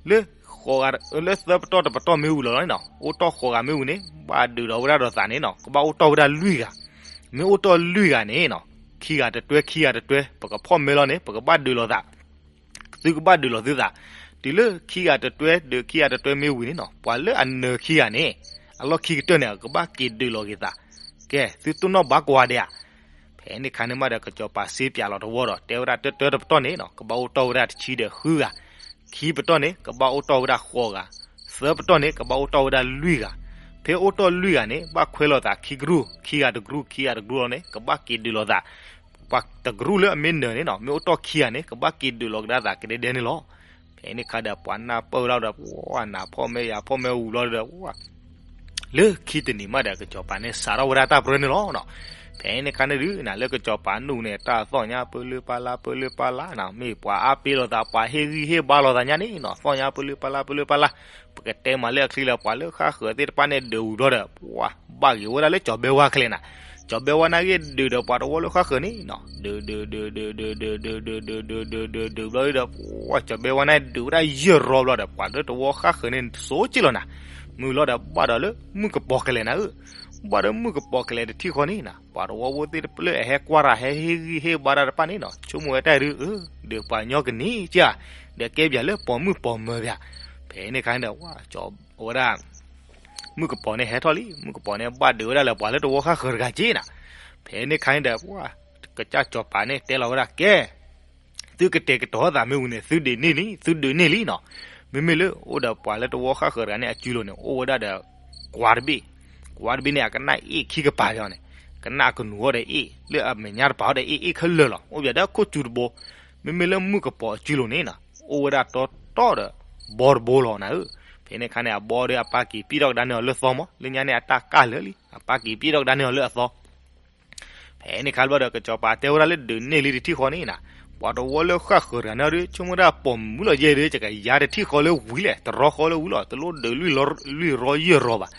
လၢဃိးဂၤ လၢသၢပတီၢ်တပတီၢ်မ့ၢ်ဝံၤလီၤန့ၣ်နီၤ အိၣ်တီၢ်ဃိးဂၤမ့ၢ်ဝံၤန့ၣ် ဘၣ်ဒုးဒီးဝဲဒၣ်ဒီးသးန့ၣ်နီၤ ကဘၣ်အိၣ်တီၢ်ဝဲဒၣ်လွံၢ်ဂၤ, မ့ၢ်အိၣ်တီၢ်လွံၢ်ဂၤန့ၣ်နီၤ ခံဂၤတတွဲ ခံဂၤတတွဲ ပကဖီၣ်မဲလီၤန့ၣ် ပကဘၣ်ဒုးလိာ်သး သုကဘၣ်ဒုးလိာ်သုသး, တုၤလၢခံဂၤတတွဲ ဒုးခံဂၤတတွဲမ့ၢ်ဝံၤန့ၣ်နီၤ ပှၤလၢအနၢၤခံဂၤန့ၣ် အလီၢ်ခံကတၢၢ်န့ၣ် အကဘၣ်က့ၤဒုးလိာ်က့ၤသး, ကဲ သုတိၢ်နီၣ်ဘၣ်ကွၢ်ဒဲးဧါ. ဖဲန့ၣ်ခါန့ၣ်မးဒီး ကစၢ်ကၠီၤပၤစ့ပၠးလီၤတဝီဒီး တဲဝဲဒၣ်တၢတၢတပတီၢ်န့ၣ်နီၤ ကဘၣ်အိၣ်တီၢ်ဝဲဒၣ်တဆံဒီးဃုဂၤ, ခံပတီၢ်န့ၣ် ကဘၣ်အိၣ်တီၢ်ဝဲဒၣ်ဃိးဂၤ, သၢပတီၢ်န့ၣ် ကဘၣ်အိၣ်တီၢ်ဝဲဒၣ်လွံၢ်ဂၤ, ဖဲအိၣ်တီၢ်လွံၢ်ဂၤန့ၣ် ဘၣ်ခွဲးလိာ်သးခံကရူၢ် ခံဂၤတကရူၢ် ခံဂၤတကရူၢ်လီၤန့ၣ် ကဘၣ်က့ၤဒုးလိာ်သး ပှၤတကရူၢ်လၢအမ့ၢ်နၢၤန့ၣ်နီၤ မ့ၢ်အိၣ်တီၢ်ခံဂၤန့ၣ် ကဘၣ်က့ၤဒုးလိာ်ကဒါသးကဒဲဒဲန့ၣ်လီၤ. ဖဲန့ၣ်ခါဒီး ပှၤနၢ်ပၢၢ်ဝဲဒၣ်ဒီး ပှၤနၢ်ဖီၣ်မဲယၤဖီၣ်မဲဝံၤလီၤဒီး လၢခံတနံၤမးဒီး ကစၢ်ကၠီၤပၤန့ၣ် စးထီၣ်ဝဲဒၣ်တၢ်ပြၢန့ၣ်လီၤ. ဖဲန့ၣ်ခါန့ၣ်ဒုး နၤလၢကစၢ်ကၠီၤပၤနူၢ်န့ၣ် တၢ်သီၣ်ညါပၢလၢပၢလၢ ပၢလၢပၢလၢနီၤ မ့ၢ်ပှၤအါပ့ၤလိာ်သး ပှၤဟ့ၣ်ဂံၢ်ဟ့ၣ်ဘါလိာ်သးညါန့ၣ်နီၤ သီၣ်ညါပၢလၢပၢလၢ ပၢလၢပၢလၢ, ပကတဲမးလၢအချံလၢ ပှၤလၢဃၣ်ဃၢၤသ့ၣ်တဖၣ်န့ၣ် ဒုးဝံၤဘျီဒီး ပှၤ ဘၣ်ဂ့ၤဝဲဒၣ်လၢကၠီၤဘဲဝါချ့နၤ, ကၠီၤဘဲဝါနာ်ဂ့ၢ်ဒုးဒီးပှၤတဝီလၢဃၣ်ဃၢၤန့ၣ်နီၤ ဒုး ဒုး ဒုး ဒုး ဒုး ဒုး ဒုး ဒုး ဒုး ဒုး ဒုး ဒုး ဘျီဒီး ပှၤ ကၠီၤဘဲဝါန့ၣ် ဒုးဝဲဒၣ်ယဲၢ်ရီဘျီဒီး ပှၤလၢတဝီဃၣ်ဃၢၤန့ၣ် စိက့ၢ်လီၤနၤ, မုၢ်လီၤဒီး ဘၣ်ဒီးလၢမုၣ်ကပီၤကလဲၤနၤဧၢ, ဘၣ်ဒီးမုၣ်ကပီၤကလဲၤတထံၣ်ဃီန့ၣ်နီၤ ပှၤတဝီဖိသ့ၣ်တဖၣ်လၢအဟဲကွၢ်တၢ် ဟဲဟ့ၣ်ဂံၢ်ဟ့ၣ်ဘါတၢ်တဖၣ်န့ၣ်နီၤ ဆိကမိၣ်ဝဲတၢ်ဒုး အၢ ဒုးပှၤညီကနံၤကၢ်, ဒီးကဲပၠးလၢပိာ်မုၣ်ပိာ်မၢၤပၠး, ဖဲန့ၣ်ခါန့ၣ်ဒီး ဝဲဒၣ် မုၣ်ကပီၤန့ၣ်ဟဲထီၣ်လံ, မုၣ်ကပီၤန့ၣ် ဘၣ်ဒုးဝဲဒၣ်လၢပှၤလၢတဝီဃၣ်ဃၢၤတဂၤက့ၢ်နၤ, ဖဲန့ၣ်ခါန့ၣ်ဒီး ပှၤ ကစၢ်ကၠီၤပၤန့ၣ် တဲလီၤဝဲဒၣ် ကဲ သုကတဲာ်ကတီၤသးမ့ၢ်ဝံၤန့ၣ် သုဒုးန့ၢ်လံ သုဒုးန့ၢ်လံနီၤ, မ့မ့ၢ်လၢအိၣ်ဒီးပှၤလၢတဝီဃၣ်ဃၢၤတဂၤန့ၣ် အစုလိၤန့ၣ် အိၣ်ဝဲဒၣ်ဒီး ကွါတဘ့ၣ်, ကွါတဘ့ၣ်န့ၣ် အကနၣ်အ့ၣ်ခံကပၤလီၤန့ၣ်, ကနၣ်အကနူၤအီၤဒီးအ့ၣ် လၢအမဲာ်ညါတပၤအီၤဒီးအ့ၣ် အ့ၣ်ခဲလၢာ်လီၤ, အိၣ်ပၠးဒီးခိၣ်စူၤတဘိ, မ့မ့ၢ်လၢမုၣ်ကပီၤအစုလိၤန့ၣ်နီၤ အိၣ်ဝဲဒၣ်တီတီဒီး ဘီတဘိလီၤနၤဧၢ, ဖဲန့ၣ်ခါန့ၣ် အဘီဒီးအပၢ်က့ၤပံၣ်ထီၣ်ကဒါန့ၢ်အီၤလၢသီမး လၢညါန့ၣ်အတၢ်ကၢ်လၢာ်လံ အပၢ်က့ၤပံၣ်ထီၣ်ကဒါန့ၢ်အီၤလၢအသီ ဖဲန့ၣ်ခါဘျီဒီး ကစၢ်ကၠီၤပၤတဲဝဲဒၣ်လၢဒုးန့ၢ်လံတထံၣ်ဃီန့ၣ်နၤ, ပှၤတဝီလၢဃၣ်ဃၢၤတဂၤန့ၣ်ဒီး ဆိကမိၣ်ဒၣ်ပိာ်မုၣ်လီၤယဲၢ်ဒီး ယကယါတထံၣ်ဃီလၢဝံၤလဲၣ် တရီဃီလၢဝံၤလီၤ တလိၣ်ဒုးလွံၢ်ရီယဲၢ်ရီဘၣ်,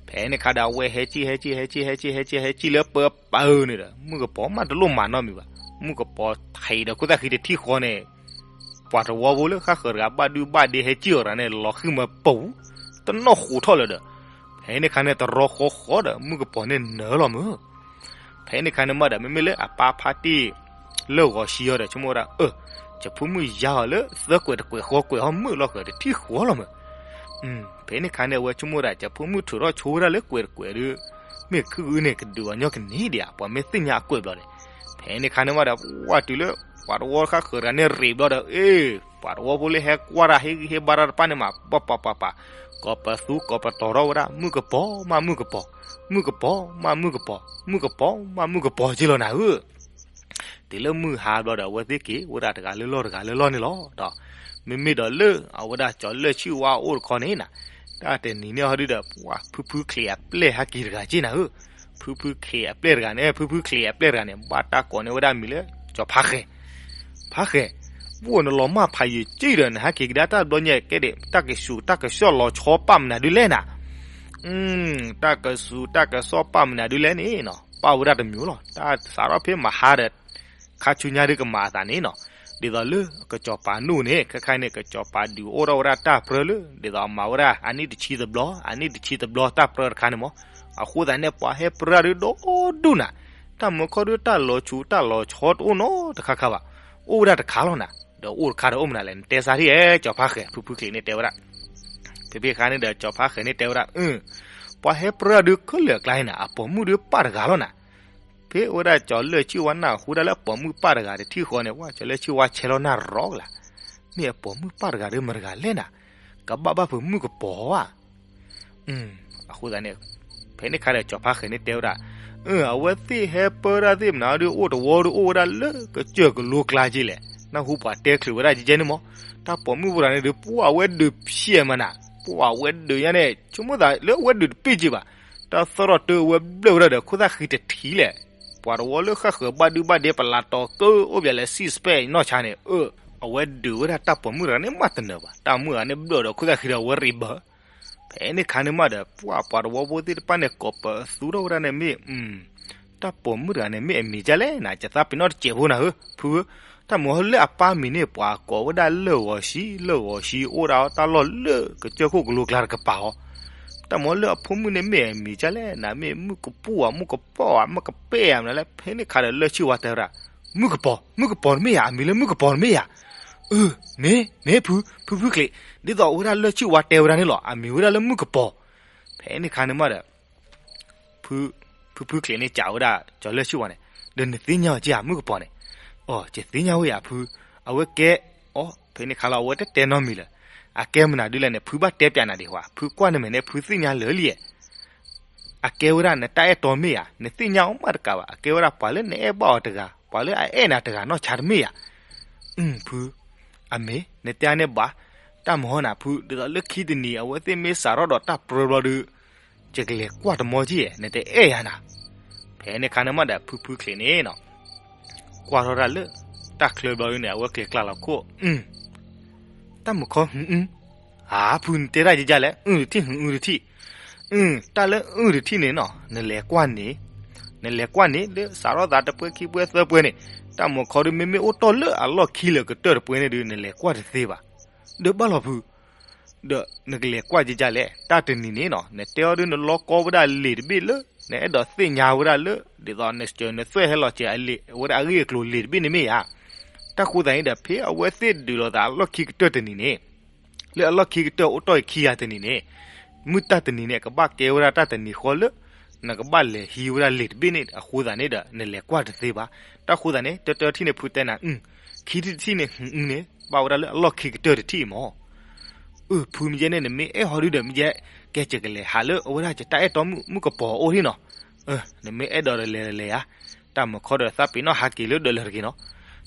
ဖဲန့ၣ်ခါဒီးအဝဲဟဲကံၣ် ဟဲကံၣ် ဟဲကံၣ် ဟဲကံၣ် ဟဲကံၣ်လၢပၢပၢန့ၣ်ဒီး မုၣ်ကပီၤမးတလိၣ်မၤနီတမံၤဘၣ်, မုၣ်ကပီၤထံးဒီးခိၣ်သၣ်ဃံတထံၣ်ဃီန့ၣ် ပှၤတဝီဖိလၢဃၣ်ဃၢၤတဂၤဘၣ်ဒုဘၣ်ဒ့ဟဲကံၣ်အီၤတဂၤန့ၣ် လီၤဃံၢ်မၢပူၤ, တနီၣ်ဃိးထီၣ်လၢၤဒီး, ဖဲန့ၣ်ခါန့ၣ် တရီဃီဃီဒီး မုၣ်ကပီၤန့ၣ်နၢၤလီၤမၢ်. ဖဲန့ၣ်ခါန့ၣ်မးဒီး မ့မ့ၢ်လၢအပၢ်ဖါတံၢ် လၢဂီၤဆံအီၤဒီး ဆိကမိၣ်ဝဲဒၣ် အၢ ယဖိမုၣ်ယါအီၤလၢသၢကွဲးတကွဲးဃီကွဲးဟီမုၣ်လီၤဃၢၤ တထံၣ်ဃီလီၤမၢ်. ဖဲန့ၣ်ခါန့ၣ် အဝဲဆိကမိၣ်ဝဲဒၣ် ယဖိမုၣ်ထုးထီၣ်ဆိဝဲဒၣ်လၢကွဲးတကွဲးဒီး မ့ၢ်ခုၣ်အုန့ၣ် ကဒုးအီၤညီကန့ၢ်ဒံးဧါ ပှၤမ့ၢ်သ့ၣ်ညါအကွဲးဘျီန့ၣ်. ဖဲန့ၣ်ခါန့ၣ်မးဒီး ပှၤတုၤလၢ ပှၤတဝီဃၣ်ဃၢၤတဂၤန့ၣ်ရ့းဘျီဒီး အ့ ပှၤတဝီဖိလၢဟဲကွၢ်တၢ်ဟ့ၣ်ဂံၢ်ဟ့ၣ်ဘါတၢ်တဖၣ်န့ၣ်မး ပှၤပှၤပှၤပှၤ ကိးပသူကိးပတီၤထီၣ်ဝဲဒၣ် မုၣ်ကပီၤမးမုၣ်ကပီၤ, မုၣ်ကပီၤမးမုၣ်ကပီၤ, မုၣ်ကပီၤမးမုၣ်ကပီၤက့လီၤနၤဧၢ. တုၤလၢမုၢ်ဟါဘျီဒီး အဝဲသ့ၣ်က့ၤဝဲဒၣ်တဂၤလၢလီၢ်တဂၤလၢလီၢ်န့ၣ်လီၤ. ဒီး မ့မ့ၢ်ဒီးလၢအဝဲဒၣ်ကၠီၤလၢၢ်ဆံၣ်ဝါအိၣ်တခီန့ၣ်နၤ, တၢ်တနံၤန့ၣ်ဟီဒုဒီး ပှၤဖုဖုချံးအပျဲၢ်ဟဲက့ၤတဂၤက့နၤဧၢ. ဖုဖုချံးအပျဲၢ်တဂၤန့ၣ် ဖုဖုချံးအပျဲၢ်တဂၤန့ၣ် ဘၣ်တၢ်ကိးန့ၢ်ဝဲဒၣ်မံၤလၢကၠီၤဖါဃဲၤ, ပှၢ်နလီၤမၢ်ဖးယံာ်ကံၣ်ဒီး နဟဲက့ၤကဒါတၢ်ဘျီညါကဲဒံး တၢ်ကစူၤတၢ်ကစီၣ်လီၤဆီပာ်မနုၤဒုလဲၣ်နၤ တၢ်ကစူၤတၢ်ကစီၣ်ပာ်မနုၤဒုလဲၣ်န့ၣ်နီၤ ပာ်ဝဲဒၣ်တမံၤလီၤ. တၢ်စးထီၣ်ဖဲမဟါဒီး ခါဆူညါဒုကမၤအသးန့ၣ်နီၤ, ဒ်သိးလၢကစီၤပၤနူၣ်န့ၣ် ခဲခါန့ၣ် ကစီၤပၤဒုးအိၣ်ထီၣ်ဝဲဒၣ်တၢ်ပြၢလၢ ဒ်သိးအမၤဝဲဒၣ်အနံၣ်တဆံတဘျီ အနံၣ်တဆံတဘျီတၢ်ပြၢတခါန့ၣ်မး, အဃိသတးန့ၣ် ပှၤဟဲပြၢဒုဒီဒူၣ်နၤ, တၢ်မူခီဒုတၢ်လီၤဆူးတၢ်လီၤဆီတအိၣ်နီတခါခါဘၣ်, အိၣ်ဝဲဒၣ်တခါလီၤနၤ, ဒီးအိၣ်တခါဒီးအိၣ်မနုၤလဲၣ် နတဲစးထံၣ်အဲ ကၠီၤဖါဃဲၤ ဖုဖုချံးန့ၣ်တဲဝဲဒၣ် ဖဲဖဲခါန့ၣ်ဒီး ကၠီၤဖါဃဲၤန့ၣ်တဲဝဲဒၣ် အၢ ပှၤဟဲပြၢဒုခဲလၢာ်အကျါန့ၣ် အပိာ်မုၣ်ဒုပၢ်တဂၤလီၤနၤ, ဖဲဝဲဒၣ်ကၠီၤလၢၢ်ဆံၣ်ဝါနၢ်ဟူဒၣ်လၢအပိာ်မုၣ်ပၢ်တဂၤတထံၣ်ဃီန့ၣ် ဝဲကၠီၤလၢၢ်ဆံၣ်ဝါဆဲးလီၤနၢ်ရီကလၤ, မ့ၢ်အပိာ်မုၣ်ပၢ်တဂၤဒီးမတၤတဂၤလဲၣ်နၤ, ကဘၣ်ဘၣ်ဖုးမုၣ်ကပီၤဧါ အဃိသတးန့ၣ် ဖဲန့ၣ်ခါဒီးကၠီၤဖါဃဲၤန့ၣ်တဲဝဲဒၣ်, အၢ အဝဲသ့ၣ်ဟဲပၢဒၣ်သ့ၣ်မနုၤဒီးအိၣ်တဝီဒီးအိၣ်ဝဲဒၣ်လၢကစၢၢ်ကလိကျါက့လဲၣ်, နၢ်ဟူပှၤတဲချုးဝဲဒၣ်ကဲကဲန့ၣ်မး, တၢ်ပိာ်မုၣ်ဖိတဂၤန့ၣ်ဒီး ပှၢ်အဝဲဒုးဖျဲးမးနၤ, ပှၢ်အဝဲဒုးညါန့ၣ် ဆိကမိၣ်သးလၢအဝဲဒုးတပ့ၢ်က့ဘၣ်, တၢ်သရီၣ်တၢဝဲဘျၢၣ်ဝဲဒၣ်ဒီးခိၣ်သၣ်ဃံတထံးလဲၣ်, ပှၤတဝီလၢဃၣ်ဃၢၤဘၣ်ဒုဘၣ်ဒဲပလးတီၤကၢအိၣ်ဘၣ်လၢ six pack နီၢ်ဆါန့ၣ် အၢ အဝဲဒုးဝဲဒၣ်တၢ်ပိာ်မုၣ်တဂၤန့ၣ်မးတနၢၤဘၣ်, တၢ်မုၣ်တဂၤန့ၣ်ဘျၢၣ်ဒီးခိၣ်သၣ်ဃံဒီးအဝဲရံးဘၢ ဖဲန့ၣ်ခါန့ၣ်မးဒီး ပှၢ်ပှၤတဝီဖိသ့ၣ်တဖၣ်န့ၣ် ကိးပသူထီၣ်ဝဲဒၣ်န့ၣ်မ့ၢ်, တၢ်ပိာ်မုၣ်တဂၤန့ၣ်မ့ၢ်အမံၤဒ်လဲၣ်နၤ, ယသးပ့ၤနီၣ်တစဲးဖိနၤဧၢ, ဖု, တၢ်မ့ၢ်လၢအပၢ်မံၤန့ၣ် ပှၤကိးဝဲဒၣ်လၢၢ်ဂီၤဆံ, လၢၢ်ဂီၤဆံ အိၣ်ဒၣ်တၢ်လီၢ်လၢကစၢၢ်ခိၣ်ကလိကျါတကပၤအီၤ, တၢ်မ့ၢ်လၢအဖိမုၣ်န့ၣ်မ့ၢ်အမံၤဒ်လဲၣ်နၤ, မ့ၢ်မုၣ်ကပူၣ်ဧါ, မုၣ်ကပီၢ်ဧါ, မုၣ်ကပဲၣ်ဧါ, မနုၤလဲၣ်, ဖဲန့ၣ်ခါဒီးလၢၢ်ဆံၣ်ဝါတဲဝဲဒၣ်, မုၣ်ကပီၤ, မုၣ်ကပီၤတမ့ၢ်ဧါ, အမံၤလၢမုၣ်ကပီၤတမ့ၢ်ဧါ, အၢ မ့ၢ်, မ့ၢ်ဖု, ဖုဖုချံး, ဒ်သိးအဝဲဒၣ်လၢၢ်ဆံၣ်ဝါတဲဝဲဒၣ်န့ၣ်လီၤ, အမံၤဝဲဒၣ်လၢမုၣ်ကပီၤ, ဖဲန့ၣ်ခါန့ၣ်မးဒီး ဖု, ဖုဖုချံးန့ၣ်စံးဝဲဒၣ် ကၠီၤလၢၢ်ဆံၣ်ဝါန့ၣ်, ဒီးနသ့ၣ်ညါအီၤက့ဧါ မုၣ်ကပီၤန့ၣ်, အိ, ယသ့ၣ်ညါဝဲယၤဖု, အဝဲကဲ, အိ, ဖဲန့ၣ်ခါလီၤ အဝဲတတဲနီတမံၤလၢၤ, အကဲမနုၤဒ်လဲၣ်န့ၣ် ဖုဘၣ်တဲပျးနၤဒံးဟါ, ဖုကွၢ်နမဲာ်န့ၣ် ဖုသ့ၣ်ညါလၢာ်လံ, အကဲဝဲဒၣ်နတၢ်အဲၣ်တီမ့ၢ်ဧါ, နသ့ၣ်ညါအီၤမးတကးဘၣ်, အကဲဝဲဒၣ်ပှၤလၢနအဲၣ်ဘၣ်အီၤတဂၤ, ပှၤလၢအအဲၣ်နၤတဂၤနီၢ်ဆါတမ့ၢ်ဧါ, ဖု, အမ့ၢ်, နတဲန့ၣ်ဘၣ်, တၢ်မဟီနၤဖု, ဒ်သိးလၢခံတနံၤ အဝဲသ့ၣ်မ့ၢ်စးထီၣ်ဒီးတၢ်ပြၢဘျီဒုး ယကလဲၤကွၢ်တမီက့, နတအဲၣ်ယၤနၤ, ဖဲန့ၣ်ခါန့ၣ်မးဒီး ဖုဖုချံးန့ၣ်နီၤ, ကွၢ်ထီၣ်တၢ်လၢ တၢ်ချၢဘျီဒုးန့ၣ် အဝဲကျဲၤကျါလီၤခိၣ်, တၢ်မုၢ်ခီ, ဧါ, ဖုနတဲတၢ်ကကလဲၣ်, အုတထံၣ်, အုတထံၣ်, တၢ်လၢအုတထံၣ်န့ၣ်နီၤ, နလဲၤကွၢ်န့ၣ်, နလဲၤကွၢ်န့ၣ် လၢစးထီၣ်သးတပှဲၤခံပှဲၤသၢပှဲၤန့ၣ်, တၢ်မုၢ်ခီဒုး မ့မ့ၢ်အိၣ်တ့ၢ်လၢအလီၢ်ခံလၢာ်ကတၢၢ်တပှဲၤန့ၣ်ဒုး နလဲၤကွၢ်တသ့ဘၣ်, ဒီးဘၣ်လီၤဖု ဒီးနကလဲၤကွၢ်ကကလဲၣ်, တၢ်တနံၤန့ၣ်နီၤ, နတဲအီၤဒုး နလီကီဝဲဒၣ်လံာ်တဘ့ၣ်လၢ နအဲၣ်ဒိးသ့ၣ်ညါဝဲဒၣ်လၢ ဒ်သိးနစၢၤနသွဲၣ်ဟဲလီၤစၢၤအလံာ် အဝဲဒၣ်အဂ့ၢ်အကျိၤလံာ်တဘ့ၣ်န့ၣ်မ့ၢ်ဧါ, တၢ်ဃိသးန့ၣ်ဒီး ဖဲအဝဲသ့ၣ်ဒုးလိာ်သးအလီၢ်ခံကတၢၢ်တနံၤန့ၣ်, လၢအလီၢ်ခံကတၢၢ်အိၣ်တ့ၢ်ခံဂၤတနံၤန့ၣ်, မုၢ်တၢ်တနံၤန့ၣ် ကဘၣ်ကဲဝဲဒၣ်တၢ်တနံၤဃီလၢ နကဘၣ်လဲၤဟံးဝဲဒၣ်လံာ်တဘ့ၣ်န့ၣ် အဃိသးန့ၣ်ဒီး နလဲၤကွၢ်တသ့ဘၣ်, တၢ်ဃိသးန့ၣ် တၢတၢထံၣ်န့ၣ် ဖုတဲနၤ, ခံထံၣ်တထံၣ်န့ၣ်, န့ၣ် ဘၣ်ဝဲဒၣ်လၢအလီၢ်ခံကတၢၢ်တထံၣ်မး အၢ ဖုမ့ၢ်ယဲန့ၣ် နမ့ၢ်အဲၣ်ဟီဒုဒီး မ့ၢ်ယဲ ကဲ ယကလဲၤဟးလၢအဝဲဒၣ်ယတၢ်အဲၣ်တီမုၣ်ကပီၤအအိၣ်ထံၣ်နီၤ, နမ့ၢ်အဲၣ်ဒိးဒီးလဲၤဒီးလဲၤယၤ, တၢ်မုၢ်ခီဒီးသးပ့ၤနီၣ်ဟးက့ၤလၢဒၢးလၢာ်တဂ့ၤနီၤ,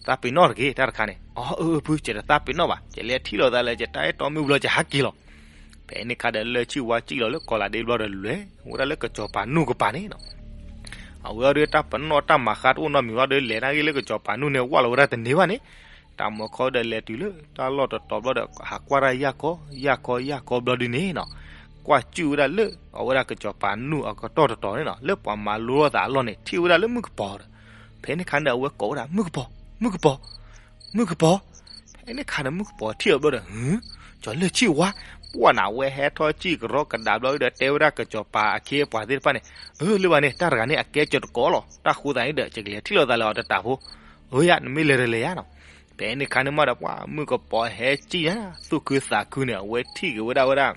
သးပ့ၤနီၣ်တဂ့ၤ တၢ်တခါန့ၣ်, အၢ အၢ ဖု ယတသးပ့ၤနီၣ်ဘၣ်, ယလဲၤထံၣ်လိာ်သးလၢယတၢ်အဲၣ်တီမုၣ်ဘျီ ယဟးက့ၤလီၤ ဖဲန့ၣ်ခါဒီးလၢၢ်ဆံၣ်ဝါစံၣ်လီၤလၢကီးလးဒ့ဘျီဒီး လဲၤဝဲဒၣ်လၢကစီၤပၤနူၢ်ကပၤန့ၣ်နီၤ, အဝဲအီၤဒီးတၢ်ပနီၣ်တၢ်မၤဃါတအိၣ်နီတမံၤဘျီဒီး လဲၤနာ်က့ၤလၢကစီၤပၤနူၢ်န့ၣ် ဝၢ်လီၤဝဲဒၣ်တန့ၢ်ဘၣ်န့ၣ်, တၢ်မုၢ်ခီဒီးလဲၤတုၤလၢတၢ်လီၢ်တတီၤဘျီဒီး ဟးကွၢ်တၢ်ယၢ်ခီ, ယၢ်ခီ ယၢ်ခီဘျီဒုန့ၣ်နီၤ, ကွၢ်စူၣ်ဝဲဒၣ်လၢ အဝဲဒၣ်ကစီၤပၤနူၢ်အကတီၢ်တတီၤန့ၣ်နီၤ လၢပှၤမၤလိလိာ်သးအလီၢ်န့ၣ် ထံၣ်ဝဲဒၣ်လၢမုၣ်ကပီၤဒီး, ဖဲန့ၣ်ခါန့ၣ် အဝဲကိးဝဲဒၣ် မုၣ်ကပီၤ, မုၣ်ကပီၤ, မုၣ်ကပီၤ, ဖဲန့ၣ်ခါန့ၣ် မုၣ်ကပီၤထံၣ်အဘျီဒီး ဟု, ကၠီၤလၢၢ်ဆံၣ်ဝါ, ပှၢ်နၤ အဝဲဟဲထီၣ်စံၣ်ကရီကဒါဘျီဒီး တဲဝဲဒၣ်ကစီၤပၤအခ့အပှၤသ့ၣ်တဖၣ်န့ၣ်, အၢ လၢဘၣ်န့ၣ် တၢ်တဂၤန့ၣ် အကဲကၠီၤတကိးလီၤ, တၢ်ဃိသးန့ၣ်ဒီး ယကလဲၤထံၣ်လိာ်သးလၢအီၤတတးဖိ, အၢယၤ နမ့ၢ်လဲၤဒီးလဲၤယၤနီၤ, ဖဲန့ၣ်ခါန့ၣ်မးဒီး ပှၢ်မုၣ်ကပီၤဟဲစံၣ်ညါ သူၣ်ခုသးခုန့ၣ် အဝဲထံၣ်က့ၤဝဲဒၣ်ဝဲဒၣ်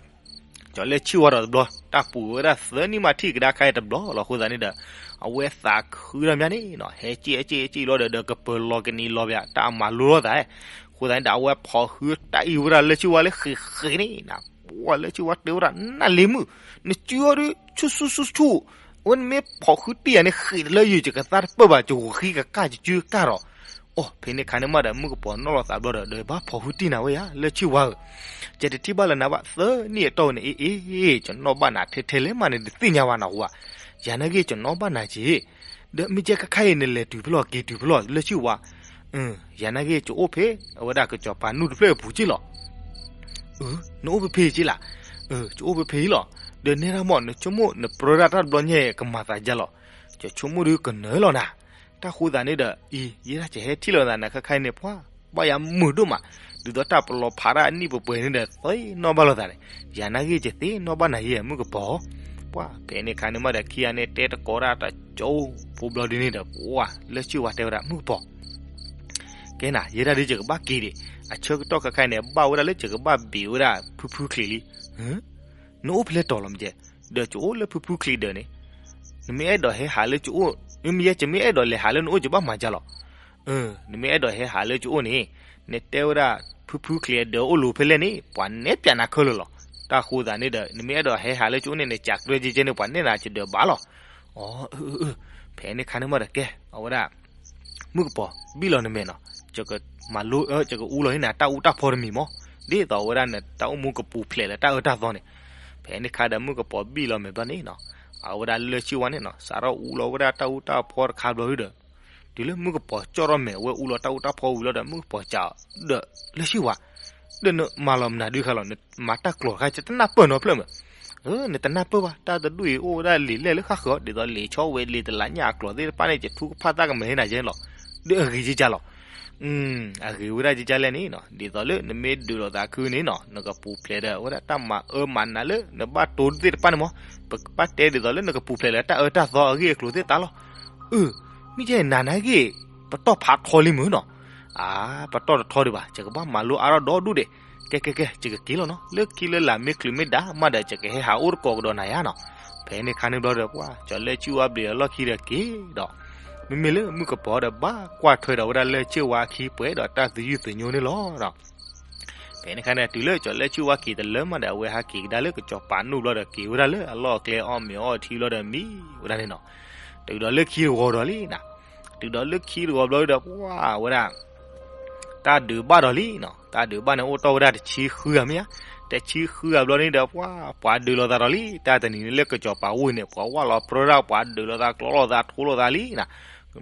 ကၠီၤလၢဆ့ၣ်ဝါဒီးတဘျီ တၢ်ပူၤဝဲဒၣ်သၢနံၣ်မးထံၣ်ကဒါခါအံၤတဘျီလီၤ. အဃိသတးန့ၣ်ဒီး အဝဲသးခုဒီးမးန့ၣ်နီၤ ဟဲစ့ၣ်ဟဲစ့ၣ်ဟဲစ့ၣ်လီၤဒီး ဒီးကပၢၤလီၤကနံၤလီၤဘၣ် တၢ်အမၤလိလီၤသး. အဃိသတးန့ၣ်ဒီး အဝဲဖီၣ်ဃုတၢ်အံၤဝဲဒၣ်လၢဆ့ၣ်ဝါလၢဃ့းဃ့းန့ၣ်နီၤ. ပှၤလၢဆ့ၣ်ဝါတဲဝဲဒၣ် နလ့ၤမုၣ်, နစုအီၤဒုး ဆူၣ်ဆူၣ်ဆူၣ်ဆူၣ်, အဝဲနမ့ၢ်ဖီၣ်ဃုတံၢ်ယၤန့ၣ် ဃ့းတလၢယုာ် ယကသါတပၢၢ်ဘၣ် ယဂီၤဃံကကၢ် ယစုကကၢ်ဒီး အိ ဖဲန့ၣ်ခါန့ၣ်မးဒီး မုၣ်ကပီၤနီၣ်လီၤသးဘျီဒီး ဒီးဘၣ်ဖီၣ်ဃုတံၢ်နၤဝဲယၤ လၢဆ့ၣ်ဝါဧၢ, ယတထံၣ်ဘၣ်လၢၤနၤဘၣ် သၢနံၣ်အတီၢ်န့ၣ် အ့ၣ်အ့ၣ် ယနီၣ်ဘၣ်နၤထဲထဲလဲၣ်မးန့ၣ် တသ့ၣ်ညါဘၣ်နီၤဝဲ, ယၤနာ်က့ ယနီၣ်ဘၣ်နၤက့ၤ, ဒီးမ့ၢ်ကဲခါခါအံၤ နလဲၤတုၤဖဲလဲၣ် က့ၤတုၤဖဲလဲၣ် လၢဆ့ၣ်ဝါ, ယၤနာ်က့ ယအိၣ်ဖဲ အဝဲဒၣ်ကစီၤပၤနူၢ်တဖျၢၣ်အပူၤက့ၢ်လီၤ. နအိၣ်ဖဲဖဲအံၤက့ၢ်လၢ, ယအိၣ်ဖဲဖဲအံၤလီၤ, ဒီးနဲဒၣ်မး နဆိကမိၣ် နပြၢဒၣ်တၢ်တဘျီညါကမၤသးဒ်လဲၣ်, ယဆိကမိၣ်ဒုးကနၢၤလီၤနၤ, တၢ်ဃိသးန့ၣ်ဒီး အံၤ ယဲဒၣ်ယဟဲထံၣ်လိာ်သးနၤခါခါအံၤန့ၣ် ပှၤ ဘၣ်ယၤမုာ်ဒိၣ်မး, ဒ်သိးတၢ်ပလီၤဖးတၢ်အနံၣ်ပှဲၤပှဲၤန့ၣ်ဒီး သ့ၣ်နီၣ်ဘၣ်လိာ်သးန့ၣ်, ယၤနာ်က့ ယသ့ၣ်နီၣ်ဘၣ်နၤယဲ မုၣ်ကပီၤ, ပှၤ ဖဲန့ၣ်ခါန့ၣ်မးဒီး ခံဂၤန့ၣ်တဲတကိးဒၣ်တကၠိဖိဘျီဒုန့ၣ်ဒီး ပှၤ လၢဆ့ၣ်ဝါတဲဝဲဒၣ် မုၣ်ကပီၤ ကဲနၤ ယဲဒၣ်ဒ်ယကဘၣ်က့ၤဒံး, အဆၢကတီၢ်ခဲခါအံၤန့ၣ် ဘၣ်ဝဲဒၣ်လၢယကဘၣ်ဘ့ၣ်ဝဲဒၣ်ဖုဖုချံးလံ, နအိၣ်ဖဲလဲၣ်တီၤလီၤမ့ၢ်ကဲ, ဒီးယအိၣ်လၢဖုဖုချံးဒၢးန့ၣ်, နမ့ၢ်အဲၣ်ဒိးဟဲဟးလၢယအိၣ်, မ့ၢ်ယဲ ယမ့ၢ်အဲၣ်ဒိးလဲၤဟးလၢနအိၣ် ယဘၣ်မၤဒ်လဲၣ်, နမ့ၢ်အဲၣ်ဒိးဟဲဟးလၢယအိၣ်န့ၣ်, နတဲဝဲဒၣ်ဖုဖုချံးအဒၢးအိၣ်လီၤဖဲလဲၣ်န့ၣ် ပှၤနဲၣ်ပၠးနၤခဲလၢာ်လီၤ, တၢ်ဃိသးန့ၣ်ဒီး နမ့ၢ်အဲၣ်ဒိးဟဲဟးလၢယအိၣ်န့ၣ် နကးကြၢးကဲကဲန့ၣ် ပှၤနဲၣ်နၤယဒၢးဘၣ်လီၤ, အ ဖဲန့ၣ်ခါန့ၣ်မးဒီးကဲ အဝဲဒၣ် မုၣ်ကပီၤ ဘံၣ်လီၤနမဲာ်နီၤ, ယကမၤလိ ယကအူလီၤန့ၢ်နၤတၢ်အူတၢ်ဖီတမံၤမး, ဒ်သိးဝဲဒၣ်နတၢ်အိၣ်မူကပူၤဖျဲးလၢတၢ်အၢတၢ်သီန့ၣ်, ဖဲန့ၣ်ခါဒီးမုၣ်ကပီၤဘံၣ်လီၤမဲာ်ဘျီန့ၣ်နီၤ, အဝဲဒၣ်လၢဆ့ၣ်ဝါန့ၣ်နီၤ စးထီၣ်အူလီၤဝဲဒၣ်တၢ်အူတၢ်ဖီတခါဘျီဒီး, တုၤလၢမုၣ်ကပီၤကၠီၣ်ထီၣ်မဲာ်ဝဲအူလီၤတၢ်အူတၢ်ဖီဝံၤလီၤဒီး မုၣ်ကပီၤစံး ဒီးလၢဆ့ၣ်ဝါ, ဒီးနမၤလီၤမနုၤဒုးခါလီၤ နမၤတၢ်ကျိာ်တခါ ယတနၢ်ပၢၢ်နီတဖျၢၣ်မး နတနၢ်ပၢၢ်ဘၣ် တၢ်တဒူၣ်အံၤအိၣ်ဝဲဒၣ်လံာ်လဲၢ်လၢဃၣ်ဃၢၤ ဒ်သိးလံာ်ဆီဝဲလံာ်တလးညၣ်အကျိာ်သ့ၣ်တဖၣ်န့ၣ် ယထူကဖၣ်သၣ်ကမဲာ်န့ၢ်နၤယဲလီၤ, ဒီးအဂ့ၤကကၢ်လီၤ, အဂ့ၤဝဲဒၣ်ကကၢ်လဲၣ်န့ၣ်နီၤ ဒ်သိးလၢနမ့ၢ်ဒုးလိာ်သးခုန့ၣ်နီၤ နကပူၤဖျဲးဒီးဝဲဒၣ်တၢ်မၤအၢမၤနးလၢနဘၣ်တိသ့ၣ်တဖၣ်န့ၣ်မး, ပကဘၣ်တဲဒ်သိးလၢနကပူၤဖျဲးလၢတၢ်အၢတၢ်သီအဂ့ၢ်အကျိၤသ့ၣ်တဖၣ်လီၤ, အၢ မ့ၢ်ကဲနၤနာ်က့ ပတီၢ်ဖးထီလံမုၢ်နီၤ, အါ ပတီၢ်တထီဒံးဘၣ် ယကဘၣ်မၤလိအါထီၣ်ဒီဒူၣ်ဒံး, ကဲကဲကဲ ယကက့ၤလီၤနီၤ လၢခံလၢလာ်မ့ၢ်ချုးမ့ၢ်ဒၣ်မးဒီး ယကဟဲဟးအိၣ်တကိးကဒီးနၤယါနီၤ, ဖဲန့ၣ်ခါန့ၣ်ဘျီဒီးပှၤ ကၠီၤလၢဆ့ၣ်ဝါဘျံးအလီၢ်ခံဒီးက့ၤဒီး, မ့မ့ၢ်လၢမုၣ်ကပီၤဒီးဘၣ်ကွၢ်ထွဲဒီးဝဲဒၣ်လၢဆ့ၣ်ဝါအခံပှဲၤဒီး တၢ်သယုၢ်သညိန့ၣ်လီၤဒီး ဖဲန့ၣ်ခါန့ၣ် တုၤလၢကၠီၤလၢဆ့ၣ်ဝါက့ၤတလၢမးဒီး အဝဲဟးက့ၤကဒါလၢကစီၤပၤနူၢ်ဘျီဒီး က့ၤဝဲဒၣ်လၢအလီၢ်အကျဲအီၣ်မ့ၤအီထံဘျီဒီးမံဝဲဒၣ်န့ၣ်နီၤ, တုၤဒီးလၢခံတဂီၤဒီးလံနီၤ, တုၤဒီးလၢခံတဂီၤဘျီဒီး ပှၤဝဲဒၣ် တၢ်ဒုးဘၣ်ဒီးလံနီၤ, တၢ်ဒုးဘၣ်န့ၣ်အိၣ်တ့ၢ်ဝဲဒၣ်တဆံဃုဂၤမ့ၢ်ဧါ, တဆံဃုဂၤဘျီန့ၣ်ဒီး ပှၤ ပှၤဒုးလိာ်သးဒီးလံ, တၢ်တနံၤန့ၣ်လၢကစီၤပၤဝ့ၢ်န့ၣ် ပှၤဝၢ်လီၤပြၢဒၣ် ပှၤဒုးလိာ်သးကျီလိာ်သးထိလိာ်သးလံနီၤ,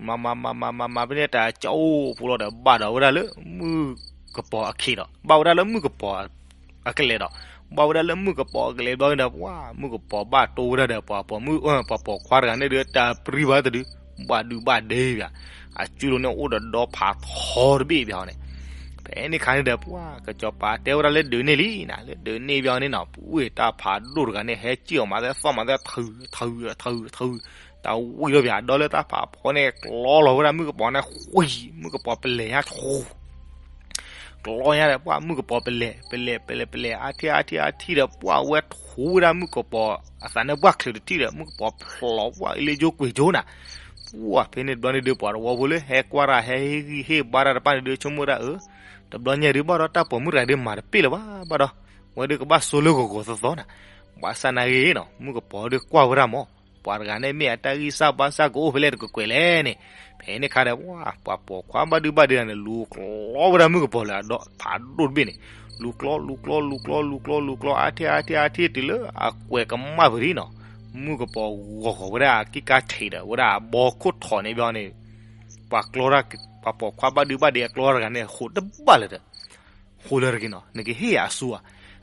မၤမၤမၤမၤမၤမၤဖဲန့ၣ် တၢ်ကအိၣ်ဖိလီၤဒီး ဘၣ်ဒီးဝဲဒၣ်လၢ မုၣ်ကပီၤအခ့ဒီး ဘၣ်ဝဲဒၣ်လၢမုၣ်ကပီၤ အကလဲၤဒီး ဘၣ်ဝဲဒၣ်လၢမုၣ်ကပီၤအကလဲၤဘျီန့ၣ်ဒီး ပှၤမုၣ်ကပီၤဘၣ်တိဝဲဒၣ်ဒီး ပှၤပိာ်မုၣ် ပှၤပိာ်ခွါတဂၤန့ၣ်ဒီး တၢ်ပြံဘၣ်တဒု ဘၣ်ဒုဘၣ်ဒဲဘၣ်, အစုလိၤန့ၣ်အိၣ်ဒီးဒီဖးထီတဘ့ၣ်ဘၣ်န့ၣ်, ဖဲန့ၣ်ခါန့ၣ်ဒီး ပှၤကစီၤပၤတဲဝဲဒၣ်လၢဒုးန့ၢ်လံနီၤ, လၢဒုးန့ၢ်ဘျီန့ၣ်နီၤ ဝ့ၢ်တၢ်ဖးဒိၣ်တဂၤန့ၣ် ဟဲစံၣ်အီၤမးသဲသီၣ်မးသဲ ထုထုထုထု တၢ်ဝံၤလီၤဘၣ် ဒီးလၢတၢ်ဖးဖီန့ၣ် ကျီလီၤဝဲဒၣ်မုၣ်ကပီၤန့ၣ် ဃံ မုၣ်ကပီၤပလဲၤညါ ကျီညါဒီး ပှၤမုၣ်ကပီၤပလဲၤ ပလဲၤ ပလဲၤ ပလဲၤ အါထံၣ် အါထံၣ် အါထံၣ်ဒီး ပှၤဝဲထူဝဲဒၣ်မုၣ်ကပီၤ အသးန့ၣ်ပှၢ်ချုးတထံၣ်ဒီး မုၣ်ကပီၤဖျိးပှၢ်အ့လ့ကၠိကွံာ်ကၠိနၤ, ပှၤဖဲန့ၣ်တဘျီန့ၣ်ဒီး ပှၤတဝီဖိလၢဟဲကွၢ်တၢ် ဟဲဟ့ၣ်ဂံၢ်ဟ့ၣ်ဘါတၢ်တဖၣ်န့ၣ်ဒီး ဆိကမိၣ်ဒၣ်အၢ တဘျီညါဒုးဘၣ်ဒီး တၢ်ပိာ်မုၣ်တဂၤဒုးမၤတပ့ၢ်လၢၤဘၣ် ဘၣ်ဒီး ဝဲဒုးကဘၣ်ဆိလၢဂီၤဂီၤသီသီနၤ, ဘၣ်ဆၣ်နာ်ဂ့ၤနီၤ မုၣ်ကပီၤဒုးကွၢ်ဝဲဒၣ်မး ပှၤတဂၤန့ၣ်မ့ၢ်အတၢ်ဂံၢ်စၢ်ဘါစၢ်ကအိၣ်ဖဲလဲၣ်တကကွဲးလဲၣ်န့ၣ်, ဖဲန့ၣ်ခါဒီး ပှၤ ပှၤပိာ်ခွါဘၣ်ဒုဘၣ်ဒဲန့ၣ် လူၤကျီဝဲဒၣ်မုၣ်ကပီၤလၢအဒီးဖးဒိၣ်တဘ့ၣ်န့ၣ်, လူၤကျီ လူၤကျီ လူၤကျီ လူၤကျီ လူၤကျီ အါထံၣ် အါထံၣ် အါထံၣ် တုၤလၢအကွဲးကမၣ်ပူၤဒံးနီၤ, မုၣ်ကပီၤဂီၤဂီၤဝဲဒၣ်အကံၢ်ကါထံးဒီး ဝဲဒၣ်အဘီခိၣ်ထီၣ်န့ၣ်ဘျီန့ၣ်, ပှၤကျီ ပှၤပိာ်ခွါဘၣ်ဒုဘၣ်ဒဲအကျီတဂၤန့ၣ် ဃိးတဘၣ်လၢၤဒီး ဃိးလၢၤတဂ့ၤနီၤ နကဟ့ၣ်ယၤအစုဧါ,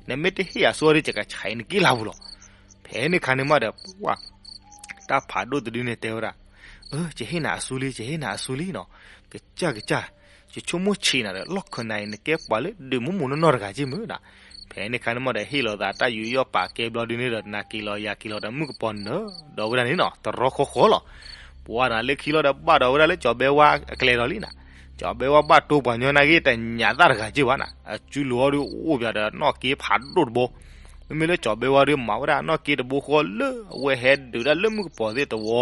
နမ့ၢ်တဟ့ၣ်ယၤအစုဒီး ယကဆဲးနက့ၤလၢ်ပူၤလီၤ. ဖဲန့ၣ်ခါန့ၣ်မးဒီး ပှၤ တၢ်ဖးဒိၣ်တဒုန့ၣ်တဲဝဲဒၣ်, အၢ ယဟ့ၣ်နၤအစုလံ ယဟ့ၣ်နၤအစုလံနီၤ, ကစၢ်ကစၢ်, ယဆိကမိၣ်ဆံးနၤဒီး လီၢ်ခၢၣ်နၤအံၤ နကဲပှၤလၢဒုးမိၢ်မိၢ်နီၢ်နီၢ်တဂၤက့ၢ်မုၢ်နီၤ, ဖဲန့ၣ်ခါန့ၣ်မးဒီး ဟ့ၣ်လီၤသးတၢ်ယူးယီၣ်ပာ်ကဲဘျီဒုန့ၣ်ဒီး နၤက့ၤလီၤယၤက့ၤလီၤဒီး မုၣ်ကပီၤနၢၤဒီးဝဲဒၣ်န့ၣ်နီၤ တရီဃီဃီလီၤ. ပှၤတဂၤလၢခံလီၤဒီး ဘၣ်ဒီးဝဲဒၣ်လၢကၠီၤဘဲဝါအကလဲၤဒီးလံနီၤ, ကၠီၤဘဲဝါဘၣ်တိပှၤညီနာ်က့ တညၣ်သၣ်တဂၤက့ၢ်ဘၣ်နီၤ, အစုလိၤအီၤဒုးအိၣ်ပၠးဒီးနီၣ်က့ဖးဒိၣ်တဘိ မ့မ့ၢ်လၢကၠီၤဘဲဝါဒီး မၤဝဲဒၣ်နီၣ်က့တဘိဃီလၢအဝဲဟဲဒုးဒၣ်လၢမုၣ်ကပီၤသ့ၣ်တဝီ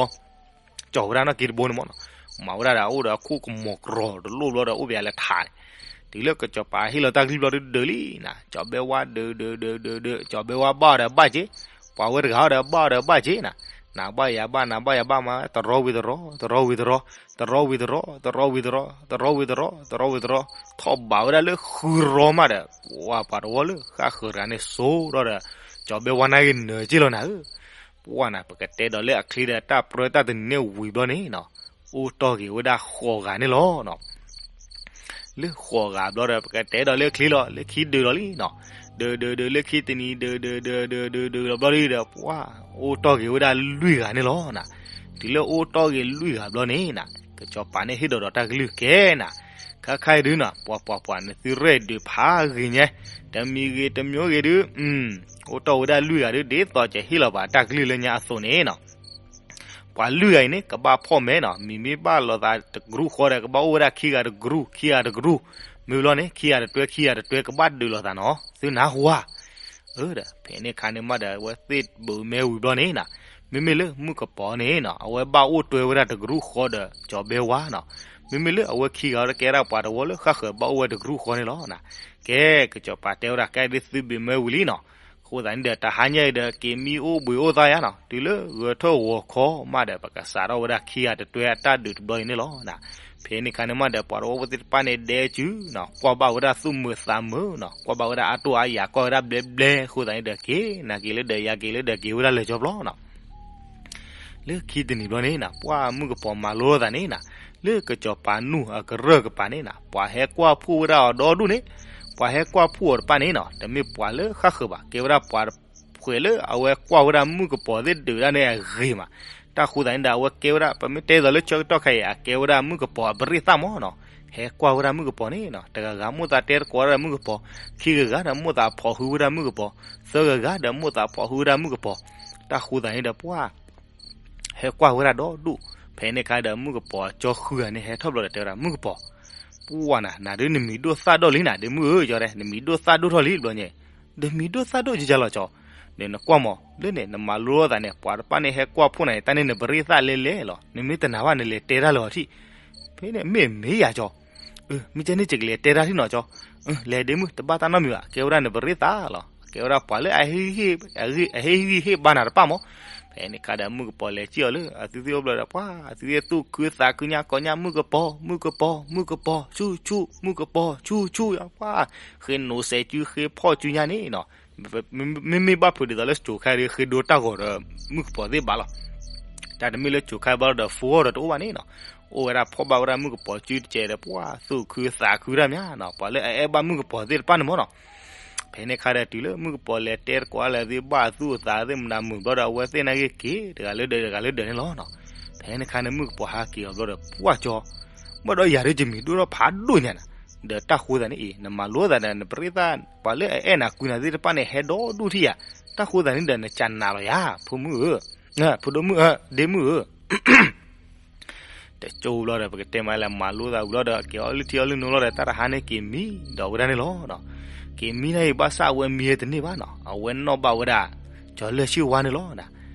ကၠီၤဝဲဒၣ်နီၣ်က့တဘိန့ၣ်မ့ၢ်နီၤ, မၤဝဲဒၣ်ဒီး အိၣ်ဒီးအခိၣ်ကမီၤကရီၤတလိၣ်ဘျီဒီး အိၣ်ပယၤလဲၤထးန့ၣ်, တုၤလၢကစီၤပၤဟ့ၣ်လီၤတၢ်ကလုၢ်ဘျီဒီး ဒုးလံနၤ, ကၠီၤဘဲဝါဒုးဒုးဒုးဒုးဒုး, ကၠီၤဘဲဝါဘၣ်အီၤဒီးဘၣ်က့ၤ, ပှၤဝဲတဂၤအီၤဒီးဘၣ်အီၤဒီးဘၣ်က့ၤနၤ, နၤဘၣ်ယၤဘၣ် နၤဘၣ်ယၤဘၣ်မး တရီဝံၤတရီ တရီဝံၤတရီ, တရီဝံၤတရီ တရီဝံၤတရီ တရီဝံၤတရီ တရီဝံၤတရီ, ထီၣ်ဘးဝဲဒၣ်လၢဃုရီမးဒီး ပှၤပှၤတဝီလၢဃၣ်ဃၢၤတဂၤန့ၣ်စိဒီးဒီး ကၠီၤဘဲဝါနာ်က့နၢၤက့ၤလီၤနၤဧၢ, ပှၢ်နၤ ပကတဲဒီးလၢအချ့ဒီးတၢ်ပြၢတၢ်တနံၤန့ၣ်ဝံၤဘျီန့ၣ်နီၤ, အိၣ်တီၢ်က့ၤဝဲဒၣ်ဃိးဂၤန့ၣ်လီၤနီၤ. လၢဃိးဂၤဘျီဒီး ပကတဲဒီးလၢချ့လီၤ လၢခံဒုးလီၤလံနီၤ, ဒုးဒုးဒုးလၢခံတနံၤ ဒုးဒုးဒုးဒုးဒုးဒုးလီၤဘျီလံဒီး ပှၢ်အိၣ်တီၢ်က့ၤဝဲဒၣ်လွံၢ်ဂၤန့ၣ်လီၤနၤ. တုၤလၢအိၣ်တီၢ်က့ၤလွံၢ်ဂၤဘျီန့ၣ်နၤ, ကစီၤပၤန့ၣ်ဟ့ၣ်ဒီးဒီးတၢ်ကလုၢ်ကဲနၤ, ခါခါအံၤဒုနီၤ ပှၤပှၤပှၤနသုရဲၣ်ဒုးဖးဂ့ၤညါ, တမံၤဂ့ၤတမျိုးဂ့ၤဒု အိၣ်တီၢ်ဝဲဒၣ်လွံၢ်ဂၤဒု ဒ်သိးကဟ့ၣ်လီၤဘၣ်တၢ်ကလုၢ်လၢညါအသိးန့ၣ်နီၤ ပှၤလွံၢ်ဂၤအံၤန့ၣ် ကဘၣ်ဖီၣ်မဲနီၤ, မ့မ့ၢ်ဘၣ်လိာ်သးတကရူၢ်ဃီဒီး ကဘၣ်အိၣ်ဝဲဒၣ်ခံဂၤတကရူၢ် ခံဂၤတကရူၢ်, မ့ၢ်ဘျီန့ၣ် ခံဂၤတတွဲ ခံဂၤတတွဲ ကဘၣ်ဒုးလိာ်သးနီၤ သုနၢ်ဟူဧါ. အၢဒီး ဖဲန့ၣ်ခါန့ၣ်မးဒီး အဝဲသ့ၣ်ဘုးမဲဝံၤဘျီန့ၣ်နီၤ, မ့မ့ၢ်လၢမုၣ်ကပီၤန့ၣ်နီၤ အဝဲဘၣ်အိၣ်တွဲဝဲဒၣ်တကရူၢ်ဃီဒီးကၠီၤဘဲဝါနီၤ, မ့မ့ၢ်လၢအဝဲခံဂၤအံၤကဲဒၣ်ပှၤတဝီလၢဃၣ်ဃၢၤဘၣ်အိၣ်ဝဲတကရူၢ်ဃီန့ၣ်လီၤနၤ. ကဲ ကစီၤပၤတဲဝဲဒၣ် ကဲဒ်သုဘုးမဲဝံၤလံနီၤ, အဃိသတးန့ၣ်ဒီး တဟါညါအံၤဒီး က့ၤမံအိၣ်ဘှံးအိၣ်သါယါနီၤ, တုၤလၢဂဲၤထၢၣ်ဂီၤခီမးဒီး ပကစးထီၣ်ဝဲဒၣ်ခံဂၤတတွဲအတၢ်ဒုးတဘျီအံၤန့ၣ်လီၤနၤ. ဖဲန့ၣ်ခါန့ၣ်မးဒီး ပှၤတဝီဖိသ့ၣ်တဖၣ်န့ၣ်ဒဲစုနီၤ, ကွၢ်ဘၣ်ဝဲဒၣ်သူၣ်မုာ်သးမုာ်နီၤ, ကွၢ်ဘၣ်ဝဲဒၣ်အါတိၢ်အါယၤ ကွၢ်ဝဲဒၣ်ဘျဲဘျဲ အဃိသတးန့ၣ်ဒီး က့ၤနၤက့ၤလၢဒီးယၤက့ၤလၢဒီးက့ၤဝဲဒၣ်လၢာ်ကၠီဘျီနီၤ. လၢခံတနံၤဘျီန့ၣ်နၤ ပှၢ်မုၣ်ကပီၤမၤလိသးန့ၣ်နၤ, လၢကစီၤပၤနူၢ်အကရၢၢ်ကပၤန့ၣ်နၤ ပှၤဟဲကွၢ်ဖှိၣ်ဝဲဒၣ်အီၤဒီဒူၣ်န့ၣ်, ပှၤဟဲကွၢ်ဖှိၣ်အီၤတဖၣ်န့ၣ်နီၤ တမ့ၢ်ပှၤလၢဃၣ်ဃၢၤဘၣ်, ကဲဝဲဒၣ်ပှၤတဖုလၢအဝဲကွၢ်ဝဲဒၣ်မုၣ်ကပီၤသ့ၣ်ဒုးဒၣ်န့ၣ်အဂ့ၤမး, တၢ်ဃိသတးန့ၣ်ဒီး အဝဲကဲဝဲဒၣ် ပမ့ၢ်တဲသိးလၢဆၢကတီၢ်ခဲအံၤ အကဲဝဲဒၣ်မုၣ်ကပီၤအပရ့ၣ်သၣ်မးနီၤ, ဟဲကွၢ်ဝဲဒၣ်မုၣ်ကပီၤန့ၣ်နီၤ, တဂၤဂၤမိၣ်သးတဲသကိးဝဲဒၣ်မုၣ်ကပီၤ, ခံဂၤဂၤဒီးမိၣ်သးဖီၣ်ဟုဝဲဒၣ်မုၣ်ကပီၤ, သၢဂၤဂၤဒီးမိၣ်သးဖီၣ်ဟုဝဲဒၣ်မုၣ်ကပီၤ, တၢ်ဃိသတးန့ၣ်ဒီးပှၢ် ဟဲကွၢ်ဝဲဒၣ်ဒီဒူၣ်, ဖဲန့ၣ်ခါဒီးမုၣ်ကပီၤကၠီဃုဂၤန့ၣ် ဟဲထီၣ်ဘျီဒီးတဲဝဲဒၣ် မုၣ်ကပီၤ, ပှၢ်နၤ နၤဒုးနမံၤဒိၣ်သၣ်ဒိၣ်လံနၤ ဒ့မုၣ်ဧၢ, ကၠီတဲ နမံၤဒိၣ်သၣ်ဒိၣ်ထီၣ်လံဘျီညါ, နမံၤဒိၣ်သၣ်ဒိၣ်ကကလီၤကၠီ, ဒီးနကွၢ်မး လၢန့ၣ် နမၤလိသးန့ၣ် ပှၤတဖၣ်န့ၣ်ဟဲကွၢ်ဖှိၣ်နၤန့ၣ် တၢ်န့ၣ်နပရ့ၣ်သၣ်လဲလဲလီၤ, နမ့ၢ်တနာ်ဘၣ်နလဲၤတဲတၢ်လၢအီၤထံၣ်, ဖဲန့ၣ်မ့ၢ်မ့ၢ်ယၤကၠီ မ့ၢ်ကဲန့ၣ် ယကလဲၤတဲတၢ်ထံၣ်နီၤကၠီ, လဲၤဒ့မုၣ် တဘၣ်တၢ်နီတမံၤဘၣ်, ကဲဝဲဒၣ်နပရ့ၣ်သၣ်လီၤ, ကဲဝဲဒၣ်ပှၤလၢအဟ့ၣ်ဂံၢ်ဟ့ၣ်ဘါနၤတဖၣ်မး, ဖဲန့ၣ်ခါဒီးမုၣ်ကပီၤလဲၤစံၣ်အီၤလၢ အသုသ့ၣ်အိၣ်ဘျီဒီး ပှၤအသုသ့ၣ်သူၣ်ခုသးခုညါကိးညါ မုၣ်ကပီၤ မုၣ်ကပီၤ မုၣ်ကပီၤ ဆူၣ်ဆူၣ် မုၣ်ကပီၤ ဆူၣ်ဆူၣ်ယါ ပှၤဃ့နိးစဲးစုဃ့ဖီၣ်စုညါန့ၣ်နီၤ, မ့မ့ၢ်ဘၣ်ဖုးဒ်သိးလၢကၠိၤခါဒီး ဃ့ဒိတၢ်ဂီၤဒီးမုၣ်ကပီၤသ့ၣ်ဘၣ်လီၤ, တၢ်တမ့ၢ်လၢကၠိၤခါဘၣ်လီၤဒီး ဖိအီၤဒီးတအိၣ်ဘၣ်န့ၣ်နီၤ, အိၣ်ဝဲဒၣ်ဖီၣ်ဘၣ်ဝဲဒၣ်မုၣ်ကပီၤစုတကဲးဒီး ပှၤသူၣ်ခုသးခုတၢ်မးနီၤ, ပှၤလၢအအဲၣ်ဘၣ်မုၣ်ကပီၤသ့ၣ်တဖၣ်န့ၣ်မးနီၤ, ဖဲန့ၣ်ခါဒီးတုၤလၢမုၣ်ကပီၤလဲၤတဲသကိးလၢအသ့ၣ်ဘၣ်အသူၣ်အသးသ့ၣ်မနုၤမုာ်ဘျီဒီး အဝဲသ့ၣ်နာ်က့ၤက့ၤ တဂၤလၢဒီးတဂၤလၢဒီးန့ၣ်လီၤနီၤ, ဖဲန့ၣ်ခါန့ၣ်မုၣ်ကပီၤဟးက့ၤအီၤဘျီဒီး ပှၢ်ကၠီ ဘၣ်ဒီးယၤဒုးယမံၤဒိၣ်ထီၣ်ဖးဒိၣ်ညါနၤ, ဒီးတၢ်ဃိသတးန့ၣ်အံၤ နမၤလိသးဒီးနပရ့ၣ်သၣ် ပှၤလၢအအဲၣ်နၤကွံနၤသ့ၣ်တဖၣ်န့ၣ် ဟဲဒီဒူၣ်ထံၣ်ယၤ, တၢ်ဃိသတးန့ၣ်ဒီးနကနးလီၤယၤ ဖိမုၣ်ဧၢ, ဖိဒိၣ်မုၣ်ဧၢ ဒ့မုၣ်ဧၢ တကၠိဘျီဒီး ပကတဲမးလၢမၤလိသးဝံၤဘျီဒီး က့ၤအီၣ်လုၢ်ထံအီၣ်လုၢ်နိလီၤဒီး တၢ်တဟါန့ၣ်က့ၤမံဒီးဝဲဒၣ်န့ၣ်လီၤ. က့ၤမံဒၣ်အံၤဘၣ်ဆၣ်အဝဲမံဝဲတန့ၢ်ဘၣ်နီၤ, အဝဲနီၣ်ဘၣ်ဝဲဒၣ် ကၠီၤလၢၢ်ဆံၣ်ဝါန့ၣ်လီၤ.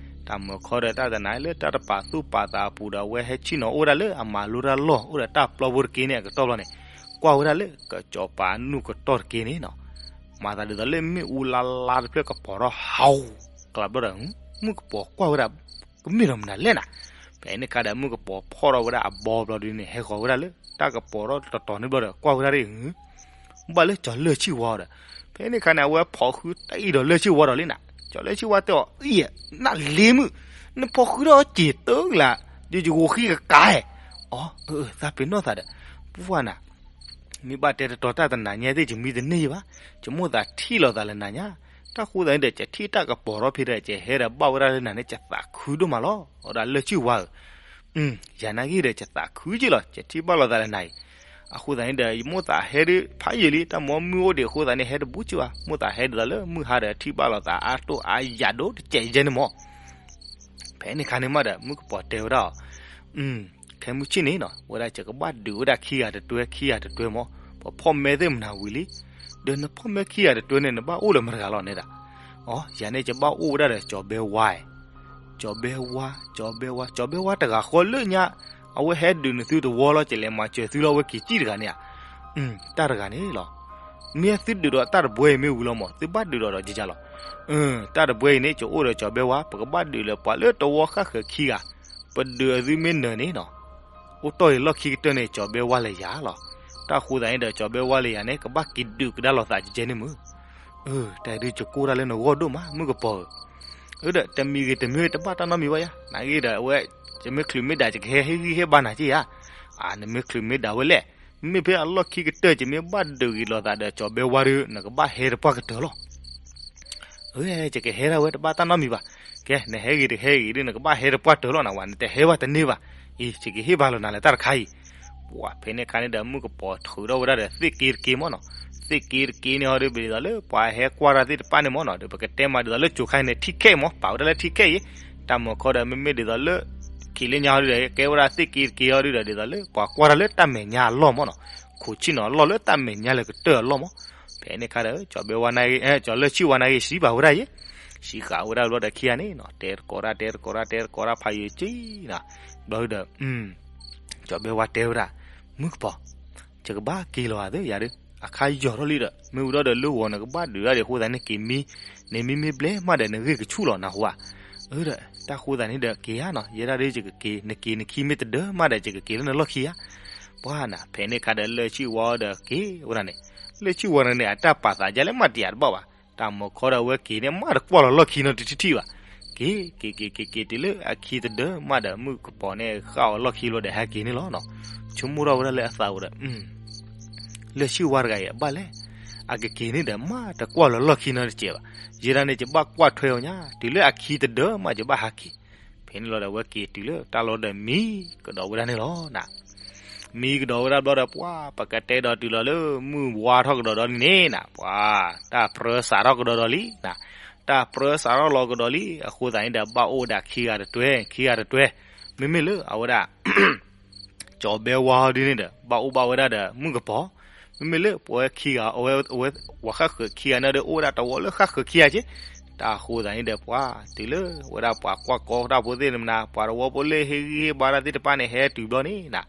တၢ်မုာ်ခီဒီးတၢ်တနာ်လၢတၢ်တပာ်သူၣ်ပာ်သးအပူၤဒီး အဝဲဟဲဆ့ၣ်နီၤအိၣ်ဝဲဒၣ်လၢအမၤလိတၢ်လီၢ် အိၣ်ဒီးတၢ်ပျီဖိတက့ၢ်န့ၣ် အကတီၢ်ဘျီန့ၣ် ကွၢ်ဝဲဒၣ်လၢကစီၤပၤနူၢ်ကတီၢ်တက့ၢ်န့ၣ်နီၤ, မၤသးဒ်သိးလၢမ့ၣ်အူလါလါတဖျၢၣ်ကပီၤထီၣ်ဟး ကျးဘျီဒီး မုၣ်ကပီၤကွၢ်ဝဲဒၣ် ကမ့ၢ်ဒီးမနုၤလဲၣ်နၤ. ဖဲန့ၣ်ခါဒီး မုၣ်ကပီၤဖီၣ်ထီၣ်ဝဲဒၣ်အဘီဘျီဒုန့ၣ် ဟဲဃီၤဝဲဒၣ်လၢတၢ်ကပီၤထီၣ်တတီၤန့ၣ်ဘျီဒီး ကွၢ်ဝဲဒၣ်ဒ် ဘၣ်လၢကၠီၤလၢၢ်ဆံၣ်ဝါဒီး ဖဲန့ၣ်ခါန့ၣ် အဝဲဖီၣ်ဃုတၢ်အံၤဒီးလၢၢ်ဆံၣ်ဝါဒီးလံနၤ. ကၠီၤလၢၢ်ဆံၣ်ဝါတဲအီၤ အံၤ နလ့မုၣ် နဖီၣ်ဃုထီၣ်အီၤစ့ၢ်တၢ်လၢ ယကဂီၤဃံကကါဧါ. အီ အၢ သးပ့ၤနီၣ်သးဒီး ပှၢ်နၤ မ့ၢ်ဘၣ်တဲတတီၤတၢ်တနၤညါသ့ၣ် ယမံတန့ၢ်ယဘၣ်, ယမိၣ်သးထံၣ်လိာ်သးလၢနၤညါ, တၢ်ဃိသးန့ၣ်ဒီး ယထံၣ်တၢ်ကပီၤထီၣ်ဖဲဒီး ယဟဲဒီးဘၣ်ဝဲဒၣ်လၢနၤန့ၣ် ယသးခုဒိၣ်မးလီၤ. အဝဲဒၣ်လၢၢ်ဆံၣ်ဝါဧၢ, ယၤနာ်ဂ့ၤဒီး ယသးခုက့လီၤ, ယထံၣ်ဘၣ်လိာ်သးလၢနၤအံၤ, အဃိသတးန့ၣ်ဒီး ယမိၣ်သးဟဲဒ်ဖးယံာ်လံ, တၢ်မီမုၢ်အိၣ်ဒံးအဃိသတးန့ၣ် ဟဲတဘူးက့ဘၣ်, မိၣ်သးဟဲဒ်သိးလၢမုၢ်ဟါဒီး ထံၣ်ဘၣ်လိာ်သးအါတိၢ်အါယၤဒိၣ်တကဲးယဲန့ၣ်မး ဖဲန့ၣ်ခါန့ၣ်မးဒီး မုၣ်ကပီၤတဲဝဲဒၣ်အီၤ, ခဲမုၢ်ဆ့ၣ်န့ၣ်နီၤ ဝဲဒၣ်ယကဘၣ်ဒုးဝဲဒၣ်ခံဂၤတတွဲ ခံဂၤတတွဲမး, ပဖီၣ်မဲသ့ၣ်မနုၤဝံၤလံ, ဒီးနဖီၣ်မဲခံဂၤတတွဲန့ၣ် နဘၣ်အိၣ်လၢမတၤတဂၤလီၤန့ၣ်ဒီး, အီ ယၤန့ၣ်ယဘၣ်အိၣ်ဝဲဒၣ်ဒီးကၠီၤဘဲဝါ, ကၠီၤဘဲဝါ, ကၠီၤဘဲဝါ, ကၠီၤဘဲဝါတဂၤဃီလၢညါ, အဝဲဟဲဒုးနသုတဝီလီၤ ကလဲၤမၤစၢၤသုလီၤ အဝဲက့ၤစံၣ်တဂၤန့ၣ်ဧါ. တၢ်တဂၤန့ၣ်လီၤ. မ့ၢ်သုဒုးဒီးတၢ်တဘှဲအံၤမ့ၢ်ဝံၤလီၤမး, သုဘၣ်ဒုးဒီးဒီးကကလီၤ. တၢ်တဘှဲအံၤန့ၣ် ကအိၣ်ဒီးကၠီၤဘဲဝါ, ပကဘၣ်ဒုးလၢပှၤလၢတဝီဃၣ်ဃၢၤခံဂၤ, ပဒုးအသုမ့ၢ်နၢၤန့ၣ်နီၤ, အိၣ်တီၢ်အံၤလီၢ်ခံကတၢၢ်န့ၣ် ကၠီၤဘဲဝါလၢယၤလီၤ. တၢ်ဃိသးန့ၣ်ဒီး ကၠီၤဘဲဝါလၢယၤန့ၣ် ကဘၣ်က့ၤဒုးကဒါလိာ်သးကကဲန့ၣ်မုၢ်. တၢ်ဒုးယကိၢ်တၢ်လၢနဂီၢ်ဒိၣ်မး မုၣ်ကပီၤဧၢ. ဒီးတမံၤဂ့ၤတမံၤဂ့ၤ တဘၣ်တၢ်နီတမံၤဘၣ်ယါ, နာ်ဂ့ၤဒီးအဝဲ, ယမ့ၢ်ချုးမ့ၢ်ဒၣ် ယကဟဲဟ့ၣ်ဂံၢ်ဟ့ၣ်ဘါနၤက့ဧါ. နမ့ၢ်ချုးမ့ၢ်ဒၣ်ဝဲလဲၣ်, မ့မ့ၢ်ဖဲအလီၢ်ခံကတၢၢ် ယမ့ၢ်ဘၣ်ဒုးဂ့ၤလိာ်သးဒီးကၠီၤဘဲဝါဒီး နကဘၣ်ဟဲတပှၢ်ကတၢၢ်လီၤ. ယကဟဲဒၣ်ဝဲတဘၣ်တၢ်နီတမံၤဘၣ်. ကဲ နဟဲဂ့ၤတဟဲဂ့ၤဒီး နကဘၣ်ဟဲတပှၢ်တၢၢ်လီၤနဝဲ, နတဟဲဘၣ်တန့ၢ်ဘၣ်. အံၤ ယကဟ့ၣ်ဘါလီၤနၤလၢတၢ်တခါအံၤ. ပှၤဖဲန့ၣ်အခါန့ၣ်ဒီး မုၣ်ကပီၤထုးထီၣ်ဝဲဒၣ်ဒီးသ့ၣ်က့တက့မ့ၢ်နီၤ. သ့ၣ်က့တက့န့ၣ်ဟီဒီး ပဒ်သိးလၢပှၤဟဲကွၢ်တၢ်သ့ၣ်တဖၣ်န့ၣ်မ့ၢ်နီၤ, ဒီးပကတဲမးဒ်သိးလၢကၠိၤခါအံၤန့ၣ် ထံခဲအံၤမ့ၢ်, ပာ်ဝဲဒၣ်လၢထံခဲအံၤ. တၢ်မၤခီဒီး မ့မ့ၢ်ဒ်သိးလၢ က့ၤလၢညါဟီဒီး ကဲဝဲဒၣ်သ့ၣ်က့တက့ဟီဒီး ဒ်သိးလၢပှၤကွၢ်တၢ်လၢတၢ်မဲာ်ညါအလီၢ်မ့ၢ်နီၤ. ခိးဆ့ၣ်နီၤအလီၢ်လၢတၢ်မဲာ်ညါလၢကတၢၢ်အလီၢ်မ့ၢ်. ဖဲန့ၣ်အခါဒီး ကၠီၤဘဲဝါန့ၣ်ဂ့ၤ, ကၠီၤလၢဆံၣ်ဝါန့ၣ်ဂ့ၤ စံးဘၣ်ဝဲဒၣ်ယဲ, စံးဃာ်ဝဲဒၣ်ဘျီဒီးခံဂၤန့ၣ်နီၤ, တဲတကိးတၢ် တဲတကိးတၢ် တဲတကိးတၢ်ဖးယံာ်က့နီၤ. ဘျီဒီး ကၠီၤဘဲဝါတဲဝဲဒၣ်, မုၣ်ကပီၤ, ယကဘၣ်က့ၤလီၤဧါသ့ယၤဒီး အခါယီၤထီၣ်လံဒီး မ့ၢ်ဝံၤဒီးလၢဂီၤနကဘၣ်ဒုးဒၣ်ဒံးအဃိသတးန့ၣ် က့ၤမံ, နမံမ့ၢ်ဘျဲၣ်မးဒီး နဂ့ၢ်ကဆူၣ်လီၤနဟူဧါ. အၢဒီး တၢ်ဃိသတးန့ၣ်ဒီး က့ၤဧါနီၤ, ယဲဒၣ်ဒီးယကက့ၤ, နက့ၤနခံမ့ၢ်တဒၢမးဒီး ယကက့ၤလၢနလီၢ်ခံဧါ. ပှၤနၤ ဖဲန့ၣ်အခါဒီး လၢဆံၣ်ဝါဒီးက့ၤဝဲဒၣ်န့ၣ်, လၢဆံၣ်ဝါန့ၣ်န့ၣ် အတၢ်ပာ်သးဒ်လဲၣ်မးတယာ်တဘၣ်ဘၣ်. တၢ်မၤခီဒီးအဝဲက့ၤန့ၣ် မးတကွၢ်လီၤလီၢ်ခံနီတထံၣ်ထံၣ်ဘၣ်. က့ၤ က့ၤ က့ၤ က့ၤ က့ၤ တုၤလၢအခံတဒၢမးဒီး မုၣ်ကပီၤန့ၣ် ဃၣ်အီၤလီၢ်ခံဘျီဒီး ဟဲက့ၤန့ၣ်လီၤနီၤ. ဆိကမိၣ်ထီၣ်ဝဲဒၣ်လၢအသးအိၣ်ဒီး လၢဆံၣ်ဝါတဂၤအံၤ အဘၣ်လဲၣ်, အကက့ၤန့ၣ်ဒီး မးတကွၢ်လီၤလီၢ်ခံနီတစဲးဘၣ်. ယဲဒၣ်န့ၣ် ယဘၣ်ကွၢ်ထွဲအီၤညါ, တုၤလၢအခံတဒၢမး ယဘၣ်ဟးက့ၤ. ဖဲန့ၣ်လီၤဒီး အဝဲက့ၤတုၤလၢတၢ်လီၢ်ဒီးမံကဒီးဝဲဒၣ်န့ၣ်လီၤနၤ. မံကဒီးဝဲဒၣ်ဘျီဒီး ပှၤ ပကတဲဒီးတုၤလီၤလၢမုၢ်ဝါထီၣ်ကဒီးဒီးလံန့ၣ်နၤ, ပှၤ တၢ်ပြၢစးထီၣ်ကဒီးဒီးလံနၤ. တၢ်ပြၢစးထီၣ်လီၤကဒီးလံ. အဃိသတးန့ၣ်ဒီး ဘၣ်အိၣ်ဝဲဒၣ်ခံဂၤတတွဲ ခံဂၤတတွဲ. မ့မ့ၢ်လၢအဝဲဒၣ် ကၠီၤဘဲဝါဒ်န့ၣ်ဒီး ဘၣ်အိၣ်ဘၣ်ဝဲဒၣ်ဒီးမုၣ်ကပီၤ. မ့မ့ၢ်လၢပဝဲခံဂၤ အဝဲ အဝဲ ပှၤဃၣ်ဃၢၤခံဂၤန့ၣ်ဒီး အိၣ်ဝဲဒၣ်တဝီလၢဃၣ်ဃၢၤခံဂၤက့. တၢ်ဃိသတးန့ၣ်ဒီး ပှၤ တုၤလၢဝဲဒၣ်ပှၤကွၢ်ကီတၢ်ဖိသ့ၣ်မနၤ ပှၤတဝီဖိလၢဟ့ၣ်ဂံၢ်ဟ့ၣ်ဘါတၢ်သ့ၣ်တဖၣ်န့ၣ် ဟဲတုၤဘျီန့ၣ်နၤ,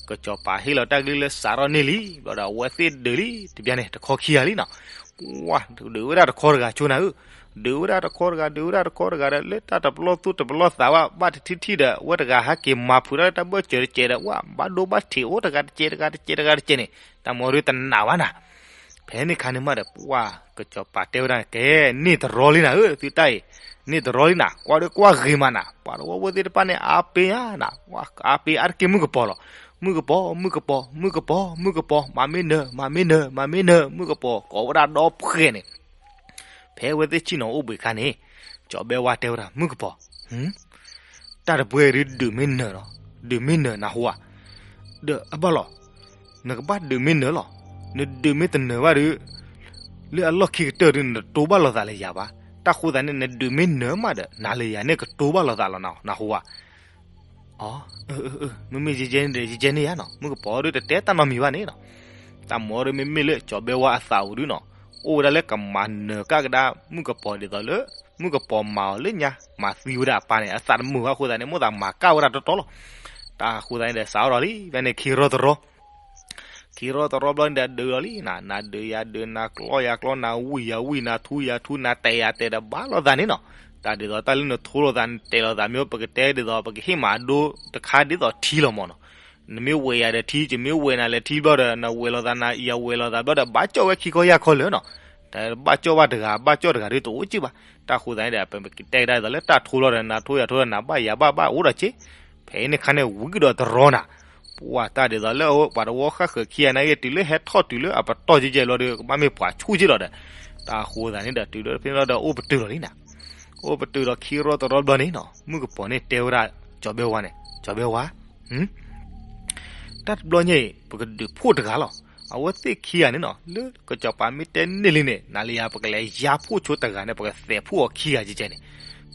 ကစီၤပၤဟ့ၣ်လီၤတၢ်ကလုၢ်လၢစးထီၣ်န့ၢ်လံ. ဘျီဒီးအဝဲသ့ၣ်ဒုးလံ တဘျီန့ၣ် တခီခံဂၤလံနီၤ. ပှၤ ဒုးဝဲဒၣ်တခီတဂၤဆိနၤဧၢ, ဒုးဝဲဒၣ်တခီတဂၤ ဒုးဝဲဒၣ်တခီတဂၤဒီး လၢတၢ်တပလီၢ်သူၣ်တပလီၢ်သးဘၣ် ဘၣ်တထံၣ်ထံၣ်ဒီး အဝဲတဂၤဟဲက့ၤမၤဖုးတၢ်လၢတၢ်ဘၢၣ်စၢၤတစဲးဒီး ဝဲဘၣ်ဒိဘၣ်ထံးအိၣ်တဂၤတစဲးတဂၤတစဲးတဂၤတစဲးန့ၣ် တၢ်မၤဒုးတနာ်ဘၣ်နၤ. ဖဲန့ၣ်အခါန့ၣ်မးဒီး ပှၤ ကစီၤပၤတဲဝဲဒၣ် ကဲ န့ၢ်တရီလံနၤဧၢ သုတၢ်အံၤ, န့ၢ်တရီလံနၤ, ကွၢ်ဒုးကွၢ်ဂ့ၤမးနၤ, ပှၤတဝီဖိသ့ၣ်တဖၣ်န့ၣ် အါပ့ၤဧါနၤ, အါပ့ၤအါတက့ၢ်မုၣ်ကပီၤလီၤ. မုၣ်ကပီၤ မုၣ်ကပီၤ မုၣ်ကပီၤ မုၣ်ကပီၤ မၤမ့ၢ်နၢၤ မၤမ့ၢ်နၢၤ မၤမ့ၢ်နၢၤ မုၣ်ကပီၤ ကိးဝဲဒၣ်ဒီဖှဲးန့ၣ်. ဖဲအဝဲသ့ၣ်ဆ့ၣ်နီၤအိၣ်ဘှံးအခါန့ၣ် ကၠီၤဘဲဝါတဲဝဲဒၣ် မုၣ်ကပီၤ, တၢ်တပှဲၤဒုးဒုးမ့ၢ်နၢၤလီၤ, ဒုးမ့ၢ်နၢၤနၢ်ဟူဧါ, ဒီးအဘၣ်လီၤ, နကဘၣ်ဒုးမ့ၢ်နၢၤလီၤ, နဒုးမ့ၢ်တနၢၤဘၣ်ဒီး လၢအလီၢ်ခံကတၢၢ်ဒီး နတတိဘၣ်လိာ်သးလၢယၤဘၣ်. တၢ်ဃိသတးန့ၣ် နဒုးမ့ၢ်နၢၤမးဒီး နၤလၢယၤန့ၣ်ကတိဘၣ်လိာ်သးလီၤနၢ်ဟူဧါ. အၢ မ့မ့ၢ်ယဲန့ၣ်ဒီး ယဲန့ၣ်ယါနီၤ, မုၣ်ကပီၤဒုးတတဲတၢ်နီတမံၤဘၣ်န့ၣ်နီၤ. တၢ်မၤဒီးမ့မ့ၢ်လၢကၠီၤဘဲဝါအသးအိၣ်ဒုနီၤ, အိၣ်ဝဲဒၣ်လၢကမၤနၢၤကၣ်ကဒါ မုၣ်ကပီၤဒ်သိးလၢ မုၣ်ကပီၤမၤအီၤလၢညါ မၤသံဝဲဒၣ်အပၢ်န့ၣ် အသးတမုာ်ဘၣ်အဃိသတးန့ၣ် မိၣ်သးမၤကၣ်ဝဲဒၣ်တီတီလီၤ. တၢ်ဃိသတးန့ၣ်ဒီး စးထီၣ်ဒီးလံ ဖဲန့ၣ်ခံရီတရီ ခံရီတရီဘျီန့ၣ်ဒီးဒုးလီၤလံနၤ, နၤဒုးယၤဒုး နၤကျီယၤကျီ နၤဝံၣ်ယၤဝံၣ် နၤထူယၤထူ နၤတဲာ်ယၤတဲာ်ဒီးဘၣ်လိာ်သးန့ၣ်နီၤ. တၢ်ဒ်သိးတၢ်လၢနထူလိာ်သး နတဲာ်လိာ်သး မ့ၢ်ပကတဲဒ်သိး ပကဟ့ၣ်မၤဒိတခါဒ်သိးထံလီၤမ့ၢ်နီၤ. နမ့ၢ်ဝဲယၤဒီးထံ ယမ့ၢ်ဝဲနၤလၢထံဘျီဒီး နဝဲလိာ်သး နယဝဲလိာ်သးဘျီဒီး ဘၣ်ကၠီၣ်ဝဲခံခီယၢ်ခီလၢာ်နီၤ. တဘၣ်ကၠီၣ်ဘၣ်တဂၤ ဘၣ်ကၠီၣ်တဂၤဒီးတအိၣ်က့ဘၣ်. တၢ်ဃိသတးန့ၣ်ဒီး ပကတဲကဒါဒ်သိးလၢတၢ်ထူလီၤဒီး နၤထူယၤထူဒီး နၤဘၣ်ယၤဘၣ်ဘၣ်အိၣ်ဒီးက့ ဖဲန့ၣ်ခါန့ၣ် ဝံၤကဒီးတရီနၤ, ပှၤတၢ်ဒ်သိးလၢပှၤတဝီဃၣ်ဃၢၤခံဂၤနာ်က့ တုၤလၢဟဲထီၣ်တုၤလၢအပတီၢ်ကဲကဲဘျီဒီး ကဘၣ်မ့ၢ်ပှၤဆူၣ်က့လီၤဒီး, တၢ်ဃိသတးန့ၣ်ဒီး တုၤလၢဖဲန့ၣ်ဒီးအိၣ်ပတုာ်လီၤလံနၤ, အိၣ်ပတုာ်ဒီးခံရီတရီဘျီန့ၣ်နီၤ မုၣ်ကပီၤန့ၣ်တဲဝဲဒၣ် ကၠီၤဘဲဝါန့ၣ် ကၠီၤဘဲဝါ တၢ်တဘျီညါအံၤ ပကဒုးဖှိၣ်တဂၤလီၤ. အဝဲသ့ၣ်ခံဂၤန့ၣ်နီၤ လၢကစီၤပၤမ့ၢ်တဲန့ၢ်လံန့ၣ် နၤလၢယၤ ပကလဲၤယါဖှိၣ်ဆိတဂၤန့ၣ် ပကသဲးဖှိၣ်အီၤခံဂၤကဲကဲန့ၣ်,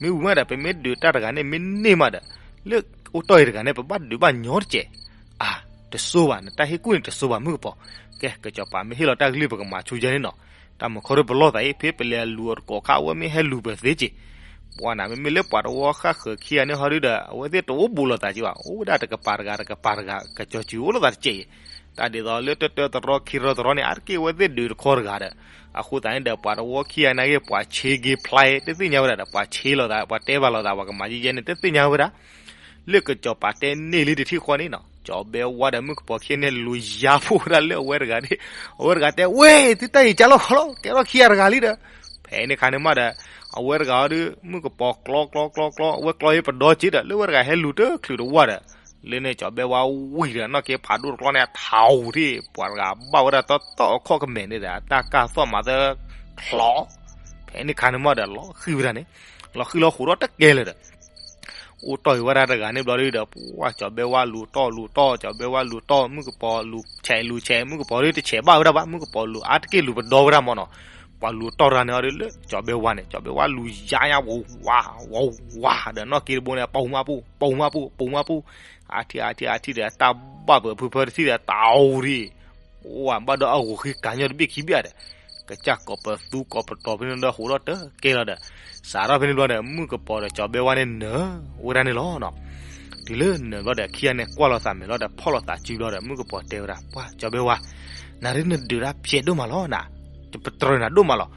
မ့ၢ်ဝံၤမးဒီး ပမ့ၢ်ဒုးတၢ်တဂၤန့ၣ် မ့ၢ်န့ၢ်မးဒီး လၢအိၣ်တီၢ်အံၤတဂၤန့ၣ် ပဘၣ်ဒုးဘၣ်ညီတကဲး. အါ, တစိဘၣ် နတၢ်ဟ့ၣ်ကူၣ်န့ၣ်တစိဘၣ်မုၣ်ကပီၤ. ကဲ ကစီၤပၤမ့ၢ်ဟ့ၣ်လီၤတၢ်ကလုၢ် ပကမၤဆိယဲန့ၣ်နီၤ. တၢ်မုၢ်ခီဒုပလီၢ်သးအံၤ ဖဲပလဲၤလူၤအီၤတကိးခါ အဝဲမ့ၢ်ဟဲလူၤပသ့က့ၤ, ပှၤနၤ မ့မ့ၢ်လၢပှၤတဝီဃၣ်ဃၢၤခံဂၤန့ၣ်ဟီဒုဒီး အဝဲသ့ၣ်တအိၣ်ဘူးလိာ်သးက့ၤဘၣ်, အိၣ်ဝဲဒၣ်တကပၤတဂၤ တကပၤတဂၤ ကစီၤစုၤအိၣ်လိာ်သးတစဲးအံၤ, တၢ်ဒ်သိးလၢတၢတၢတရီခံရီတရီန့ၣ် အါတက့ၢ်အဝဲသ့ၣ်ဒုးတခီတဂၤဒီး, အဃိသတးန့ၣ်ဒီး ပှၤတဝီခံဂၤနာ်က့ၤ ပှၤဆ့က့ၤဖျါ တသ့ၣ်ညါဝဲဒၣ်ဒီး ပှၤဆ့လိာ်သး ပှၤတဲဘၣ်လိာ်သး ပှၤကမၤယဲယဲန့ၣ် တသ့ၣ်ညါဝဲဒၣ် လၢကစီၤပၤတဲန့ၢ်လံတထံၣ်ဃီန့ၣ်နီၤ, ကၠီၤဘဲဝါဒီးမုၣ်ကပီၤခံဂၤန့ၣ် လူၤယါဖိဝဲဒၣ်လၢအဝဲတဂၤန့ၣ်, အဝဲတဂၤတဲ ဝ့ၢ် သုတၢ်အံၤကၢ်လီၤခီလီၤ ကဲထီၣ်ခံဂၤတဂၤလံဒီး, ဖဲန့ၣ်ခါန့ၣ်မးဒီး, အဝဲတဂၤအီၤဒုး မုၣ်ကပီၤကျီကျီကျီကျီ အဝဲကျီယဲပဒီက့ၤဒီး လၢဝဲတဂၤဟဲလူၤတချုးတဝၢ်ဒီး, လၢန့ၣ်ကၠီၤဘဲဝါဝံၤဒီး နီၢ်က့ဖးဒိၣ်တကျီန့ၣ် ထးဝံၤထံၣ် ပှၤတဂၤဘၣ်ဝဲဒၣ်တီတီအခီၣ်ကမဲာ်န့ၣ်ဒီး အတၢ်ကၢ်သီၣ်မၤသၢချီး, ဖဲန့ၣ်ခါန့ၣ်မးဒီး လီၤဃံၤဝဲဒၣ်န့ၣ်, လီၤဃံၤလီၤဃိးထီၣ်တကဲလၢာ်ဒီး အိၣ်တီၢ်က့ၤဝဲဒၣ်တဂၤန့ၣ်ဘျီဒုဒီး ပှၢ်ကၠီၤဘဲဝါလူၤတီၢ်လူၤတီၢ် ကၠီၤဘဲဝါလူၤတီၢ် မုၣ်ကပီၤလူၤဆဲးလူၤဆဲး မုၣ်ကပီၤဒုတဆဲးဘၣ်ဝဲဒၣ်ဘၣ် မုၣ်ကပီၤလူၤအါတက့ၢ်လူၤပဒီဝဲဒၣ်မးနီၤ, ပှၤလူၤတီၢ်တဂၤန့ၣ်အီၤဒုလၢကၠီၤဘဲဝါန့ၣ် ကၠီၤဘဲဝါလူၤယါညါဝးဝးဝးဝးဒီး နီၢ်က့တဘိန့ၣ် ပူၤမးပူၤ ပူၤမးပူၤ ပူၤမးပူၤ အါထံၣ်အါထံၣ်အါထံၣ်ဒီး အတၢ်ဘၣ်ပၢၤဖုဖၢတထံၣ်ဒီး တၢ်ဝံၤဒံး ပှၢ်ဘၣ်ဒီးအဂီၤဃံကၤညီတဘ့ၣ်ခံဘ့ၣ်ဒီး ကစၢ်ကိးပသူကိးပတီၤဖဲန့ၣ်ဒီး ဟိးထီၣ်တကဲလီၤဒီး စးထီၣ်ဖဲန့ၣ်ဘျီဒီး မုၣ်ကပီၤဒီးကၠီၤဘဲဝါန့ၣ်နၢၤဝဲဒၣ်န့ၣ်လီၤနီၤ. တုၤလၢနၢၤဘျီဒီး ခံဂၤန့ၣ်ကွၢ်လိာ်သးမဲာ်လီၤဒီး ဖီၣ်လိာ်သးစုဘျီဒီး မုၣ်ကပီၤတဲဝဲဒၣ် ပှၢ်ကၠီၤဘဲဝါ, နၤဒုနဒုးတၢ်ဖျဲးဒိၣ်မးလီၤနၤ, ပတြၢၤနၤဒိၣ်မးလီၤ.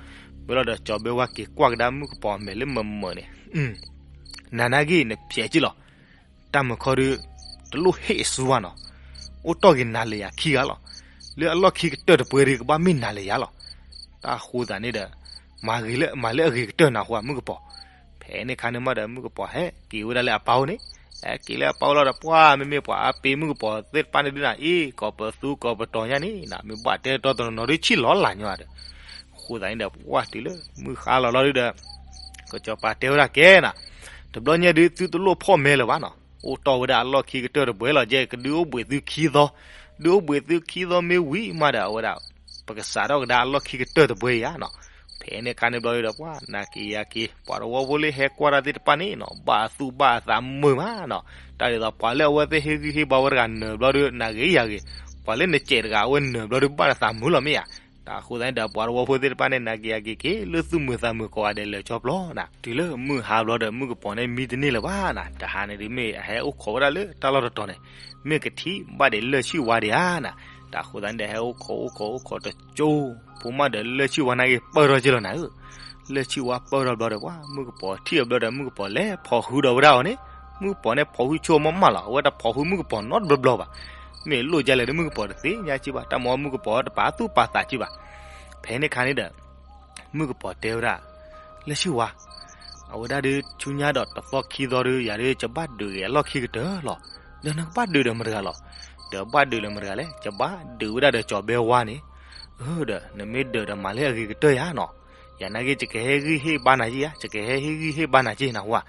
ဝဲလီၤဒီးကၠီၤဘဲဝါက့ၤကွၢ်ကဒါမုၣ်ကပီၤအမဲာ်လၢမၢမၢန့ၣ် နၤနာ်ဂ့ၤနဖျဲးက့လီၤ. တၢ်မုၢ်ခီဒု တလိၣ်ဟ့ၣ်အစုဝါနီၤ, အိၣ်တီၢ်က့ၤနၤလၢယၤခံဂၤလီၤ. လၢအလီၢ်ခံကတၢၢ်တပှဲၤဒု ကဘၣ်မ့ၢ်နၤလၢယၤလီၤ. တၢ်ဃိသးန့ၣ်ဒီး မၤဂ့ၤလၢ မၤလၢအဂ့ၤကတၢၢ်နၤဃိမုၣ်ကပီၤ. ဖဲန့ၣ်ခါန့ၣ်မးဒီး မုၣ်ကပီၤဟဲက့ၤဝဲဒၣ်လၢအပၢ်အိၣ်န့ၣ်, ဟဲက့ၤလၢအပၢ်အိၣ်လီၤဒီး ပှၢ်မ့မ့ၢ်ပှၤအပ့ၤမုၣ်ကပီၤသ့ၣ်တဖၣ်န့ၣ်ဒုနၤအံၤ ကိးပသူကိးပတီၤညါန့ၣ်နၤ မ့ၢ်ဘၣ်တဲတီတနီၤနီၤဒုဆံၣ်လီၤလၢ်ညီဒီး အဃိသတးန့ၣ်ဒီး ပှၢ်တုၤလၢမုၢ်ဟါလီၤလီၤဒုဒီး ကစီၤပၤတဲဝဲဒၣ်ကဲနၤ, တဘျီညါဒုသုတလိၣ်ဖီၣ်မဲလၢၤဘၣ်နီၤ, အိၣ်တီၢ်ဝဲဒၣ်အလီၢ်ခံကတၢၢ်တပှဲၤလီၤ ကဒုးအိၣ်ဘှံးသုခံသီ, ဒုးအိၣ်ဘှံးသုခံသီမ့ၢ်ဝံၤမးဒီး အဝဲဒၣ် ပကစးထီၣ်ကဒါအလီၢ်ခံကတၢၢ်တပှဲၤယါနီၤ. ဖဲန့ၣ်ခါန့ၣ်ဘျီဒုဒီး ပှၢ်နၤက့ၤယၤက့ၤ ပှၤတဝီဖိလၢဟဲကွၢ်တၢ်သ့ၣ်တဖၣ်န့ၣ်နီၤ ဘၣ်အသူၣ်ဘၣ်အသးမုာ်မးနီၤ, တၢ်ဒ်သိးပှၤလၢအဝဲသ့ၣ်ဟ့ၣ်ဂံၢ်ဟ့ၣ်ဘါဝဲတဂၤနၢၤဘျီဒု နၤဂ့ၤယၤဂ့ၤ, ပှၤလၢနစဲးတဂၤအဝဲနၢၤဘျီဒု ဘၣ်နသးမုာ်လီၤမ့ၢ်ဧါ. တၢ်ဃိသတးန့ၣ်ဒီး ပှၤတဝီဖိသ့ၣ်တဖၣ်န့ၣ် နၤက့ၤယၤက့ၤက့ၤ လၢသူၣ်မုာ်သးမုာ်ကိးဂၤဒဲးလၢာ်ကၠီဖျီနၤ, တုၤလၢမုၢ်ဟါဘျီဒီး မုၣ်ကပီၤန့ၣ်မံတန့ၢ်လၢၤဘၣ်နၤ, တဟါန့ၣ်ဒုမ့ၢ်အဟဲအိၣ်ခိးဝဲဒၣ်လၢတၢ်လီၢ်တတီၤန့ၣ်, မ့ၢ်ကထံၣ်ဘၣ်ဒံးလၢၢ်ဆံၣ်ဝါဒံးဧါနၤ, တၢ်ဃိသတးန့ၣ်ဒီး ဟဲအိၣ်ခိးအိၣ်ခိးအိၣ်ခိးတကၠိ ဖိမးဒီးလၢၢ်ဆံၣ်ဝါနာ်က့ၤပၢၢ်ထီၣ်က့လီၤနၤဧၢ, လၢၢ်ဆံၣ်ဝါပၢၢ်ထီၣ်ဘျီဒီး ပှၢ်မုၣ်ကပီၤထံၣ်အဘျီဒီး မုၣ်ကပီၤလဲၤဖီၣ်ဟုဒီးဝဲဒၣ်အီၤန့ၣ်, မုၣ်ကပီၤန့ၣ်ဖီၣ်ဟုဆိကမိၣ်မးလီၤ, အဝဲတဖီၣ်ဟုမုၣ်ကပီၤနီတဘျီဘျီဘၣ် မ့ၢ်လိၣ်ကလဲၣ်ဒီး မုၣ်ကပီၤတသ့ၣ်ညါက့ဘၣ်, တၢ်မၤမုၣ်ကပီၤတပာ်သူၣ်ပာ်သးက့ဘၣ်. ဖဲန့ၣ်ခါန့ၣ်ဒီး မုၣ်ကပီၤတဲဝဲဒၣ်, လၢၢ်ဆံၣ်ဝါ, အဝဲဒၣ်ဒုးဆူညါဒီးတသီခံသီဒီး ယၤဒုးကဘၣ်ဒုးဂ့ၤအလီၢ်ခံကတၢၢ်လီၤ. ဒီးနကဘၣ်ဒုးဒီးမတၤတဂၤလီၤ. ဒီးဘၣ်ဒုးဒီးမတၤတဂၤလဲၣ်, ကဘၣ်ဒုးဝဲဒၣ်ဒီးကၠီၤဘဲဝါန့ၣ်. အၢ ဒီးနမ့ၢ်ဒုးဒီးမၤလၢအဂ့ၤကတၢၢ်ယါနီၤ, ယၤနာ်က့ ယကဟဲဂံၢ်ဟ့ၣ်ဘါနၤက့ဧါ, ယကဟဲဟ့ၣ်ဂံၢ်ဟ့ၣ်ဘါနၤက့နၤဝါ.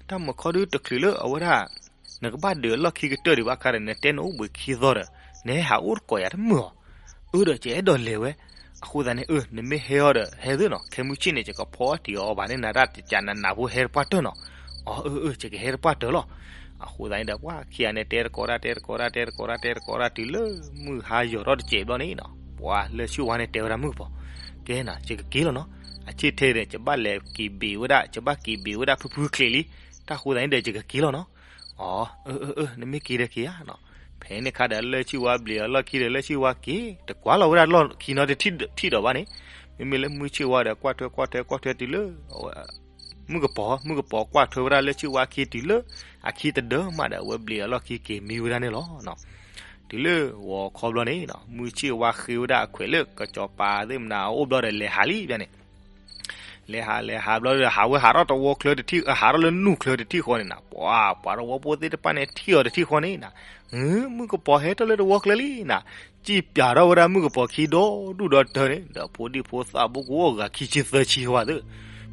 တၢ်မုၢ်ခီဒုတချုးလၢအဝဲဒၣ် နကဘၣ်ဒုးအလီၢ်ခံကတၢၢ်ဒံးဘၣ်ခါဒီး နတဲနအိၣ်ဘှံးခံသီဒီး နဟဲဟးအိၣ်တကိးယၤတမုာ်ဧါ. အၢ ဒီးယအဲၣ်ဒိးလဲၤဝဲ, အဃိသတးန့ၣ် အၢ နမ့ၢ်ဟဲအီၤဒီးဟဲသုနီၤ, ခဲမုၢ်ဆ့ၣ်န့ၣ် ယကဖီအီၣ်တံၢ်အီၤဘၣ်န့ၣ် နတၢ်တကးနးနးဖိဟဲတပှၢ်တၢၢ်နီၤ. အီ အၢ အၢ ယကဟဲတပှၢ်တၢၢ်လီၤ. အဃိသတးန့ၣ်ဒီး ပှၢ်ခံဂၤန့ၣ် တဲတကိးတၢ် တဲတကိးတၢ် တဲတကိးတၢ် တဲတကိးတၢ် တုၤလၢမုၢ်ဟါယိာ်ထီၣ်တစဲးဘျီန့ၣ်နီၤ, ပှၢ်လၢၢ်ဆံၣ်ဝါန့ၣ်တဲဝဲဒၣ်မုၣ်ကပီၤ, ကဲနၤ ယကက့ၤလီၤနီၤ, အဆ့ၣ်ထဲဒီး ယဘၣ်လဲၤက့ၤဘ့ၣ်ဝဲဒၣ် ယဘၣ်က့ၤဘ့ၣ်ဝဲဒၣ်ဖုဖုချံးလံ, တၢ်ဃိသတးန့ၣ်ဒီး ယကက့ၤလီၤနီၤ. အီ အၢ အၢ အၢ နမ့ၢ်က့ၤဒီးက့ၤဧါနီၤ. ဖဲန့ၣ်ခါဒီး လၢၢ်ဆံၣ်ဝါဘျ့ၣ်အလီၢ်ခံဒီး လၢၢ်ဆံၣ်ဝါက့ၤ တကွၢ်လီၤဝဲဒၣ်လီၢ်ခံနီတထံၣ်ဒီးဘၣ်န့ၣ်, မ့မ့ၢ်လၢမုၢ်ဆ့ၣ်ဝါဒီး ကွၢ်ထွဲကွၢ်ထွဲကွၢ်ထွဲတုၤလၢ မုၣ်ကပီၤ မုၣ်ကပီၤကွၢ်ထွဲဝဲဒၣ်လၢၢ်ဆံၣ်ဝါခံတုၤလၢ အခံတဒၢမးဒီး အဝဲဘျ့ၣ်အလီၢ်ခံက့ၤမံဝဲဒၣ်န့ၣ်လီၤ. တုၤလၢဂီၤခီဘျီန့ၣ် မုၢ်ဆ့ၣ်ဝါဃ့ဝဲဒၣ်အခွဲးလၢကစီၤပၤသ့ၣ်မနၤအအိၣ်ဘျီဒီး လဲၤဟးလံဘၣ်န့ၣ် လဲၤဟးလဲၤဟးဘျီဒီး ဟးဝဲဟးထီၣ်တဝီချၢတထံၣ် ဟးထီၣ်လၢနူၢ်ချၢတထံၣ်ဃီန့ၣ်နၤ, ပှၤ ပှၤတဝီဖိသ့ၣ်တဖၣ်န့ၣ်ထံၣ်အီၤတထံၣ်ဃီန့ၣ်နၤ, မုၣ်ကပီၤဟဲထီၣ်လၢတဝီချၢလံနၤ, စံၣ်ပၠးထီၣ်ဝဲဒၣ်မုၣ်ကပီၤခံဒီဒူၣ်ဒီထၢန့ၣ် ဒီးဖိဒံဖိသၣ်ဘိကအိၣ်ဂၤခံဆံသၢဆံဝဲသ့ၣ်.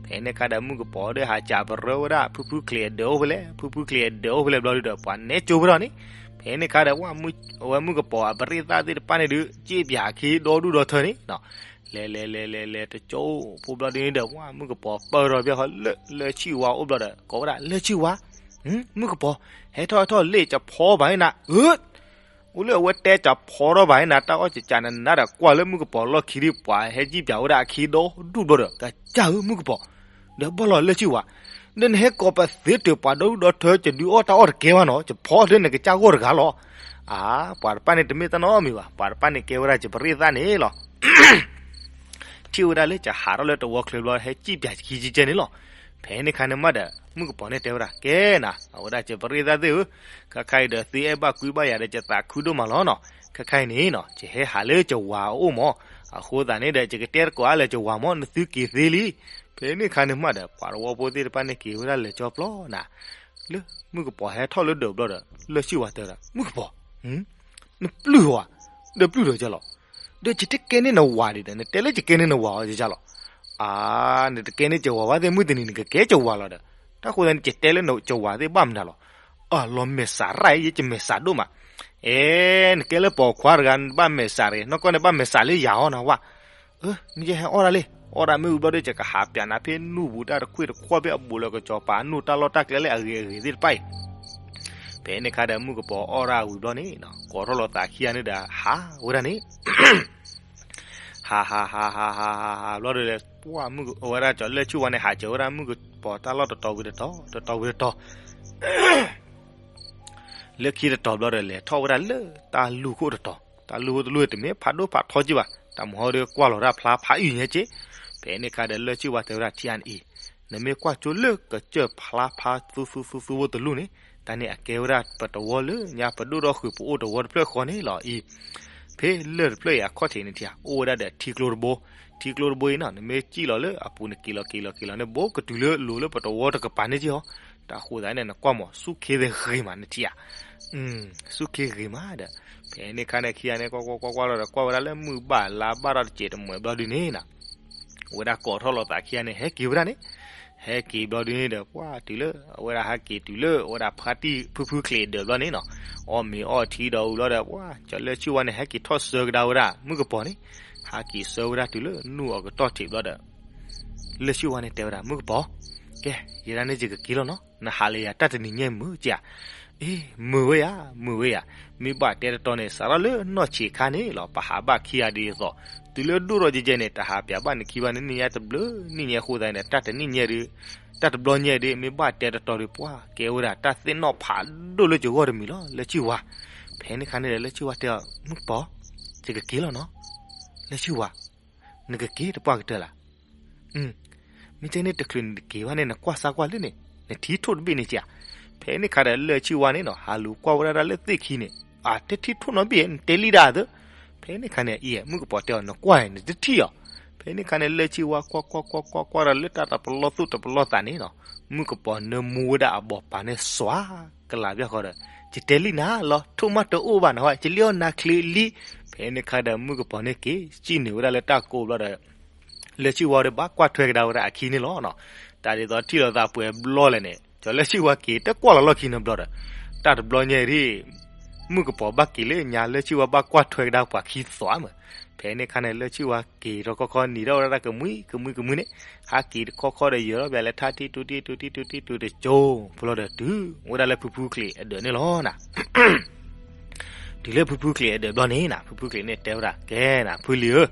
ဖဲန့ၣ်ခါဒီး မုၣ်ကပီၤဒီးဟးစံးပရၢဝဲဒၣ် ဖုဖုချံးအဒၢးအိၣ်ဖဲလဲၣ်, ဖုဖုချံးအဒၢးအိၣ်ဖဲလဲၣ်ဘျီဒီး ပှၤနဲၣ်ကၠိဖဲထီၣ်န့ၣ်. ဖဲန့ၣ်ခါဒီး ပှၤ အဝဲမုၣ်ကပီၤအပရ့ၣ်သၣ်သ့ၣ်တဖၣ်န့ၣ်ဒုး စံၣ်ပၠးခံဒီဒူၣ်ဒီထၢန့ၣ် လဲၤလဲၤလဲၤလဲၤလဲၤတကၠိဖိဘျီဒုန့ၣ်ဒီး ပှၤမုၣ်ကပီၤပၢၢ်ထီၣ်ဘၣ်ဃီလၢ လၢၢ်ဆံၣ်ဝါအိၣ်ဘျီဒီး ကိးဝဲဒၣ်လၢၢ်ဆံၣ်ဝါ, မုၣ်ကပီၤ ဟဲထီၣ်ဟဲထီၣ်လ့ၣ်ကဖီဘၣ်န့ၣ်နၤ, အၢ အိၣ်လၢအဝဲတဲကၠးဖီထီၣ်ဘၣ်န့ၣ် တၢ်အီၣ်ကကးနးနးဒီး ကွၢ်လၢမုၣ်ကပီၤလီၢ်ခံဒံး ပှၤဟဲကံၣ်ပၠးဝဲဒၣ်အခံဒီဒူၣ်ဘျီဒီး ကစၢ်ဧၢ မုၣ်ကပီၤ, ဒီးဘၣ်လီၤလၢၢ်ဆံၣ်ဝါ, ဒီးနဟဲကိးပသ့တၢၢ်ပှၤဒီဒူၣ်ဒီထၢ ကဒုးအီၣ်တၢ်အီၣ်တကဲဘၣ်နီၤ, ယဖီဒၢနကစၢ်ဂီၢ်တဂၤလီၤ. အါ, ပှၤတဖၣ်န့ၣ်တမ့ၢ်တၢ်နီတမံၤဘၣ်, ပှၤတဖၣ်န့ၣ်ကဲဝဲဒၣ်ယပရ့ၣ်သၣ်န့ၣ်လီၤ. ထံၣ်ဝဲဒၣ်လၢယဟးထီၣ်လၢတဝီချၢဘျီ ဟဲကံၣ်ပၠးခံကကဲန့ၣ်လီၤ. ဖဲန့ၣ်ခါန့ၣ်မးဒီး မုၣ်ကပီၤန့ၣ်တဲဝဲဒၣ် ကဲနၤ အဝဲဒၣ်ယပရ့ၣ်သၣ်သ့ၣ်ဧၢ, ခါခါအံၤဒီးသုအဲၣ်ဘၣ်ကွံဘၣ်ယၤဒီး ယသးခုဒိၣ်မးလီၤနီၤ. ခါခါအံၤန့ၣ်နီၤ ယဟဲဟးလၢယဝၤအအိၣ်မး, အဃိသတးန့ၣ်ဒီး ယကတဲတကိးအါလၢယဝၤမး နသုက့ၤသ့လံ. ဖဲန့ၣ်ခါန့ၣ်မးဒီး ပှၤတဝီဖိသ့ၣ်တဖၣ်န့ၣ်က့ၤဝဲဒၣ်လဲၤကၠီဖျီနၤ, လၢမုၣ်ကပီၤဟဲထီၣ်လၢဒၢးဘျီဒီး လၢၢ်ဆံၣ်ဝါတဲဝဲဒၣ် မုၣ်ကပီၤ, နပျုၢ်ဝဲ, ဒီးပျုၢ်ဒီးကဲလီၤ, ဒီးယတကဲန့ၢ်နဝၤဒံးဒီး နတဲလၢယကဲန့ၢ်နဝၤအီၤယကလီၤ. အါ, နတကဲန့ၢ်ယဝၤဘၣ်သ့ၣ် မုၢ်တနံၤနကကဲယဝၤလီၤဒီး, တၢ်ဃိသတးန့ၣ် ယတဲလၢယဝၤသ့ၣ်ဘၣ်မနုၤလီၤ. အလီၤမဲာ်ဆှးရၣ်အံၤ ယကမဲာ်ဆှးဒိၣ်မး. အဲ, နကဲလၢပိာ်ခွါတဂၤ နဘၣ်မဲာ်ဆှးတဂ့ၤ, နီၢ်ကီၢ်န့ၣ်ဘၣ်မဲာ်ဆှးလၢယၤအီၤနဝဲ. အၢ, မ့ၢ်ယဟဲအီၣ်ဒၣ်လံ, အီၣ်ဒၣ်မ့ၢ်ဝံၤဘျီဒီး ယကဟးပၠးနၤဖဲနူၢ်ပူၤ တၢ်တခွ့ၣ်တခွီၣ်ဖဲအဘူးလၢ ကစီၤပၤနူၢ်တၢ်လီၢ်တၢ်ကျဲလၢအဂ့ၤအဂ့ၤသ့ၣ်တဖၣ်အံၤ. ဖဲန့ၣ်ခါဒီး မုၣ်ကပီၤအီၣ်ဒၣ်ဝံၤဘျီန့ၣ် ကိးထီၣ်လီၤသးခံဂၤန့ၣ်ဒီး ဟးဝဲဒၣ်န့ၣ် ဟးဟးဟးဟးဟးဟးဟးဘျီဒီး ပှၢ်မုၣ်ကဝဲဒၣ်ကၠီၤလၢၢ်ဆံၣ်ဝါန့ၣ် ဟးစၢၤဝဲဒၣ်မုၣ်ကပီၤတၢ်လီၢ်တတီၤဝံၤတတီၤ တတီၤဝံၤတတီၤ လၢခံတတီၤဘျီဒီး လဲၤထီၣ်ဝဲဒၣ်လၢတၢ်လူၢ်ခိၣ်တတီၤ, တၢ်လူၢ်ခိၣ်တလူၢ်တမ့ၢ်ဖးဒိၣ်ဖးထီက့ဘၣ်, တၢ်မဟီဒီးကွၢ်လီၤတၢ်ဖျါဖးအံၤညါက့. ဖဲန့ၣ်ခါဒီး လၢၢ်ဆံၣ်ဝါတဲဝဲဒၣ် ထံအါနအံၤ, နမ့ၢ်ကွၢ်ကၠိလၢကစၢၢ်ဖျါဖးသူသူသူသူဖိတလူၢ်န့ၣ်, တၢ်န့ၣ်အကဲဝဲဒၣ်ပတဝီလၢညါပဒိၣ်ထီၣ်ဃုာ်ပအိၣ်တဝီတဖျၢၣ်ဃီန့ၣ်လီၤအံၤ. ဖဲလၢၢ်တဖျၢၣ်အံၤအခီၣ်ထံးန့ၣ်ထံၣ်ဧါ အိၣ်ဝဲဒၣ်ဒီးထံကျိတဘိ, ထံကျိတဘိအံၤနီၤ နမ့ၢ်စံၣ်လီၤလၢအပူၤန့ၣ် က့ၤလီၤက့ၤလီၤက့ၤလီၤန့ၣ် ဘိကတုၤလၢလိၤလၢပတဝီတကပၤန့ၣ်က့ၢ်ဟီ, တၢ်ဃိသတးန့ၣ် နကွၢ်မး ဆူၣ်ခ့သ့ၣ်ဂ့ၤမးနထံၣ်ဧါ ဆူၣ်ခ့ဂ့ၤမးဒီး, ဖဲန့ၣ်ခါန့ၣ်ခံဂၤန့ၣ် ကွၢ်ကွၢ်ကွၢ်ကွၢ်လီၤဒီး ကွၢ်ဝဲဒၣ်လၢမုၢ်ဘၣ်လါဘၣ်ထီၣ်တစဲးတမှဲးဘျီဒုန့ၣ်နီၤ, ဝဲဒၣ်ကိးထီၣ်လီၤသးခံဂၤန့ၣ် ဟဲက့ၤဝဲဒၣ်န့ၣ်, ဟဲက့ၤဘျီဒုန့ၣ်ဒီး ပှၢ်တုၤလၢအဝဲဒၣ်ဟဲက့ၤတုၤလၢအဝဲဒၣ်ဖါတံၢ်ဖုဖုချံးအဒၢးဘျီန့ၣ်နီၤ, အီၣ်မ့ၤအီထံဒီးဝံၤလီၤဒီး ပှၢ်ကၠီၤလၢၢ်ဆံၣ်ဝါန့ၣ် ဟဲက့ၤထီၣ်ဆၢကဒါဝဲဒၣ်မုၣ်ကပီၤန့ၣ်, ဟဲက့ၤဆၢဝဲဒၣ်တုၤလၢနူၢ်အကတီၢ်ထံးဘျီဒီး လၢၢ်ဆံၣ်ဝါန့ၣ်တဲဝဲဒၣ် မုၣ်ကပီၤ, ကဲ, ယဲဒၣ်န့ၣ်ယကက့ၤလီၤနီၤ, နဟးလၢယၤတၢ်တနံၤညါမုာ်ဧါ, အ့, မုာ်ဝဲယၤ, မုာ်ဝဲယၤ, မ့ၢ်ဘၣ်တဲတတီၤန့ၣ် စးထီၣ်လၢနီၢ်ဆံးခါန့ၣ်လီၤ ပဟးဘၣ်ခံဂၤဒ်သိး, တုၤလၢဒိၣ်ထီၣ်ယဲၢ်ယဲၢ်န့ၣ် တဟးပၠးဘၣ်နခံဘၣ်န့ၣ် နံၣ်ညါတဘျုးနံၣ်ညါအဃိသတးန့ၣ် တၢ်တနံၤညါဒီး, တၢ်တဘျီညါဒီး မ့ၢ်ဘၣ်တဲတတီၤဒီး ပှၤကဲဝဲဒၣ်တၢ်သ့ၣ်နီၣ်ဖးဒိၣ်လၢယဂီၢ်တမံၤလီၤ လၢၢ်ဆံၣ်ဝါ. ဖဲန့ၣ်ခါန့ၣ်ဒီး လၢၢ်ဆံၣ်ဝါတဲအီၤ မုၣ်ကပီၤ, ယကက့ၤလီၤနီၤ, လၢၢ်ဆံၣ်ဝါ နကက့ၤတပှၢ်ကတၢၢ်လၢ်. မ့ၢ်တဲန့ၣ်တချုးနက့ၤဘၣ်န့ၣ် နကွၢ်စၢ်ကွၢ်လၢန့ၣ် နထံထိၣ်တဘ့ၣ်န့ၣ်ဧါ. ဖဲန့ၣ်ခါဒီးလၢၢ်ဆံၣ်ဝါန့ၣ်နီၤ ဟးလူၤကွၢ်ဝဲဒၣ်တၢ်လၢသ့ၣ်ခံန့ၣ် အတဲထံထိၣ်နီတဘ့ၣ် နတဲလံဒၣ်သၢ. ဖဲန့ၣ်ခါန့ၣ် အံၤ မုၣ်ကပီၤတဲအီၤ နကွၢ်နတထံၣ်အီၤ. ဖဲန့ၣ်ခါန့ၣ် လၢၢ်ဆံၣ်ဝါကွၢ်ကွၢ်ကွၢ်ကွၢ်ကွၢ်ဒီးလၢတၢ်တပလီၢ်သူၣ်တပလီၢ်သးန့ၣ်နီၤ မုၣ်ကပီၤနၢမူဝဲဒၣ်အဘီၣ်ပာ်န့ၣ်စွၤကလာ်ဘၣ်ဃီဒီး ယတဲလံနၤလီၤ ထိၣ်မးတအိၣ်ဘၣ်နဟီ ယလံအီၣ်နၤချ့လံ. ဖဲန့ၣ်ခါဒီးမုၣ်ကပီၤန့ၣ်က့ၤ စံၣ်နုာ်ဝဲဒၣ်လၢတၢ်ကိးဘျီဒီး လၢၢ်ဆံၣ်ဝါဒီးဘၣ်ကွၢ်ထွဲကဒါဝဲဒၣ်အခံန့ၣ်လီၤ. တၢ်ဒ်သိးထံၣ်လိာ်သးပှဲၤဘျီလဲၣ်န့ၣ် ကၠီၤလၢၢ်ဆံၣ်ဝါက့ၤတကွၢ်လီၤလီၢ်ခံနီတဘျီဒီး တၢ်တဘျီညါဒ် မုၣ်ကပီၤဘၣ်က့ၤလၢညါလၢၢ်ဆံၣ်ဝါဘၣ်ကွၢ်ထွဲကဒါပှၤခံသွးမး. ဖဲန့ၣ်ခါန့ၣ် လၢၢ်ဆံၣ်ဝါက့ၤထီၣ်ခီခီနံၤထီၣ်ဝဲဒၣ်ကမှံကမှံကမှံန့ၣ် ဟးက့ၤတခီခီဒီးယၢၤထီၣ်ဘၣ်လၢထါထံတူတံတူတံတူတံတူတကၠိ ဖဲလီၤဒီးတုၤဝဲဒၣ်လၢဖုဖုချံးအဒၢးန့ၣ်လီၤနၤ. တုၤလၢဖုဖုချံးအဒၢးဘျီန့ၣ်နၤ ဖုဖုချံးန့ၣ်တဲဝဲဒၣ် ကဲနၤ ဖုလံၤဧၢ,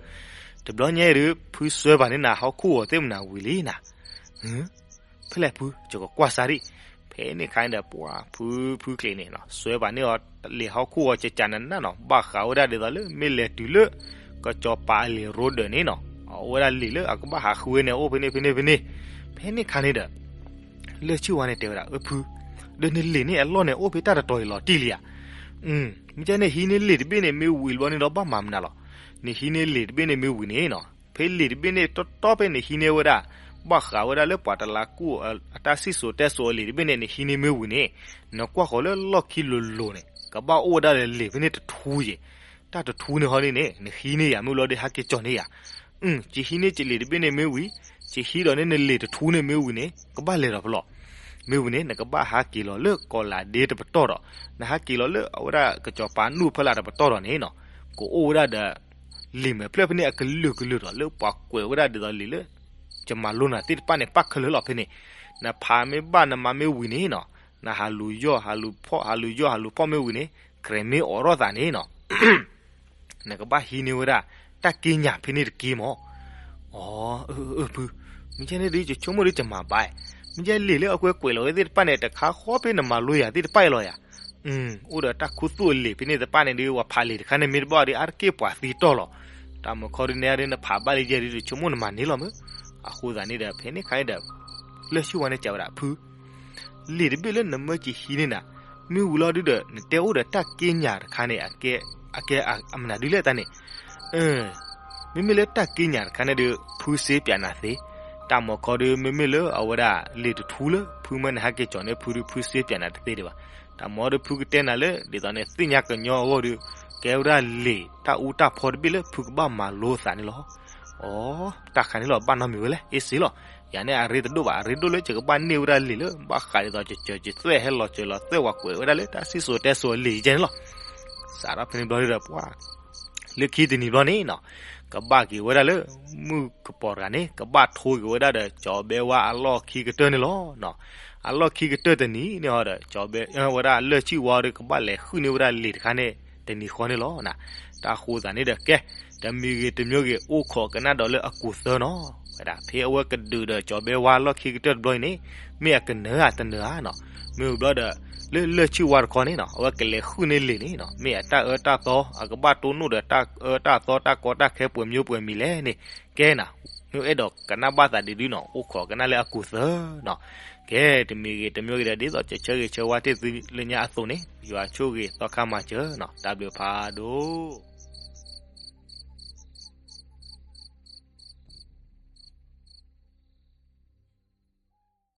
တဘျီညါအံၤဒုး ဖုစွဲပာ်န့ၢ်နၤဟီၣ်ခိၣ်ဂီၤသ့ၣ်မနၤဝံၤလံနၤ. ဖဲလဲၣ်ဖု ယကကွၢ်စၢ်ဒံး. ဖဲန့ၣ်ခါန့ၣ်ဒီး ပှၤဖုဖုချံးန့ၣ် စွဲပာ်န့ၢ်အီၤ လံာ်ဟီၣ်ခိၣ်ဂီၤကကးနးနးနီၤ ဘၣ်ဃးဝဲဒၣ်ဒ်သိးလၢမ့ၢ်လဲၤတုၤလၢ ကစီၤပၤအလံာ်ရိဒၢးန့ၣ်နီၤ အအိၣ်ဝဲဒၣ်လံာ်လၢအကဘၣ်ဟးဃုဝဲန့ၣ် အအိၣ်ဖဲန့ၣ်ဖဲန့ၣ်ဖဲန့ၣ်. ဖဲန့ၣ်ခါန့ၣ်ဒီး လၢၢ်ဆံၣ်ဝါန့ၣ်တဲဝဲဒၣ် အၢဖု ဒီးနလံာ်န့ၣ်အလီၢ်န့ၣ် အိၣ်ဖဲတၢ်တတီၤအံၤလီၤတံၢ်လံဧါ. မ့ၢ်ကဲန့ၣ် ဟံးန့ၢ်လံာ်တဘ့ၣ်န့ၣ် မ့ၢ်ဝံၤဘျီန့ၣ်ဒီး ဘၣ်မၤမနုၤလီၤ. နဟံးန့ၢ်လံာ်တဘ့ၣ်န့ၣ်မ့ၢ်ဝံၤန့ၣ်နီၤ ဖဲလံာ်တဘ့ၣ်န့ၣ် တီတီဖဲနဟံးန့ၢ်ဝဲဒၣ် ဘၣ်ဃးဝဲဒၣ်လၢပှၤတလးကူၣ်အတၢ်စံၣ်စိၤတဲစိၤအလံာ်တဘ့ၣ်န့ၣ် နဟံးန့ၢ်မ့ၢ်ဝံၤန့ၣ် နကွၢ်ဃီၤလၢလီၢ်ခံလိၤလိၤန့ၣ် ကဘၣ်အိၣ်ဝဲဒၣ်လၢလံာ်ဖဲန့ၣ်တထူယဲၢ်. တၢ်တထူန့ၣ်ဟီဒ်န့ၣ် နဟံးန့ၢ်ယၤမ့ၢ်လီၤဒီး ဟဲက့ၤကၠီၤန့ၢ်ယၤ ယဟံးန့ၢ်ယလံာ်တဘ့ၣ်န့ၣ်မ့ၢ်ဝံၤ, ယဟံးဒီးန့ၢ်နလံာ်တထူန့ၣ်မ့ၢ်ဝံၤန့ၣ် ကဘၣ်လဲၤဒီးဖဲလီၤ. မ့ၢ်ဝံၤန့ၣ် နကဘၣ်ဟးက့ၤလီၤလၢကီးလးဒ့တပတီၢ်ဒီး နဟးက့ၤလီၤလၢအဝဲဒၣ်ကစီၤပၤနူၢ်ဖီလာ်တပတီၢ်ဒီးန့ၣ်နီၤ ကအိၣ်ဝဲဒၣ်ဒီး လံာ်မဲာ်ဖျၢၣ်ဖဲန့ၣ်အကလုာ်ကလုာ်ဒီး လၢပှၤကွဲးဝဲဒၣ်ဒ်သိးလံာ်လၢ ယမၤလိနၤသ့ၣ်တဖၣ်န့ၣ် ပၣ်ခဲလၢာ်လီၤဖဲန့ၣ်. နဖးမ့ၢ်ဘၣ်နမၤမ့ၢ်ဝံၤန့ၣ်နီၤ နဟးလူၤယီၢ်ဟးလူၤဖီၣ် ဟးလူၤယီၢ်ဟးလူၤဖီၣ်မ့ၢ်ဝံၤန့ၣ် ကြဲးမ့ၢ်အိးထီၣ်သးန့ၣ်နီၤ နကဘၣ်ဟံးန့ၢ်ဝဲဒၣ် တၢ်က့ညၣ်ဖဲန့ၣ်တက့ၢ်မၢ်. အၢ အၢ ဖု, မ့ၢ်ကဲန့ၣ်ဒီး ယဆိကမိၣ်ဒီးယမၤဘၣ်, မ့ၢ်ကဲလံာ်လၢအကွဲးကွဲးလီၤဝဲသ့ၣ်တဖၣ်န့ၣ် တခါဃီဖဲနမၤလိယၤသ့ၣ်တဖၣ်အံၤလီၤယၤ. အိၣ်ဒီးတၢ်ခူသူၣ်အလံာ်ဖဲန့ၣ်တဖၣ်န့ၣ်ဒီး ပှၤဖးလံာ်တခါန့ၣ် မ့ၢ်တဘၣ်ဒီး အါတက့ၢ်ပှၤသံတီၢ်လီၤ. တၢ်မုာ်ခီဒုးနဲဒုး နဖးဘၣ်လံယဲဒီး ယဆိကမိၣ်နမၤန့ၢ်လီၤမၢ်. အဃိသတးန့ၣ်ဒီး ဖဲန့ၣ်ခါန့ၣ်ဒီး လၢၢ်ဆံၣ်ဝါန့ၣ်စံးဝဲဒၣ် ဖု လံာ်တဘ့ၣ်လၢနမၢက့ၤဟံးန့ၢ်နၤ မ့ၢ်ဝံၤလီၤဒုးဒီး နတဲအိၣ်ဒီးတၢ်က့ညၣ်တခါန့ၣ် အကဲ အကဲအမနုၤဒုးလဲၣ်တၢ်န့ၣ်. မ့မ့ၢ်လၢတၢ်က့ညၣ်တခါန့ၣ်ဒီး ဖုစ့ပၠးနၤသ့. တၢ်မုာ်ခီဒီး မ့မ့ၢ်လၢအဝဲဒၣ်လံာ်တထူလၢ ဖုမၢနဟဲက့ၤကၠီၤန့ၢ်ဖုဒီး ဖုစ့ပၠးနၤတသ့ဒံးဘၣ်. တၢ်မုာ်ဒီးဖုကတဲနၤလၢ ဒ်သိးန့ၣ် သ့ၣ်ညါကညီအဂီၢ်ဒီး ကဲဝဲဒၣ်လံာ်တၢ်အူတၢ်ဖီတဘ့ၣ်လၢ ဖုကဘၣ်မၤလိသးန့ၣ်လီၤ. အိ တၢ်ခါန့ၣ်လီၤ ဘၣ်နီတမံၤဝဲလဲၣ် အ့စ့လီၤ. ယၤန့ၣ်အရ့တဒိၣ်ဘၣ် အရ့ဒိၣ်လၢယကဘၣ်န့ၢ်ဝဲဒၣ်လံာ်လၢ ဘၣ်ဃးဒ်သိး ကစၢၤကသွဲၣ်ဟဲလီၤစၢၤလီၤသွဲၣ် ပှၤကွဲးဝဲဒၣ်လၢတၢ်စံၣ်စိၤတဲစိၤအလံာ်ယဲန့ၣ်လီၤ. စးထီၣ်ဖဲန့ၣ်ဘျီဒီး ပှၤ လၢခံတနံၤဘျီန့ၣ်နီၤ ကဘၣ်က့ၤဝဲဒၣ်လၢ မုၢ်ကပီၤတဂၤန့ၣ် ကဘၣ်ထိက့ၤဝဲဒၣ်ဒီး ကၠီၤဘဲဝါအလီၢ်ခံကတၢၢ်န့ၣ်လီၤ. အလီၢ်ခံကတၢၢ်တနံၤန့ၣ်ဟီဒီး ကၠီၤဘဲဝဲဒၣ်လၢၢ်ဆံၣ်ဝါဒီး ကဘၣ်လဲၤဃုန့ၢ်ဝဲဒၣ်လံာ်တခါန့ၣ် တနံၤဃီန့ၣ်လီၤ. တၢ်ဃိသးန့ၣ်ဒီး ကဲ တမံၤဂ့ၤတမံၤဂ့ၤ အိၣ်ခိးကနၣ်ဒီးလၢအကူာ်သၢနီၤ. ဝဲဒၣ်ဖဲအဝဲကဒုးဒီးကၠီၤဘဲဝါလီၢ်ခံကတၢၢ်တဘျီအံၤန့ၣ် မ့ၢ်အကနၢၤဧါတနၢၤဧါနီၤ. မ့ၢ်ဘျီဒီး လၢလၢၢ်ဆံၣ်ဝါတခီန့ၣ်နီၤ အဝဲကလဲၤဃုန့ၢ်လံာ်န့ၣ်နီၤ မ့ၢ်အတၢ်အၢတၢ်သီ အကဘၣ်တိၢ်နီၣ်ဒီးတၢ်အၢတၢ်သီတၢ်ကီတၢ်ခဲပှဲၤမံၤပှဲၤမံၤလဲၣ်န့ၣ် ကဲနီၤ မ့ၢ်အဲၣ်ဒိးကနၣ်ဘၣ်သးဒ်ဒုနီၤ အိၣ်ခိးကနၣ်လၢအကူာ်သၢနီၤ. ကဲ တမံၤဂ့ၤတမံၤဂ့ၤဒီး ဒ်သိးကဆၢဂ့ၤဆၢဝါတ့ၢ်သုလၢညါအသိးန့ၣ် ယွၤဆိၣ်ဂ့ၤသီခါမၤစၢၤနီၤ တၢ်ဘျုးဖးဒိၣ်